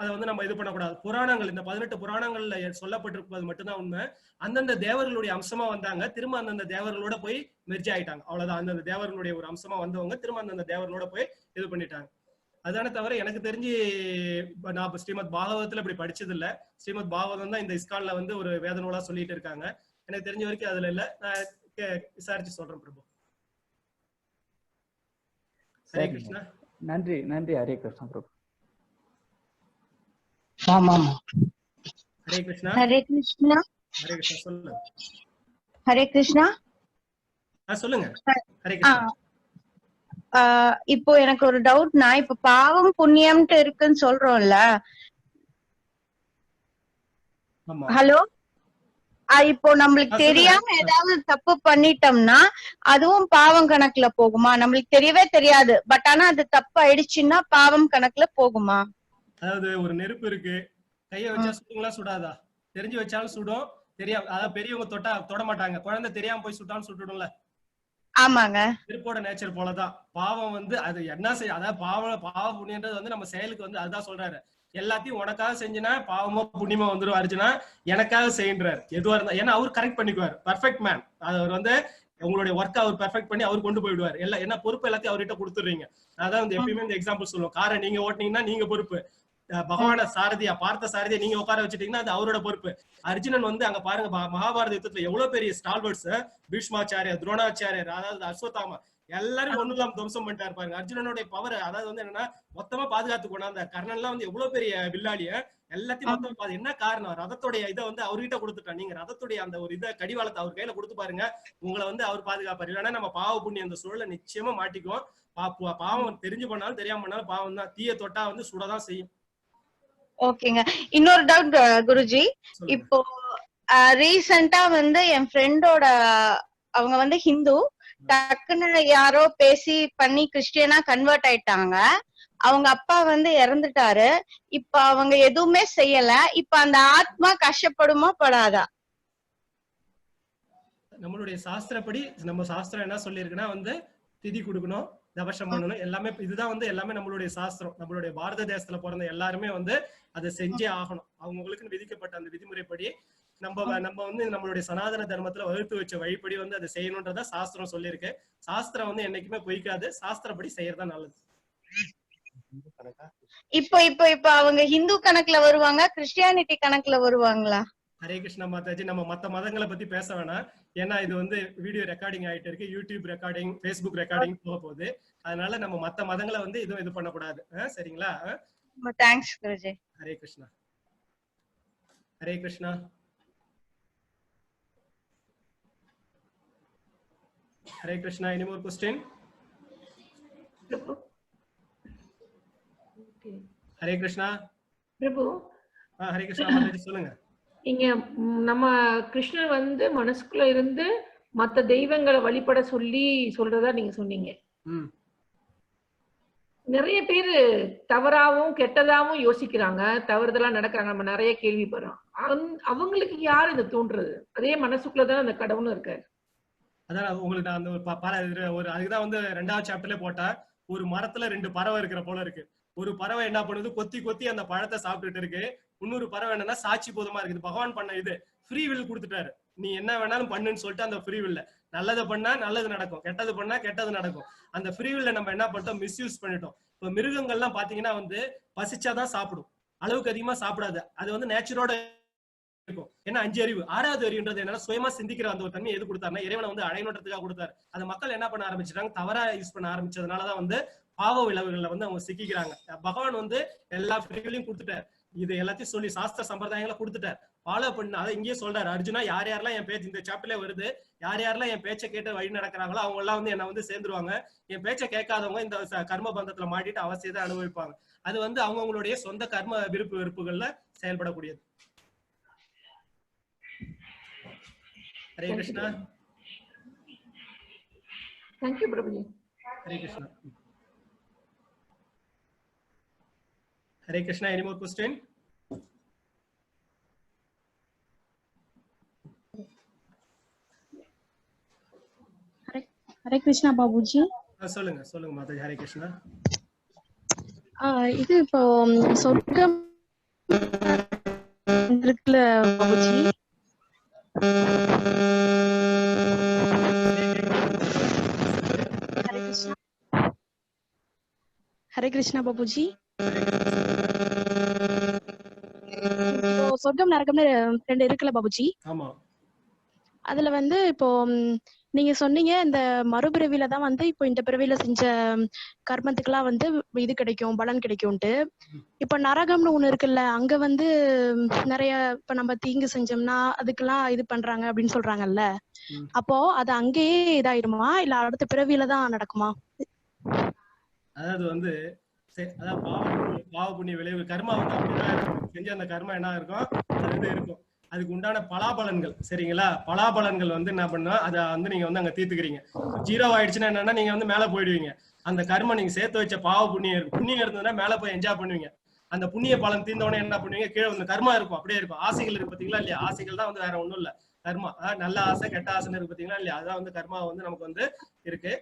அதை வந்து நம்ம இது பண்ணக்கூடாது. புராணங்கள், இந்த 18 புராணங்கள்ல சொல்லப்பட்டிருப்பது மட்டும்தான் உண்மை. அந்தந்த தேவர்களுடைய அம்சமா வந்தாங்க, திரும்ப அந்தந்த தேவர்களோட போய் மெர்ஜ் ஆயிட்டாங்க, அவ்வளவுதான். அந்தந்த தேவர்களுடைய ஒரு அம்சமா வந்தவங்க திரும்ப அந்தந்த தேவர்களோட போய் இது பண்ணிட்டாங்க. அதான தவிர எனக்கு தெரிஞ்சு நான் ஸ்ரீமத் பாகவதத்துல இப்படி படிச்சது இல்ல. ஸ்ரீமத் பாகவதம் தான் இந்த இஸ்கான்ல வந்து ஒரு வேத நூலா சொல்லிட்டு இருக்காங்க. எனக்கு தெரிஞ்ச வரைக்கும் அதுல இல்ல. நான் விசாரிச்சு சொல்றேன் பிரபு. ஹரே கிருஷ்ணா. நன்றி நன்றி. ஹரே கிருஷ்ணா பிரபு. ஆமா ஆமா. ஹரே கிருஷ்ணா. ஹரே கிருஷ்ணா. ஹரே கிருஷ்ணா, சொல்லுங்க. ஹரே கிருஷ்ணா. சொல்லுங்க. ஹரே கிருஷ்ணா. இப்போ எனக்கு ஒரு டவுட்னா, இப்ப பாவம் புண்ணியம்ட்டு இருக்குன்னு சொல்றோம்ல, ஹலோ, இப்போ நம்மளுக்கு தெரியாம ஏதாவது தப்பு பண்ணிட்டோம்னா அதுவும் பாவம் கணக்குல போகுமா? நம்மளுக்கு தெரியவே தெரியாது, பட் ஆனா அது தப்பு ஆயிடுச்சுன்னா பாவம் கணக்குல போகுமா? அதாவது ஒரு நெருப்பு இருக்கு, கைய வச்சா சுடுங்களா சுடாதா? தெரிஞ்சு வச்சாலும் சுடும், தெரியாம, அதாவது பெரியவங்க தொட்டா தொட மாட்டாங்க, குழந்தை தெரியாம போய் சுட்டாலும் சுட்டுடும்ல. ஆமாங்க, நெருப்போட நேச்சர் போலதான் பாவம் வந்து அது என்ன செய்ய, அதாவது பாவ புண்ணியன்றது வந்து நம்ம செயலுக்கு வந்து அதுதான் சொல்றாரு. எல்லாத்தையும் உனக்காக செஞ்சுனா பாவமோ புண்ணியமோ வந்துடும் அர்ஜுனா, எனக்காக செய்யின்றாரு. எதுவா இருந்தா ஏன்னா அவர் கரெக்ட் பண்ணிக்குவார், பர்ஃபெக்ட் மேன். அவர் வந்து உங்களுடைய ஒர்க்கை அவர் பெர்ஃபெக்ட் பண்ணி அவர் கொண்டு போயிடுவார். எல்லாம் என்ன பொறுப்பு எல்லாத்தையும் அவர்கிட்ட கொடுத்துடுறீங்க. அதான் வந்து எப்பயுமே இந்த எக்ஸாம்பிள் சொல்லுவோம், காரை நீங்க ஓட்டுனீங்கன்னா நீங்க பொறுப்பு, பகவான சாரதியா பார்த்த சாரதியா நீங்க உட்கார வச்சுட்டீங்கன்னா அது அவரோட பொறுப்பு. அர்ஜுனன் வந்து அங்க பாருங்க, மகாபாரத யுத்தத்துல எவ்வளவு பெரிய ஸ்டால்வர்ட்ஸ், பீஷ்மாச்சாரியர், துரோணாச்சாரியர், அதாவது அஸ்வத்தாமா, எல்லாரும் ஒண்ணு இல்லாம துவம்சம் பண்ணிட்டாரு பாருங்க. அர்ஜுனனுடைய பவர் அதாவது வந்து என்னன்னா மொத்தமா பாதுகாத்து கொண்டாந்தார். கர்ணன் எல்லாம் வந்து எவ்வளவு பெரிய வில்லாளிய எல்லாத்தையும் மொத்தமா என்ன காரணம், ரதத்துடைய இதை வந்து அவர்கிட்ட கொடுத்துட்டான். நீங்க ரதத்துடைய அந்த ஒரு இதை கடிவாளத்தை அவர் கையில கொடுத்து பாருங்க, உங்களை வந்து அவர் பாதுகாப்பாரு. இல்லைன்னா நம்ம பாவ புண்ணியம் அந்த சூழலை நிச்சயமா மாட்டிக்குவோம். பாவம் தெரிஞ்சு பண்ணாலும் தெரியாம பண்ணாலும் பாவம் தான். தீய தொட்டா வந்து சுடதான் செய்யும். ஓகேங்க. இன்னொரு டவுட் குருஜி, இப்போ ரீசெண்டா வந்து என் ஃப்ரெண்டோட, அவங்க வந்து ஹிந்து, டக்குன்னு யாரோ பேசி பண்ணி கிறிஸ்டியனா கன்வெர்ட் ஆயிட்டாங்க. அவங்க அப்பா வந்து இறந்துட்டாரு. இப்ப அவங்க எதுவுமே செய்யல. இப்ப அந்த ஆத்மா கஷ்டப்படுமா படாதா? நம்மளுடைய சாஸ்திரப்படி, நம்ம சாஸ்திரம் என்ன சொல்லியிருக்குன்னா வந்து திதி கொடுக்கணும், தவசம் பண்ணணும், எல்லாமே இதுதான் வந்து எல்லாமே நம்மளுடைய சாஸ்திரம். நம்மளுடைய பாரத தேசத்துல பிறந்த எல்லாருமே வந்து அதை செஞ்சே ஆகணும். அவங்களுக்குன்னு விதிக்கப்பட்ட அந்த விதிமுறைப்படி நம்ம நம்ம வந்து நம்மளுடைய சனாதன தர்மத்துல வகுத்து வச்ச வழிப்படி வந்து அதை செய்யணும்ன்றதா சாஸ்திரம் சொல்லியிருக்கு. சாஸ்திரம் வந்து என்னைக்குமே பொய்க்காது. சாஸ்திரப்படி செய்யறதா நல்லது. இப்போ இப்போ இப்ப அவங்க ஹிந்து கணக்குல வருவாங்க, கிறிஸ்டியானிட்டி கணக்குல வருவாங்களா? ஹரே கிருஷ்ணா மாதாஜி, நம்ம மத்த மதங்களை பத்தி பேச வேணாம். ஏன்னா இது வந்து வீடியோ ரெக்கார்டிங் ஆயிட்டு இருக்கு, யூடியூப் ரெக்கார்டிங், ஃபேஸ்புக் ரெக்கார்டிங் போக போகுது. அதனால நம்ம மத்த மதங்களை வந்து இதுவும் இது பண்ணக்கூடாது. சரிங்களா? Thanks Guruji. Hare Krishna. Hare Krishna. Hare Krishna. Any more question? Hare Krishna. Prabhu. Hare Krishna Mataji, சொல்லுங்க. இங்க நம்ம கிருஷ்ணர் வந்து மனசுக்குள்ள இருந்து மத்த தெய்வங்களை வழிபட சொல்லி சொல்றதா நீங்க சொன்னீங்க. நிறைய பேரு தவறாவும் கெட்டதாவும் யோசிக்கிறாங்க, தவறுதெல்லாம் நடக்கிறாங்க, நம்ம நிறைய கேள்விப்படுறோம். அவங்களுக்கு யாரு இதை தூண்டுறது? அதே மனசுக்குள்ளதான் அந்த கடவுளும் இருக்காரு. அதான் உங்களுக்கு நான் அந்த ஒரு அதுக்குதான் வந்து 2வது சாப்டர்ல போட்டா, ஒரு மரத்துல 2 பறவை இருக்கிற போல இருக்கு. ஒரு பறவை என்ன பண்ணுது, கொத்தி கொத்தி அந்த பழத்தை சாப்பிட்டுட்டு இருக்கு. இன்னொரு பறவை என்னன்னா சாட்சி போதுமா இருக்குது. பகவான் பண்ண இது ஃப்ரீ will கொடுத்துட்டாரு, நீ என்ன வேணாலும் பண்ணுன்னு சொல்லிட்டு அந்த ஃப்ரீ வில்ல நல்லதை பண்ணா நல்லது நடக்கும், கெட்டது பண்ணா கெட்டது நடக்கும். அந்த ஃப்ரீ வில்ல நம்ம என்ன பண்ணிட்டோம், மிஸ்யூஸ் பண்ணிட்டோம். இப்ப மிருகங்கள்லாம் பாத்தீங்கன்னா வந்து பசிச்சாதான் சாப்பிடும், அளவுக்கு அதிகமா சாப்பிடாது. அது வந்து நேச்சரோட இருக்கும். ஏன்னா 5 அறிவு, 6வது அறிவுன்றது என்னன்னா சுயமா சிந்திக்கிற அந்த ஒரு தன்மை எது கொடுத்தாருன்னா இறைவனை வந்து அடையணுன்றதுக்காக கொடுத்தாரு. அதை மக்கள் என்ன பண்ண ஆரம்பிச்சிட்டாங்க, தவறா யூஸ் பண்ண ஆரம்பிச்சதுனாலதான் வந்து பாவ விளைவுகள்ல வந்து அவங்க சிக்கிக்கிறாங்க. பகவான் வந்து எல்லா ஃப்ரீவிலையும் கொடுத்துட்டாரு, இது எல்லாத்தையும் சொல்லி சாஸ்திர சம்பிரதாயங்களை கொடுத்துட்டார், ஃபாலோ பண்ண. அதை இங்கேயே சொல்றாரு அர்ஜுனா, யார் யாரெல்லாம் என் பேச்சு இந்த சாப்டர்ல வருது, யார் யாரெல்லாம் என் பேச்சை கேட்டு வழி நடக்கிறாங்களோ அவங்க எல்லாம் வந்து என்னை வந்து சேர்ந்துருவாங்க. என் பேச்சை கேட்காதவங்க இந்த கர்ம பந்தத்துல மாட்டிட்டு அவசியத்தை அனுபவிப்பாங்க. அது வந்து அவங்கவுங்களுடைய சொந்த கர்ம விருப்பு வெறுப்புகள்ல செயல்படக்கூடியது. Hare Krishna. Thank you Prabhuji. Hare Krishna. Hare Krishna. Any more question? Hare Krishna Babuji. சொல்லுங்க சொல்லுங்க மாதாஜி. ஹரே கிருஷ்ணா. இது இப்போ சொர்க்கம் இருக்குல்ல பாபுஜி? ஹரே கிருஷ்ணா. ஹரே கிருஷ்ணா பாபுஜி. இப்போ சொர்க்கம் நரகம்னு 2 இருக்குல்ல பாபுஜி? ஆமா. அதுல வந்து இப்போ நீங்க சொன்னீங்க இந்த மறுபிறவில தான் வந்து இப்போ இந்த பிறவில செஞ்ச கர்மத்துக்கெல்லாம் வந்து இது கிடைக்கும், பலன் கிடைக்கும்ட்டு. இப்ப நரகம்னு ஒண்ணு இருக்குல்ல, அங்க வந்து நிறைய இப்ப நம்ம தீங்கு செஞ்சோம்னா அதுக்கெல்லாம் இது பண்றாங்க அப்படின்னு சொல்றாங்கல்ல, அப்போ அது அங்கேயே இதாயிருமா இல்ல அடுத்த பிறவில தான் நடக்குமா? அதாவது வந்து அதான் பாவ புண்ணிய விளைவு கர்மா வந்து அப்படிதான் இருக்கும். செஞ்ச அந்த கர்மா என்ன இருக்கும், அது இருக்கும். அதுக்கு உண்டான பலாபலன்கள், சரிங்களா? பலாபலன்கள் வந்து என்ன பண்ணா அதை வந்து நீங்க வந்து அங்க தீர்த்துக்கிறீங்க. ஜீரோ ஆயிடுச்சுன்னா என்னன்னா நீங்க வந்து மேல போயிடுவீங்க. அந்த கர்மா நீங்க சேர்த்து வச்ச பாவ புண்ணியம் இருக்கும், புண்ணியம் இருந்ததுன்னா மேல போய் என்ஜாய் பண்ணுவீங்க. அந்த புண்ணிய பலன் தீர்ந்தவொடனே என்ன பண்ணுவீங்க, கீழே வந்து கர்மா இருக்கும், அப்படியே இருக்கும். ஆசைகள் இருக்கு பாத்தீங்களா இல்லையா? ஆசைகள் தான் வந்து வேற ஒண்ணும் இல்ல, கர்மா. நல்ல ஆசை கெட்ட ஆசைன்னு இருக்கு பாத்தீங்களா இல்லையா? அதான் வந்து கர்மா வந்து நமக்கு வந்து இருக்கு.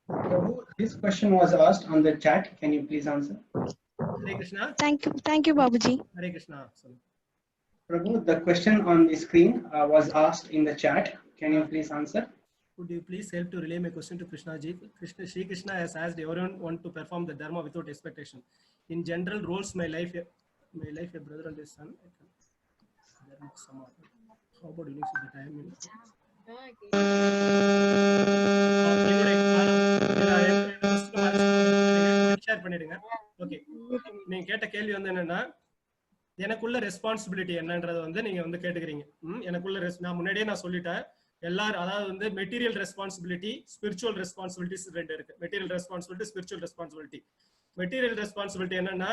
Prabhu, this question was asked on the chat. Can you please answer? Hare Krishna. Thank you, Babuji. Hare Krishna. Prabhu, the question on the screen was asked in the chat. Can you please answer? Could you please help to relay my question to Krishna ji? Shri Krishna has asked everyone want to perform the dharma without expectation. In general, roles my life, a brother and his son. How about unique the time? Share பண்ணிடுங்க. Okay, நீங்க கேட்ட கேள்வி வந்து என்னன்னா, எனக்குள்ள responsibility என்னன்றதை வந்து நீங்க வந்து கேட்டுக்கிறீங்க. எனக்குள்ள நான் முன்னாடியே நான் சொல்லிட்டேன் எல்லாரும், அதாவது வந்து மெட்டீரியல் ரெஸ்பான்சிபிலிட்டி, ஸ்பிரிச்சுவல் ரெஸ்பான்சிபிலிட்டிஸ் ரெண்டு இருக்கு. Material responsibility, spiritual responsibility. Material responsibility என்னன்னா,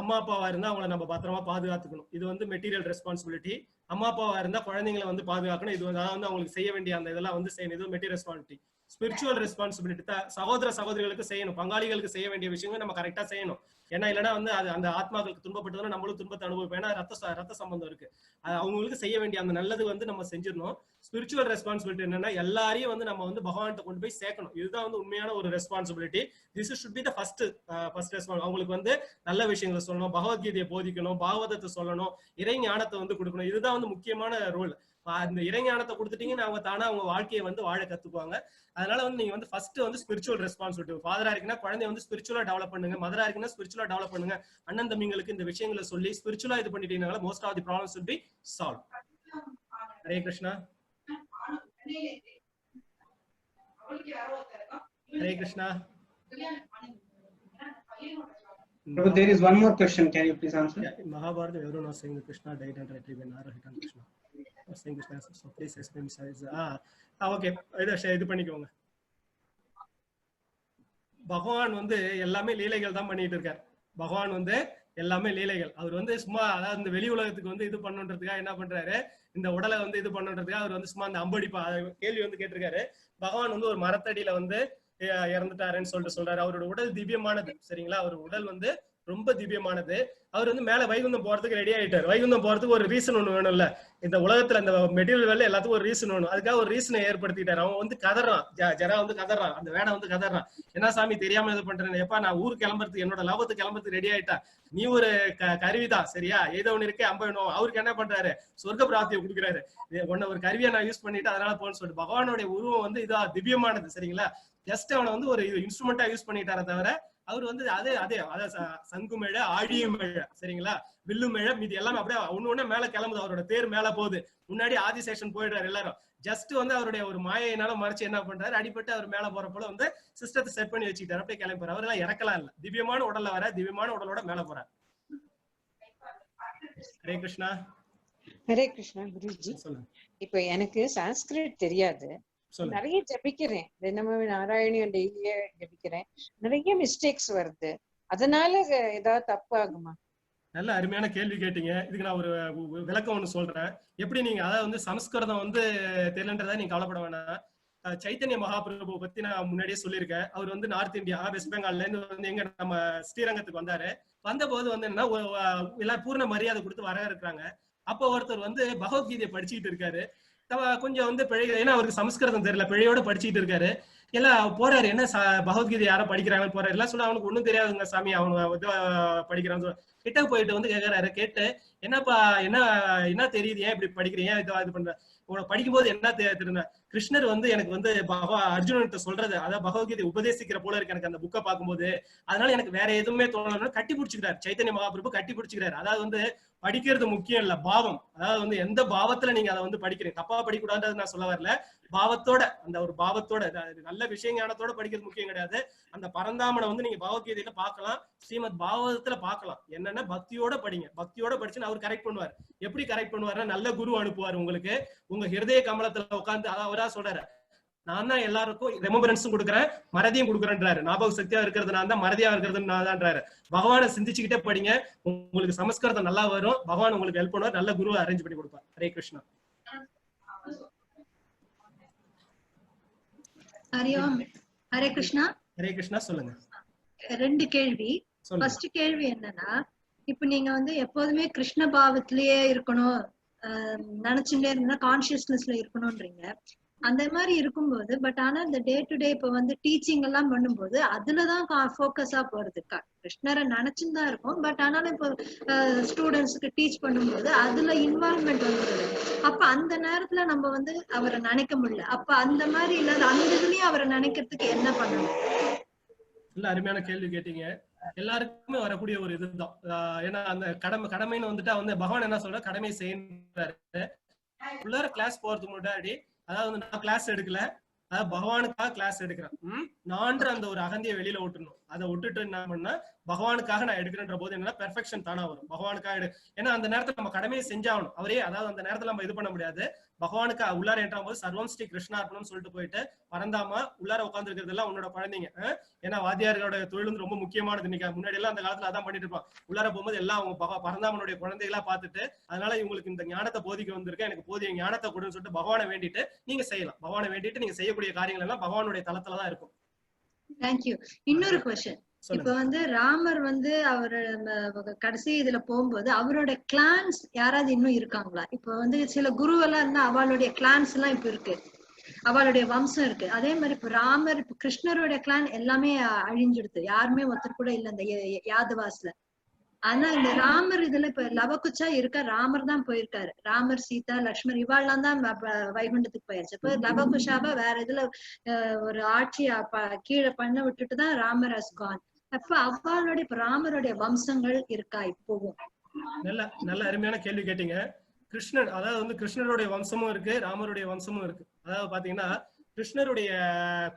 அம்மா அப்பாவா இருந்தா அவங்கள நம்ம பத்திரமா பாதுகாத்துக்கணும். இது வந்து மெட்டீரியல் ரெஸ்பான்சிபிலிட்டி. அம்மா அப்பாவா இருந்தா குழந்தைங்களை வந்து பாதுகாக்கணும். இது வந்து அதாவது அவங்களுக்கு செய்ய வேண்டிய அந்த இதெல்லாம் வந்து செய்யணும். இது மெட்டீரியல் ரெஸ்பான்சிபிலிட்டி. ஸ்பிரிச்சுவல் ரெஸ்பான்சிபிலிட்டி சகோதர சகோதரிகளுக்கு செய்யணும், பங்காளிகளுக்கு செய்ய வேண்டிய விஷயங்கள் நம்ம கரெக்டா செய்யணும். ஏன்னா இல்லைன்னா வந்து அது அந்த ஆத்மாக்களுக்கு துன்பப்பட்டதுன்னா நம்மளும் துன்பத்தை அனுபவிப்போம். ஏன்னா ரத்த ரத்த சம்பந்தம் இருக்கு. அது அவங்களுக்கு செய்ய வேண்டிய அந்த நல்லது வந்து நம்ம செஞ்சிடணும். ஸ்பிரிச்சுவல் ரெஸ்பான்சிபிலிட்டி என்னன்னா எல்லாரையும் வந்து நம்ம வந்து பகவான்கிட்ட கொண்டு போய் சேர்க்கணும். இதுதான் வந்து உண்மையான ஒரு responsibility. This should be the first first response. அவங்களுக்கு வந்து நல்ல விஷயங்களை சொல்லணும், பகவத்கீதையை போதிக்கணும், பாகவதத்தை சொல்லணும், இறை ஞானத்தை வந்து கொடுக்கணும். இதுதான் வந்து முக்கியமான ரோல். அந்த இறைஞானத்தை கொடுத்துட்டீங்கன்னா அவங்க தானா அவங்க வாழ்க்கையை வந்து வாழ கத்துக்குவாங்க. அதனால வந்து நீங்க வந்து ஃபர்ஸ்ட் வந்து ஸ்பிரிச்சுவல் ரெஸ்பான்சிபிலிட்டி. ஃபாதரா இருக்குன்னா குழந்தைய வந்து ஸ்பிரிச்சுவலா டெவலப் பண்ணுங்க, மதரா இருக்குன்னா ஸ்பிரிச்சுவலா டெவலப் பண்ணுங்க. அண்ணன் தம்பிங்களுக்கு இந்த விஷயங்களை சொல்லி ஸ்பிரிச்சுவலா இது பண்ணிட்டீங்கன்னா most of the problems will be solve. Hare Krishna. Hare Krishna. Prabhu, there is one more question. Can you please answer? Yeah, in Mahabharata, everyone was saying that Krishna died and retrieved and Arahit and Krishna. Saying Krishna, so please explain. Okay, இது பண்ணிக்கோங்க. பகவான் வந்து எல்லாமே லீலைகள் தான் பண்ணிட்டு இருக்கார். பகவான் வந்து எல்லாமே லீலைகள். அவர் வந்து சும்மா அதாவது இந்த வெளி உலகத்துக்கு வந்து இது பண்ணுன்றதுக்காக என்ன பண்றாரு, இந்த உடலை வந்து இது பண்ணுன்றதுக்காக அவர் வந்து சும்மா அந்த அம்படிப்பா கேள்வி வந்து கேட்டிருக்காரு. பகவான் வந்து ஒரு மரத்தடியில வந்து இறந்துட்டாருன்னு சொல்லிட்டு சொல்றாரு. அவரோட உடல் திவ்யமானது, சரிங்களா? அவர் உடல் வந்து ரொம்ப திவ்யமானது. அவர் வந்து மேல வைகுந்தம் போறதுக்கு ரெடி ஆயிட்டாரு. வைகுந்தம் போறதுக்கு ஒரு ரீசன் ஒண்ணு வேணும்ல. இந்த உலகத்துல இந்த மெட்டீரியல் வேலை எல்லாத்துக்கும் ஒரு ரீசன் வேணும். அதுக்காக ஒரு ரீசனை ஏற்படுத்திட்டாரு. அவன் வந்து கதறான், ஜரா வந்து கதறான், அந்த வேடை வந்து கதறான். என்ன சாமி தெரியாம இது பண்றேன், எப்பா நான் ஊர் கிளம்புறதுக்கு என்னோட லாபத்துக்கு கிளம்புறதுக்கு ரெடி ஆயிட்டா, நீ ஒரு கருவிதான், சரியா? ஏதோ ஒண்ணு இருக்கே அம்ப வேணும். அவருக்கு என்ன பண்றாரு, சொர்க்க பிராப்தியை கொடுக்குறாரு. உன்னை ஒரு கருவியா நான் யூஸ் பண்ணிட்டு அதனால போன்னு சொல்லிட்டு பகவானுடைய உருவம் வந்து இதா திவ்யமானது, சரிங்களா? ஜஸ்ட் அவனை வந்து ஒரு இன்ஸ்ட்ருமெண்டா யூஸ் பண்ணிட்டாரே தவிர அவர் வந்து அதே அதே அதான் சங்குமேழ, ஆழியுமேழ, சரிங்களா, வில்லுமேழ, மீதி எல்லாமே அப்படியே ஒண்ணு ஒண்ணு மேல கிளம்புது. அவரோட தேர் மேல போகுது. முன்னாடி ஆதிசேஷன் போயிடுறாரு. எல்லாரும் ஜஸ்ட் வந்து அவருடைய ஒரு மாயையினால மறைச்சு என்ன பண்றாரு, அடிபட்டு அவர் மேல போற போல வந்து சிஸ்டத்தை செட் பண்ணி வச்சுக்கிட்டாரு. அப்படியே கிளம்பி அவரெல்லாம் இறக்கலாம் இல்ல, திவ்யமான உடல்ல வர, திவ்யமான உடலோட மேல போறாரு. ஹரே கிருஷ்ணா. ஹரே கிருஷ்ணா குருஜி. இப்போ எனக்கு சான்ஸ்கிரிட் தெரியாது, நிறைய ஜபிக்கிறேன், தினமும் நாராயணியம் டெய்லியே ஜபிக்கிறேன். நிறைய மிஸ்டேக்ஸ் வருது, அதனால ஏதாவது தப்பு ஆகுமா? நல்ல அருமையான கேள்வி கேட்டீங்க. இதுக்கு நான் ஒரு விளக்கம் ஒண்ணு சொல்றேன். எப்படி நீங்க அதாவது வந்து சமஸ்கிருதம் வந்து தெரியலன்றதை நீங்க கவலைப்பட வேணாம். சைத்தன்ய மகாபிரபு பத்தி நான் முன்னாடியே சொல்லியிருக்கேன். அவர் வந்து நார்த் இந்தியா வெஸ்ட் பெங்கால்ல இருந்து வந்து எங்க நம்ம ஸ்ரீரங்கத்துக்கு வந்தாரு. வந்தபோது வந்து என்னன்னா எல்லாரும் பூர்ண மரியாதை கொடுத்து வர இருக்கிறாங்க. அப்போ ஒருத்தர் வந்து பகவத்கீதையை படிச்சுக்கிட்டு இருக்காரு. கொஞ்சம் வந்து பிழை, ஏன்னா அவருக்கு சமஸ்கிருதம் தெரியல, பிழையோட படிச்சுட்டு இருக்காரு. எல்லாம் போறாரு, என்ன பகவத்கீதை யாரோ படிக்கிறாங்கன்னு போறாரு. எல்லாம் சொல்ல அவனுக்கு ஒண்ணும் தெரியாதுங்க சாமி, அவங்க வந்து படிக்கிறான்னு சொல்ல கிட்ட போயிட்டு வந்து கேக்குறாரு. கேட்டு என்னப்பா என்ன என்ன தெரியுது, ஏன் இப்படி படிக்கிறீங்க, ஏன் இது பண்ற, உங்களை படிக்கும்போது என்ன தெரியுது? கிருஷ்ணர் வந்து எனக்கு வந்து அர்ஜுனன்ட்ட சொல்றது, அதாவது பகவத்கீதை உபதேசிக்கிற போல இருக்கு எனக்கு அந்த புக்கை பார்க்கும்போது, அதனால எனக்கு வேற எதுவுமே தோணலன்னு கட்டி பிடிச்சிக்கிறாரு. சைத்தன்ய மகாபிரபு கட்டி பிடிச்சிக்கிறாரு. அதாவது வந்து படிக்கிறது முக்கியம் இல்ல, பாவம். அதாவது வந்து எந்த பாவத்துல நீங்க அதை வந்து படிக்கிறீங்க, தப்பா படிக்கக்கூடாதுன்றது நான் சொல்ல வரல. பாவத்தோட, அந்த ஒரு பாவத்தோட நல்ல விஷய ஞானத்தோட படிக்கிறது முக்கியம் கிடையாது. அந்த பரந்தாமனை வந்து நீங்க பகவத்கீதையில பாக்கலாம், ஸ்ரீமத் பாகவதத்துல பாக்கலாம். என்னன்னா பக்தியோட படிங்க. பக்தியோட படிச்சுன்னு அவர் கரெக்ட் பண்ணுவார். எப்படி கரெக்ட் பண்ணுவாருன்னா நல்ல குரு அனுப்புவார் உங்களுக்கு. உங்க ஹிருதய கமலத்துல உட்கார்ந்து அவரா சொல்றாரு, நான் தான் எல்லாருக்கும் ரெமம்பரன்ஸும் கொடுக்குறேன், மறதியும் கொடுக்குறேன்றாரு. ஞாபக சக்தியா இருக்கிறது நான் தான், மறதியா இருக்கிறது நான் தான்ன்றாரு. பகவானை சிந்திச்சுக்கிட்டே படிங்க, உங்களுக்கு சமஸ்கிருதம் நல்லா வரும். பகவான் உங்களுக்கு ஹெல்ப் பண்ணுவார், நல்ல குருவை அரேஞ்ச் பண்ணி கொடுப்பார். ஹரே கிருஷ்ணா. ஹரி ஓம். ஹரே கிருஷ்ணா. ஹரே கிருஷ்ணா. சொல்லுங்க. ரெண்டு கேள்வி. ஃபர்ஸ்ட் கேள்வி என்னன்னா, இப்ப நீங்க வந்து எப்போதுமே கிருஷ்ண பாவத்திலேயே இருக்கணும், நினைச்சுட்டே இருந்தா கான்சியஸ்னஸ்ல இருக்கணும்ன்றீங்க. அந்த மாதிரி இருக்கும்போது பட் ஆனா இந்த டே டு டே இப்ப வந்து டீச்சிங் எல்லாம் பண்ணும்போது அதுலதான் ஃபோக்கஸா போறது. கிருஷ்ணரை நினைச்சுன்னு தான் இருக்கும், பட் ஆனாலும் இப்போ ஸ்டூடெண்ட்ஸுக்கு டீச் பண்ணும்போது அதுல இன்வால்வ்மெண்ட் வந்துடுது. அப்ப அந்த நேரத்துல நம்ம வந்து அவரை நினைக்க முடியல. அப்ப அந்த மாதிரி இல்லாத அந்த இதுலயும் அவரை நினைக்கிறதுக்கு என்ன பண்ணணும்? இல்ல, அருமையான கேள்வி கேட்டீங்க. எல்லாருக்குமே வரக்கூடிய ஒரு இதுதான். ஏன்னா அந்த கடமை, கடமைன்னு வந்துட்டா வந்து பகவான் என்ன சொல்ற, கடமை செய்யறாரு. உள்ளார கிளாஸ் போறதுக்கு முன்னாடி அதாவது வந்து நான் கிளாஸ் எடுக்கல, அதாவது பகவானுக்காக கிளாஸ் எடுக்கிறேன். நான்ற அந்த ஒரு அகந்தியை வெளியில விட்டுணும். அதை விட்டுட்டு என்ன பண்ணா பகவானுக்காக நான் எடுக்கிறேன்ற போது என்னன்னா பெர்ஃபெக்ஷன் தானா வரும். பகவானுக்காக ஏன்னா அந்த நேரத்துல நம்ம கடமையை செஞ்சாகணும் அவரே, அதாவது அந்த நேரத்துல நம்ம இது பண்ண முடியாது. பகவானுக்கு உள்ளார என்றாம் போது சர்வம் ஸ்ரீ கிருஷ்ணார்ப்பணம் சொல்லிட்டு போயிட்டு பரந்தாம உள்ளார உட்கார்ந்து இருக்கிறதெல்லாம் உன்னோட குழந்தைங்க. ஏன்னா வாத்தியார்களோட தொழில் வந்து ரொம்ப முக்கியமானது இன்னைக்கு. முன்னாடி எல்லாம் அந்த காலத்துல அதான் பண்ணிட்டு இருப்பான். உள்ளார போகும்போது எல்லாம் அவங்க பரந்தாமனுடைய குழந்தைகளா பார்த்துட்டு, அதனால இவங்களுக்கு இந்த ஞானத்தை போதிக்க வந்திருக்கேன், எனக்கு போதிய ஞானத்தை கொடுன்னு சொல்லிட்டு பகவானை வேண்டிட்டு நீங்க செய்யலாம். பகவானை வேண்டிட்டு நீங்க செய்யக்கூடிய காரியங்கள் எல்லாம் பகவானுடைய தளத்துலதான் இருக்கும். Thank you. இன்னொரு கொஸ்டின், இப்ப வந்து ராமர் வந்து அவரு கடைசி இதுல போகும்போது அவரோட கிளான்ஸ் யாராவது இன்னும் இருக்காங்களா? இப்ப வந்து சில குருவெல்லாம் இருந்தா அவளுடைய கிளான்ஸ் எல்லாம் இப்ப இருக்கு, அவளுடைய வம்சம் இருக்கு. அதே மாதிரி இப்ப ராமர், இப்ப கிருஷ்ணருடைய கிளான் எல்லாமே அழிஞ்சிடுது, யாருமே ஒருத்தர் கூட இல்ல அந்த யாதவாஸ்ல. ஆனா இந்த ராமர் இதுல இப்ப லவகுச்சா இருக்கா, ராமர் தான் போயிருக்காரு. ராமர், சீதா, லக்ஷ்மண் இவாள்லாம் தான் வைகுண்டத்துக்கு போயாச்சு. இப்ப லவகுஷாவா வேற இதுல ஒரு ஆட்சி கீழே பண்ண விட்டுட்டுதான் ராமர் ஹஸ் கான். அப்ப அவளுடைய இப்ப ராமருடைய வம்சங்கள் இருக்கா இப்பவும்? நல்ல நல்ல அருமையான கேள்வி கேட்டீங்க. கிருஷ்ணன், அதாவது வந்து கிருஷ்ணருடைய வம்சமும் இருக்கு, ராமருடைய வம்சமும் இருக்கு. அதாவது பாத்தீங்கன்னா கிருஷ்ணருடைய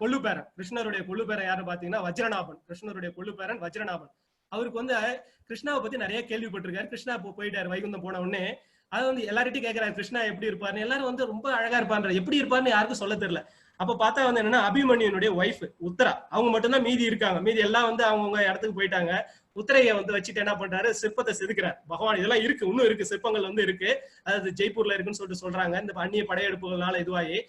கொள்ளுப்பேரன், கிருஷ்ணருடைய கொள்ளுப்பேரன் யாருன்னு பாத்தீங்கன்னா வஜ்ரநாபன். கிருஷ்ணருடைய கொள்ளுப்பேரன் வஜ்ரநாபன். அவருக்கு வந்து கிருஷ்ணாவை பத்தி நிறைய கேள்விப்பட்டிருக்காரு. கிருஷ்ணா போயிட்டாரு வைகுந்தம் போன உடனே. அதை வந்து எல்லார்ட்டையும் கேட்கிறாரு கிருஷ்ணா எப்படி இருப்பாருன்னு. எல்லாரும் வந்து ரொம்ப அழகா இருப்பான்ற, எப்படி இருப்பாருன்னு யாருக்கும் சொல்ல தெரியல. அப்ப பார்த்தா வந்து என்னன்னா அபிமன்யுனுடைய ஒய்ஃப் உத்தரா, அவங்க மட்டும்தான் மீதி இருக்காங்க. மீதி எல்லாம் வந்து அவங்கவுங்க இடத்துக்கு போயிட்டாங்க. உத்தரையை வந்து வச்சுட்டு என்ன பண்றாரு, சிற்பத்தை செதுக்கிறார் பகவான். இதெல்லாம் இருக்கு, இன்னும் இருக்கு, சிற்பங்கள் வந்து இருக்கு, அதாவது ஜெய்ப்பூர்ல இருக்குன்னு சொல்லிட்டு சொல்றாங்க. இந்த அந்நிய படையெடுப்புகளால இதுவாகி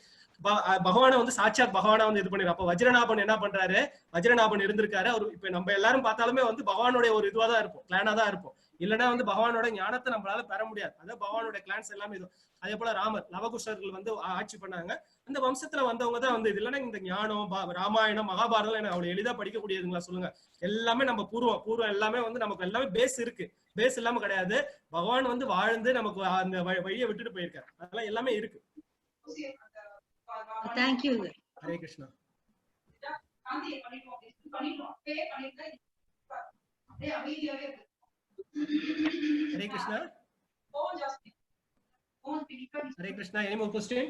பகவானை வந்து சாட்சாத் பகவானா வந்து இது பண்ணிரு. அப்ப வஜ்ரநாபன் என்ன பண்றாரு, வஜ்ரநாபன் இருந்திருக்காரு அவரு. இப்ப நம்ம எல்லாரும் பார்த்தாலுமே வந்து பகவானுடைய ஒரு இதுவா தான் இருப்போம், கிளானா தான் இருப்போம். இல்லைன்னா வந்து பகவானோட ஞானத்தை நம்மளால பெற முடியாது. அதாவது பகவானோட கிளான்ஸ் எல்லாமே இது. அதே போல ராமர், லவகுஷர்கள் வந்து ஆட்சி பண்ணாங்க. அந்த வம்சத்துல வந்தவங்க தான் வந்து இது. இல்லைன்னா இந்த ஞானம், ராமாயணம், மகாபாரதம் எனக்கு அவ்வளவு எளிதா படிக்கக்கூடியதுங்களா சொல்லுங்க. எல்லாமே நம்ம பூர்வம் பூர்வம் எல்லாமே வந்து நமக்கு எல்லாமே பேஸ் இருக்கு, பேஸ் இல்லாம கிடையாது. பகவான் வந்து வாழ்ந்து நமக்கு அந்த வழியை விட்டுட்டு போயிருக்காரு. அதெல்லாம் எல்லாமே இருக்கு. Thank you. Hare Krishna. Hare Krishna. Hare Krishna. Any more question?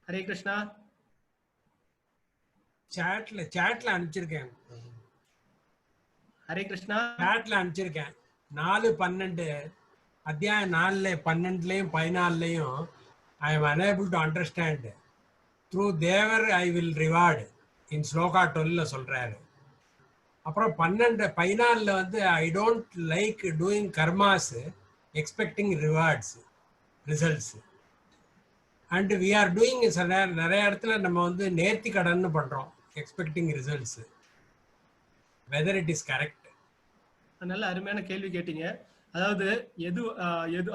Hare Krishna. சாட்ல அனுப்பிச்சிருக்கேன். Hare Krishna. சாட்ல அனுப்பிச்சிருக்கேன். 4:12 அத்தியாயம் 4 12 14 I am unable to understand. Through Devar I will reward in shloka 12 சொல்றாரு. அப்புறம் 12 14 வந்து I don't like doing karmas expecting rewards results and we are doing. நிறைய இடத்துல நம்ம வந்து நேர்த்தி கடன்னு பண்றோம் expecting results, whether it is correct. நல்ல அருமையான கேள்வி கேட்டீங்க. அதாவது எது எது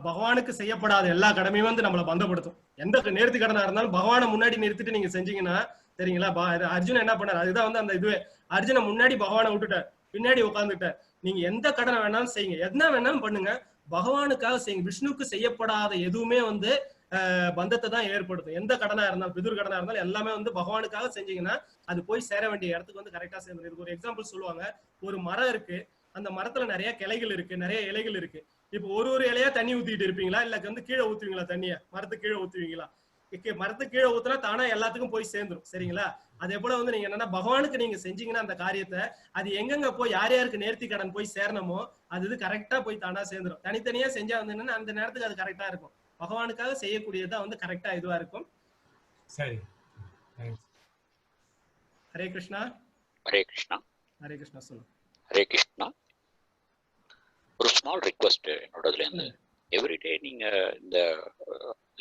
பகவானுக்கு செய்யப்படாத எல்லா கடமையும் வந்து நம்மளை பந்தப்படுத்தும். எந்த நேர்த்தி கடனா இருந்தாலும் பகவானை முன்னாடி நிறுத்திட்டு நீங்க செஞ்சீங்கன்னா சரிங்களா. அர்ஜுனன் என்ன பண்ணாரு, அதுதான் வந்து அந்த இதுவே. அர்ஜுன முன்னாடி பகவானை விட்டுட்டார், பின்னாடி உட்காந்துட்டார். நீங்க எந்த கடனை வேணாலும் செய்யுங்க, என்ன வேணாலும் பண்ணுங்க, பகவானுக்காக செய்யுங்க. விஷ்ணுக்கு செய்யப்படாத எதுவுமே வந்து பந்தத்தை தான் ஏற்படுத்தும். எந்த கடனா இருந்தாலும், பிதுர் கடனா இருந்தாலும் எல்லாமே வந்து பகவானுக்காக செஞ்சீங்கன்னா அது போய் சேர வேண்டிய இடத்துக்கு வந்து கரெக்டா சேர்ந்துடும். இதுக்கு ஒரு எக்ஸாம்பிள் சொல்லுவாங்க. ஒரு மரம் இருக்கு, அந்த மரத்துல நிறைய கிளைகள் இருக்கு, நிறைய இலைகள் இருக்கு. இப்போ ஒரு ஒரு இலையா தண்ணி ஊத்திட்டு இருப்பீங்களா, இல்ல வந்து கீழே ஊத்துவீங்களா? தண்ணிய மரத்துக்கு கீழே ஊத்துவீங்களா? மரத்துக்கு கீழே ஊத்துனா தானா எல்லாத்துக்கும் போய் சேர்ந்துரும் சரிங்களா. அதே போல வந்து நீங்க என்னன்னா பகவானுக்கு நீங்க செஞ்சீங்கன்னா அந்த காரியத்தை அது எங்கெங்க போய் யார் யாருக்கு நேர்த்தி கடன் போய் சேரணுமோ அது இது கரெக்டா போய் தானா சேர்ந்துரும். தனித்தனியா செஞ்சா வந்து என்னன்னா அந்த நேரத்துக்கு அது கரெக்டா இருக்கும். பகவானுக்காக செய்யக்கூடியதான் வந்து கரெக்டா இதுவா இருக்கும். சரி, ஹரே கிருஷ்ணா. ஹரே கிருஷ்ணா. ஹரே கிருஷ்ணா. சொல்லுங்க. ஹரே கிருஷ்ணா. ஒரு ஸ்மால் ரிக்வெஸ்ட் என்னோடதுல இருந்து, எவ்ரிடே நீங்க இந்த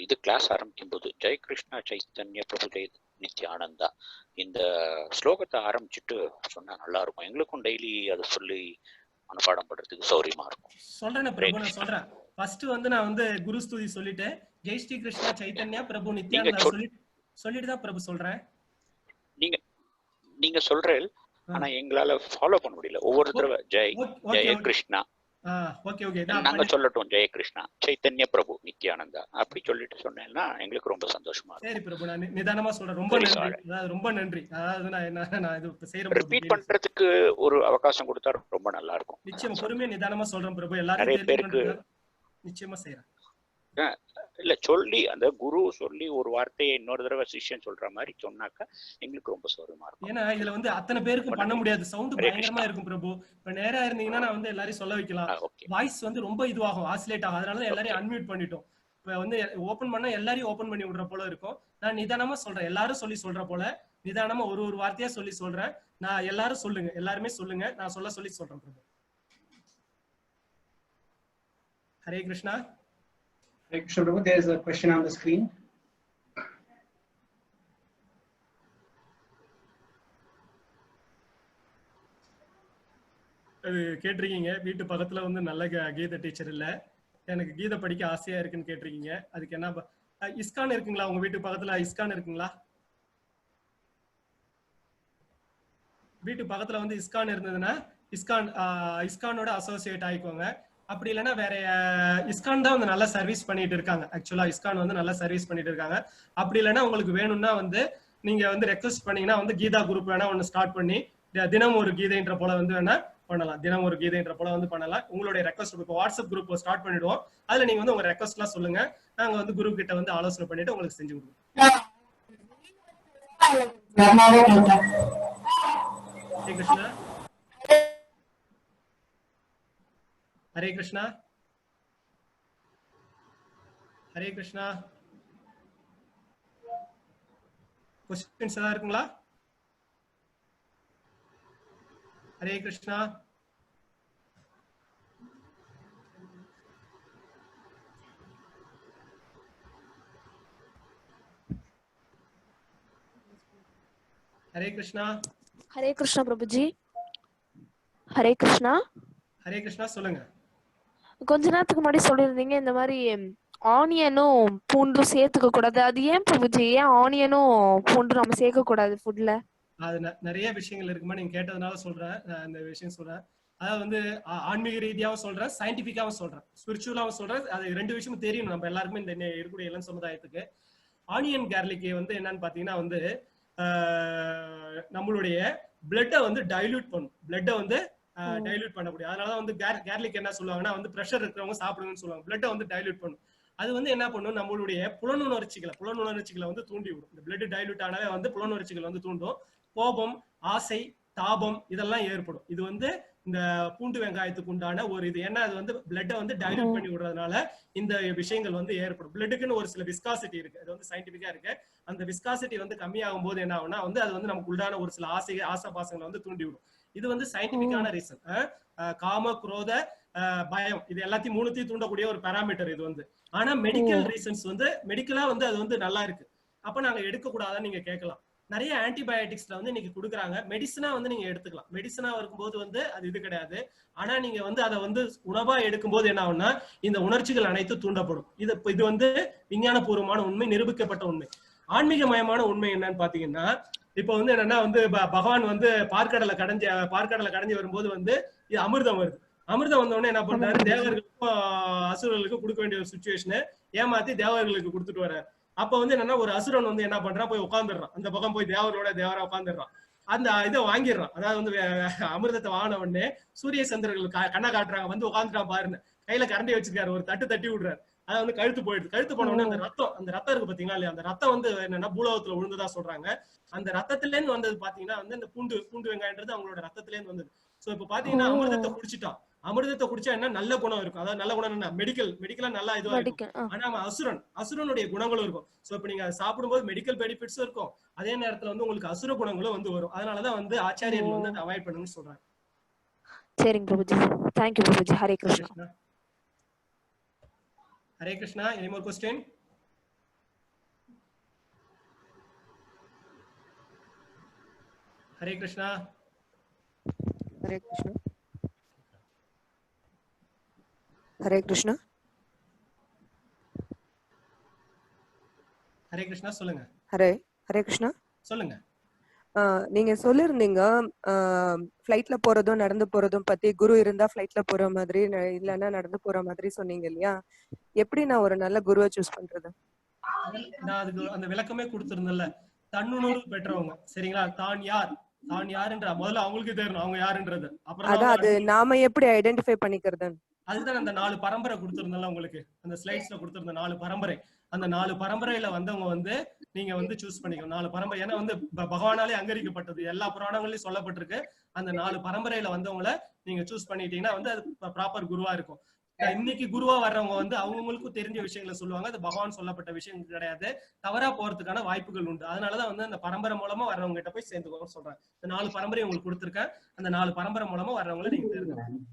இது கிளாஸ் ஆரம்பிக்கும் போது ஜெய் கிருஷ்ணா சைத்தன்ய பிரபு ஜெய் நித்யானந்தா இந்த ஸ்லோகத்தை ஆரம்பிச்சுட்டு சொன்னா நல்லா இருக்கும். எங்களுக்கும் டெய்லி அதை சொல்லி மனப்பாடம் பண்றதுக்கு சௌரியமா இருக்கும். சொல்றேன் பிரபு, நான் சொல்றேன். ஃபர்ஸ்ட் வந்து நான் வந்து குரு ஸ்துதி சொல்லிட்டு ஜெய் ஸ்ரீ கிருஷ்ணா சைத்தன்யா பிரபு நித்யானந்தா சொல்லிட்டு தான் பிரபு சொல்றேன். நீங்க நீங்க சொல்றேன், ஆனா எங்களால ஃபாலோ பண்ண முடியல. ஒவ்வொரு தடவை ஜெய் ஜெய கிருஷ்ணா, ஓகே ஓகே, நாங்க சொல்லட்டும் ஜெய கிருஷ்ணா சைத்தன்ய பிரபு நித்யானந்தா அப்படி சொல்லிட்டு சொன்னேன்னா எங்களுக்கு ரொம்ப சந்தோஷமா இருக்கும். சரி பிரபு, நான் நிதானமா சொல்றேன். ரொம்ப நன்றி, அதாவது ரொம்ப நன்றி. அதாவது நான் என்ன நான் இது செய்யறேன், ரிபீட் பண்றதுக்கு ஒரு அவகாசம் கொடுத்தா ரொம்ப நல்லா இருக்கும். நிச்சயமா பொறுமையா நிதானமா சொல்றேன் பிரபு, எல்லாரும் நிறைய பேருக்கு நிச்சயமா செய்யறேன். இல்ல சொல்லி அந்த குரு சொல்லி ஒரு வார்த்தையை இன்னொரு தடவை சிஷ்யன் சொல்ற மாதிரி சொன்னாக்கா எங்களுக்கு ரொம்ப சௌகரியமா இருக்கும். ஏன்னா இதுல வந்து அத்தனை பேருக்கும் பண்ண முடியாது, சவுண்ட் ஹரே பயங்கரமா கிருஷ்ணா. இருக்கும் பிரபு. இப்ப நேரா இருந்தீங்கன்னா நான் வந்து எல்லாரையும் சொல்ல வைக்கலாம், வாய்ஸ் வந்து ரொம்ப இதுவாகும், ஆசிலேட் ஆகும். அதனாலதான் எல்லாரையும் அன்மியூட் பண்ணிட்டோம். இப்ப வந்து ஓபன் பண்ணா எல்லாரையும் ஓபன் பண்ணி விடுற போல இருக்கும். நான் நிதானமா சொல்றேன், எல்லாரும் சொல்லி சொல்ற போல நிதானமா ஒரு ஒரு வார்த்தையா சொல்லி சொல்றேன். நான் எல்லாரும் சொல்லுங்க, எல்லாருமே சொல்லுங்க, நான் சொல்ல சொல்லி சொல்றேன் பிரபு. Hare Krishna. Hare Krishna Prabhu, there is a question on the screen. அது கேட்டிருக்கீங்க, வீட்டு பக்கத்துல வந்து நல்ல கீதை டீச்சர் இல்ல, எனக்கு கீதை படிக்க ஆசையா இருக்குன்னு கேட்டிருக்கீங்க. அதுக்கு என்ன இஸ்கான் இருக்குங்களா உங்க வீட்டு பக்கத்துல? இஸ்கான் இருக்குங்களா? வீட்டு பக்கத்துல வந்து இஸ்கான் இருந்ததுன்னா இஸ்கான் இஸ்கானோட அசோசியேட் ஆயிக்கோங்க. அப்படி இல்லைன்னா வேற இஸ்கான் தான் வந்து நல்லா சர்வீஸ் பண்ணிட்டு இருக்காங்க. ஆக்சுவலா இஸ்கான் வந்து நல்லா சர்வீஸ் பண்ணிட்டு இருக்காங்க. அப்படி இல்லைன்னா உங்களுக்கு வேணும்னா வந்து நீங்க வந்து ரெக்வஸ்ட் பண்ணீங்கன்னா வந்து கீதா குரூப் வேணா ஒன்னு ஸ்டார்ட் பண்ணி தினம் ஒரு கீதைன்ற போல வந்து வேணா பண்ணலாம். தினம் ஒரு கீதைன்ற போல வந்து பண்ணலாம். உங்களுடைய ரெக்வஸ்ட் இப்போ வாட்ஸ்அப் குரூப் ஸ்டார்ட் பண்ணிடுவோம். அதுல நீங்க வந்து உங்க ரெக்வஸ்ட் எல்லாம் சொல்லுங்க, நாங்க வந்து குரூப் கிட்ட வந்து ஆலோசனை பண்ணிட்டு உங்களுக்கு செஞ்சு கொடுப்போம். ஹரே கிருஷ்ணா. ஹரே கிருஷ்ணா. ஹரே கிருஷ்ணா. கொஸ்டின்ஸ் ஏதாவது இருக்குங்களா? ஹரே கிருஷ்ணா. ஹரே கிருஷ்ணா. ஹரே கிருஷ்ணா பிரபுஜி. ஹரே கிருஷ்ணா. ஹரே கிருஷ்ணா. சொல்லுங்க. கொஞ்ச நேரத்துக்கு முன்னாடி சொல்லியிருந்தீங்க இந்த மாதிரி ஆனியனும் பூண்டும் சேர்த்துக்க கூடாது. அது ஏன் பிரபுஜி? ஏன் ஆனியனும் பூண்டும் நம்ம சேர்க்க கூடாது ஃபுட்ல? அது நிறைய விஷயங்கள் இருக்குமா, நீங்க கேட்டதுனால சொல்றேன். நான் இந்த விஷயம் சொல்றேன். அதாவது வந்து ஆன்மீக ரீதியாவும் சொல்றேன், சயின்டிபிக்காவும் சொல்றேன், ஸ்பிரிச்சுவலாவும் சொல்றேன். அது ரெண்டு விஷயமும் தெரியணும் நம்ம எல்லாருக்குமே. இந்த இருக்கக்கூடிய இளம் சமுதாயத்துக்கு ஆனியன் கார்லிக் வந்து என்னன்னு பாத்தீங்கன்னா வந்து நம்மளுடைய பிளட்டை வந்து டைல்யூட் பண்ணும். பிளட்டை வந்து டைல்யூட் பண்ணக்கூடிய, அதனாலதான் வந்து கார்லிக் என்ன சொல்லுவாங்கன்னா வந்து ப்ரெஷர் இருக்கிறவங்க சாப்பிடுங்கன்னு சொல்லுவாங்க. பிளட்டை வந்து டைல்யூட் பண்ணும். அது வந்து என்ன பண்ணும், நம்மளுடைய புலனுணர்ச்சிகளை வந்து தூண்டி விடும். இந்த பிளட் டைல்யூட் ஆனாலே வந்து புலனுணர்ச்சிகள் வந்து தூண்டும். கோபம், ஆசை, தாபம் இதெல்லாம் ஏற்படும். இது வந்து இந்த பூண்டு வெங்காயத்துக்கு உண்டான ஒரு இது. ஏன்னா அது வந்து பிளட்டை வந்து டைல்யூட் பண்ணி விடுறதுனால இந்த விஷயங்கள் வந்து ஏற்படும். பிளட்டுக்குன்னு ஒரு சில விஸ்காசிட்டி இருக்கு, அது வந்து சயின்டிபிக்கா இருக்கு. அந்த விஸ்காசிட்டி வந்து கம்மியாகும் போது என்ன ஆகும்னா வந்து அது வந்து நமக்கு உண்டான ஒரு சில ஆசை பாசங்களை வந்து தூண்டி விடும். இது வந்து சயின்டிபிக்கான ரீசன். காம, குரோத, பயம் இது எல்லாத்தையும் மூணுத்தையும் தூண்டக்கூடிய ஒரு பாராமீட்டர் இது வந்து. ஆனா மெடிக்கல் ரீசன்ஸ் வந்து மெடிக்கலா வந்து அது வந்து நல்லா இருக்கு. அப்ப நாங்க எடுக்க கூடாதான்னு நீங்க கேட்கலாம். நிறைய ஆன்டிபயோட்டிக்ஸ்ல வந்து இன்னைக்கு கொடுக்குறாங்க. மெடிசனா வந்து நீங்க எடுத்துக்கலாம். மெடிசனா இருக்கும்போது வந்து அது இது கிடையாது. ஆனா நீங்க வந்து அதை வந்து உணவா எடுக்கும்போது என்ன ஆகும்னா இந்த உணர்ச்சிகள் அனைத்தும் தூண்டப்படும். இது வந்து விஞ்ஞானபூர்வமான உண்மை, நிரூபிக்கப்பட்ட உண்மை. ஆன்மீகமயமான உண்மை என்னன்னு பாத்தீங்கன்னா இப்ப வந்து என்னன்னா வந்து பகவான் வந்து பார்க்கடலை கடைஞ்சி வரும்போது வந்து இது அமிர்தம் வருது. அமிர்தம் வந்த உடனே என்ன பண்றாரு, தேவர்களுக்கும் அசுரர்களுக்கும் கொடுக்க வேண்டிய ஒரு சுச்சுவேஷனை ஏமாத்தி தேவர்களுக்கு கொடுத்துட்டு வர்றாரு. அப்ப வந்து என்னன்னா ஒரு அசுரன் வந்து என்ன பண்றான், போய் உட்காந்துடுறான். அந்த பக்கம் போய் தேவரோட தேவரா உட்காந்துடுறான். அந்த இதை வாங்கிடுறான். அதாவது வந்து அமிர்தத்தை வாங்கின உடனே சூரிய சந்திரர்கள் கண்ணை காட்டுறாங்க, வந்து உட்காந்துட்டான் பாருன்னு. கையில கரண்டி வச்சிருக்காரு, ஒரு தட்டு தட்டி விடுறாரு. அதை வந்து கழுத்து போயிடுது. கழுத்து போன உடனே அந்த ரத்தம் இருக்கு பாத்தீங்களா இல்லையா, அந்த ரத்தம் வந்து என்னன்னா பூலோகத்துல விழுந்ததா சொல்றாங்க. அந்த ரத்தத்துல இருந்து வந்தது பாத்தீங்கன்னா வந்து இந்த பூண்டு வெங்காயன்றது அவங்களோட ரத்தத்துல இருந்து வந்தது. சோ இப்ப பாத்தீங்கன்னா அமிர்தத்தை குடிச்சிட்டான். அமிர்தத்தை குடிச்சா என்ன நல்ல குணம் இருக்கும். அதாவது நல்ல குணம் என்ன, மெடிக்கலா நல்லா இதுவா இருக்கும். ஆனா அவன் அசுரனுடைய குணங்களும் இருக்கும். சோ இப்ப நீங்க சாப்பிடும்போது மெடிக்கல் பெனிஃபிட்ஸும் இருக்கும், அதே நேரத்துல வந்து உங்களுக்கு அசுர குணங்களும் வந்து வரும். அதனாலதான் வந்து ஆச்சாரியர்கள் வந்து அதை அவாய்ட் பண்ணுங்கன்னு சொல்றாங்க. சரிங்க Prabhuji, thank you Prabhuji. Hare Krishna. Hare Krishna. Any more question? Hare Krishna. Hare Krishna. Hare Krishna. Hare Krishna. சொல்லுங்க. ஹரே ஹரே கிருஷ்ணா. சொல்லுங்க. நீங்க சொல்லிருந்தீங்க ஃபிளைட்ல போறதும் நடந்து போறதும் பத்தி. குரு இருந்தா ஃபிளைட்ல போற மாதிரி, இல்லைன்னா நடந்து போற மாதிரி சொன்னீங்க இல்லையா? எப்படி நான் ஒரு நல்ல குருவை சூஸ் பண்றது? நான் அதுக்கு அந்த விளக்கமே கொடுத்திருந்தேன்ல. தன்னுணர்வு பெற்றவங்க, சரிங்களா? தான் யார், தான் யாருன்ற முதல்ல அவங்களுக்கு தெரியணும் அவங்க யாருன்றது. அப்புறம் தான் அதான் அவங்க அது நாம எப்படி ஐடென்டிஃபை பண்ணிக்கிறதுன்னு. அதுதான் அந்த 4 பரம்பரை கொடுத்திருந்தேன்ல உங்களுக்கு, அந்த ஸ்லைட்ஸ்ல கொடுத்திருந்த 4 பரம்பரை. அந்த 4 பரம்பரையில வந்தவங்க வந்து நீங்க வந்து சூஸ் பண்ணிக்கணும். 4 பரம்பரை ஏன்னா வந்து பகவானாலே அங்கீகரிக்கப்பட்டது, எல்லா புராணங்களையும் சொல்லப்பட்டிருக்கு. அந்த 4 பரம்பரையில வந்தவங்களை நீங்க சூஸ் பண்ணிட்டீங்கன்னா வந்து அது ப்ராப்பர் குருவா இருக்கும். இன்னைக்கு குருவா வர்றவங்க வந்து அவங்களுக்கும் தெரிஞ்ச விஷயங்களை சொல்லுவாங்க, அது பகவான் சொல்லப்பட்ட விஷயம் கிடையாது, தவறா போறதுக்கான வாய்ப்புகள் உண்டு. அதனாலதான் வந்து அந்த பரம்பரை மூலமா வர்றவங்க கிட்ட போய் சேர்ந்துக்கோன்னு சொல்றேன். இந்த 4 பரம்பரை உங்களுக்கு கொடுத்திருக்கேன், அந்த 4 பரம்பரை மூலமா வர்றவங்களை நீங்க தேர்ந்தெடுக்கணும்.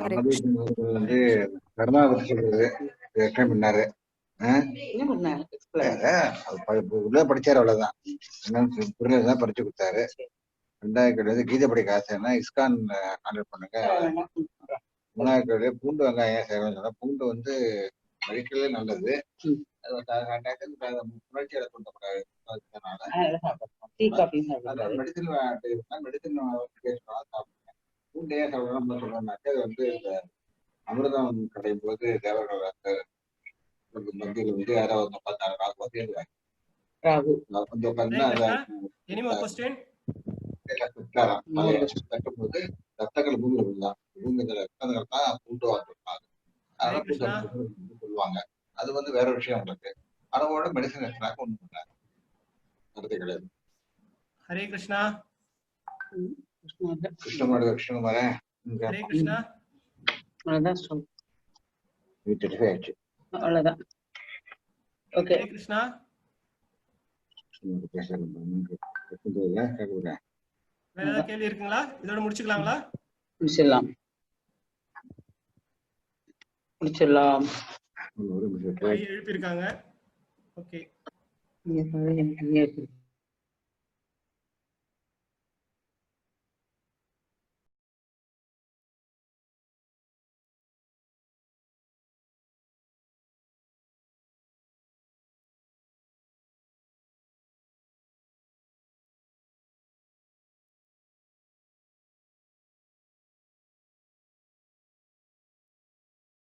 ஹரே கிருஷ்ணா. வந்து கர்மா பத்தி சொல்றது எக்ஸ்பிளைன் பண்ணாரு. என்ன பண்ணாரு? உள்ள படிச்சாரு, அவ்வளவுதான். என்னன்னு புரியலதான் படிச்சு கொடுத்தாரு. ரெண்டாவது கேள்வி வந்து கீதை படிக்க ஆசைன்னா இஸ்கான் கான்டாக்ட் பண்ணுங்க. மூணாவது கேள்வி பூண்டு வெங்காயம் ஏன் செய்யணும்னு சொன்னா, பூண்டு வந்து மெடிக்கலே நல்லது, அது புணர்ச்சியில தூண்டக்கூடாது. மெடிசன் மெடிசன் சாப்பிடுங்க. பூண்டு ஏன் சாப்பிடணும்னு சொல்றோம்னாக்கா, அது வந்து இந்த அமிர்தம் கிடையும் போது தேவர்கள் அந்த மத்தியில் வந்து யாராவது வந்து உட்கார்ந்தாங்க, ராகு வந்து உட்கார்ந்தா தட்டும் போது ரத்தங்கள் பூமியில விழுந்தான், பூமியில ரத்தங்கள் தான் பூண்டு வாங்கிருப்பாங்க. அதனால பூண்டு சொல்லுவாங்க. அது வந்து வேற விஷயம் உங்களுக்கு. அளவோட மெடிசன் எடுத்தாக்க ஒண்ணும் பண்ணாது, அடுத்து கிடையாது. ஹரே கிருஷ்ணா. கிருஷ்ணகுமார், கிருஷ்ணகுமாரன் ஹரே கிருஷ்ணா. அவ்வளவுதான் சொல்லு. ஆயிடுச்சு, அவ்வளவுதான். ஓகே ஹரே கிருஷ்ணா. வேற ஏதாவது கேள்வி இருக்குங்களா? இதோட முடிச்சுக்கலாங்களா? முடிச்சிடலாம், முடிச்சிடலாம். கை எழுப்பியிருக்காங்க. ஓகே. நீங்க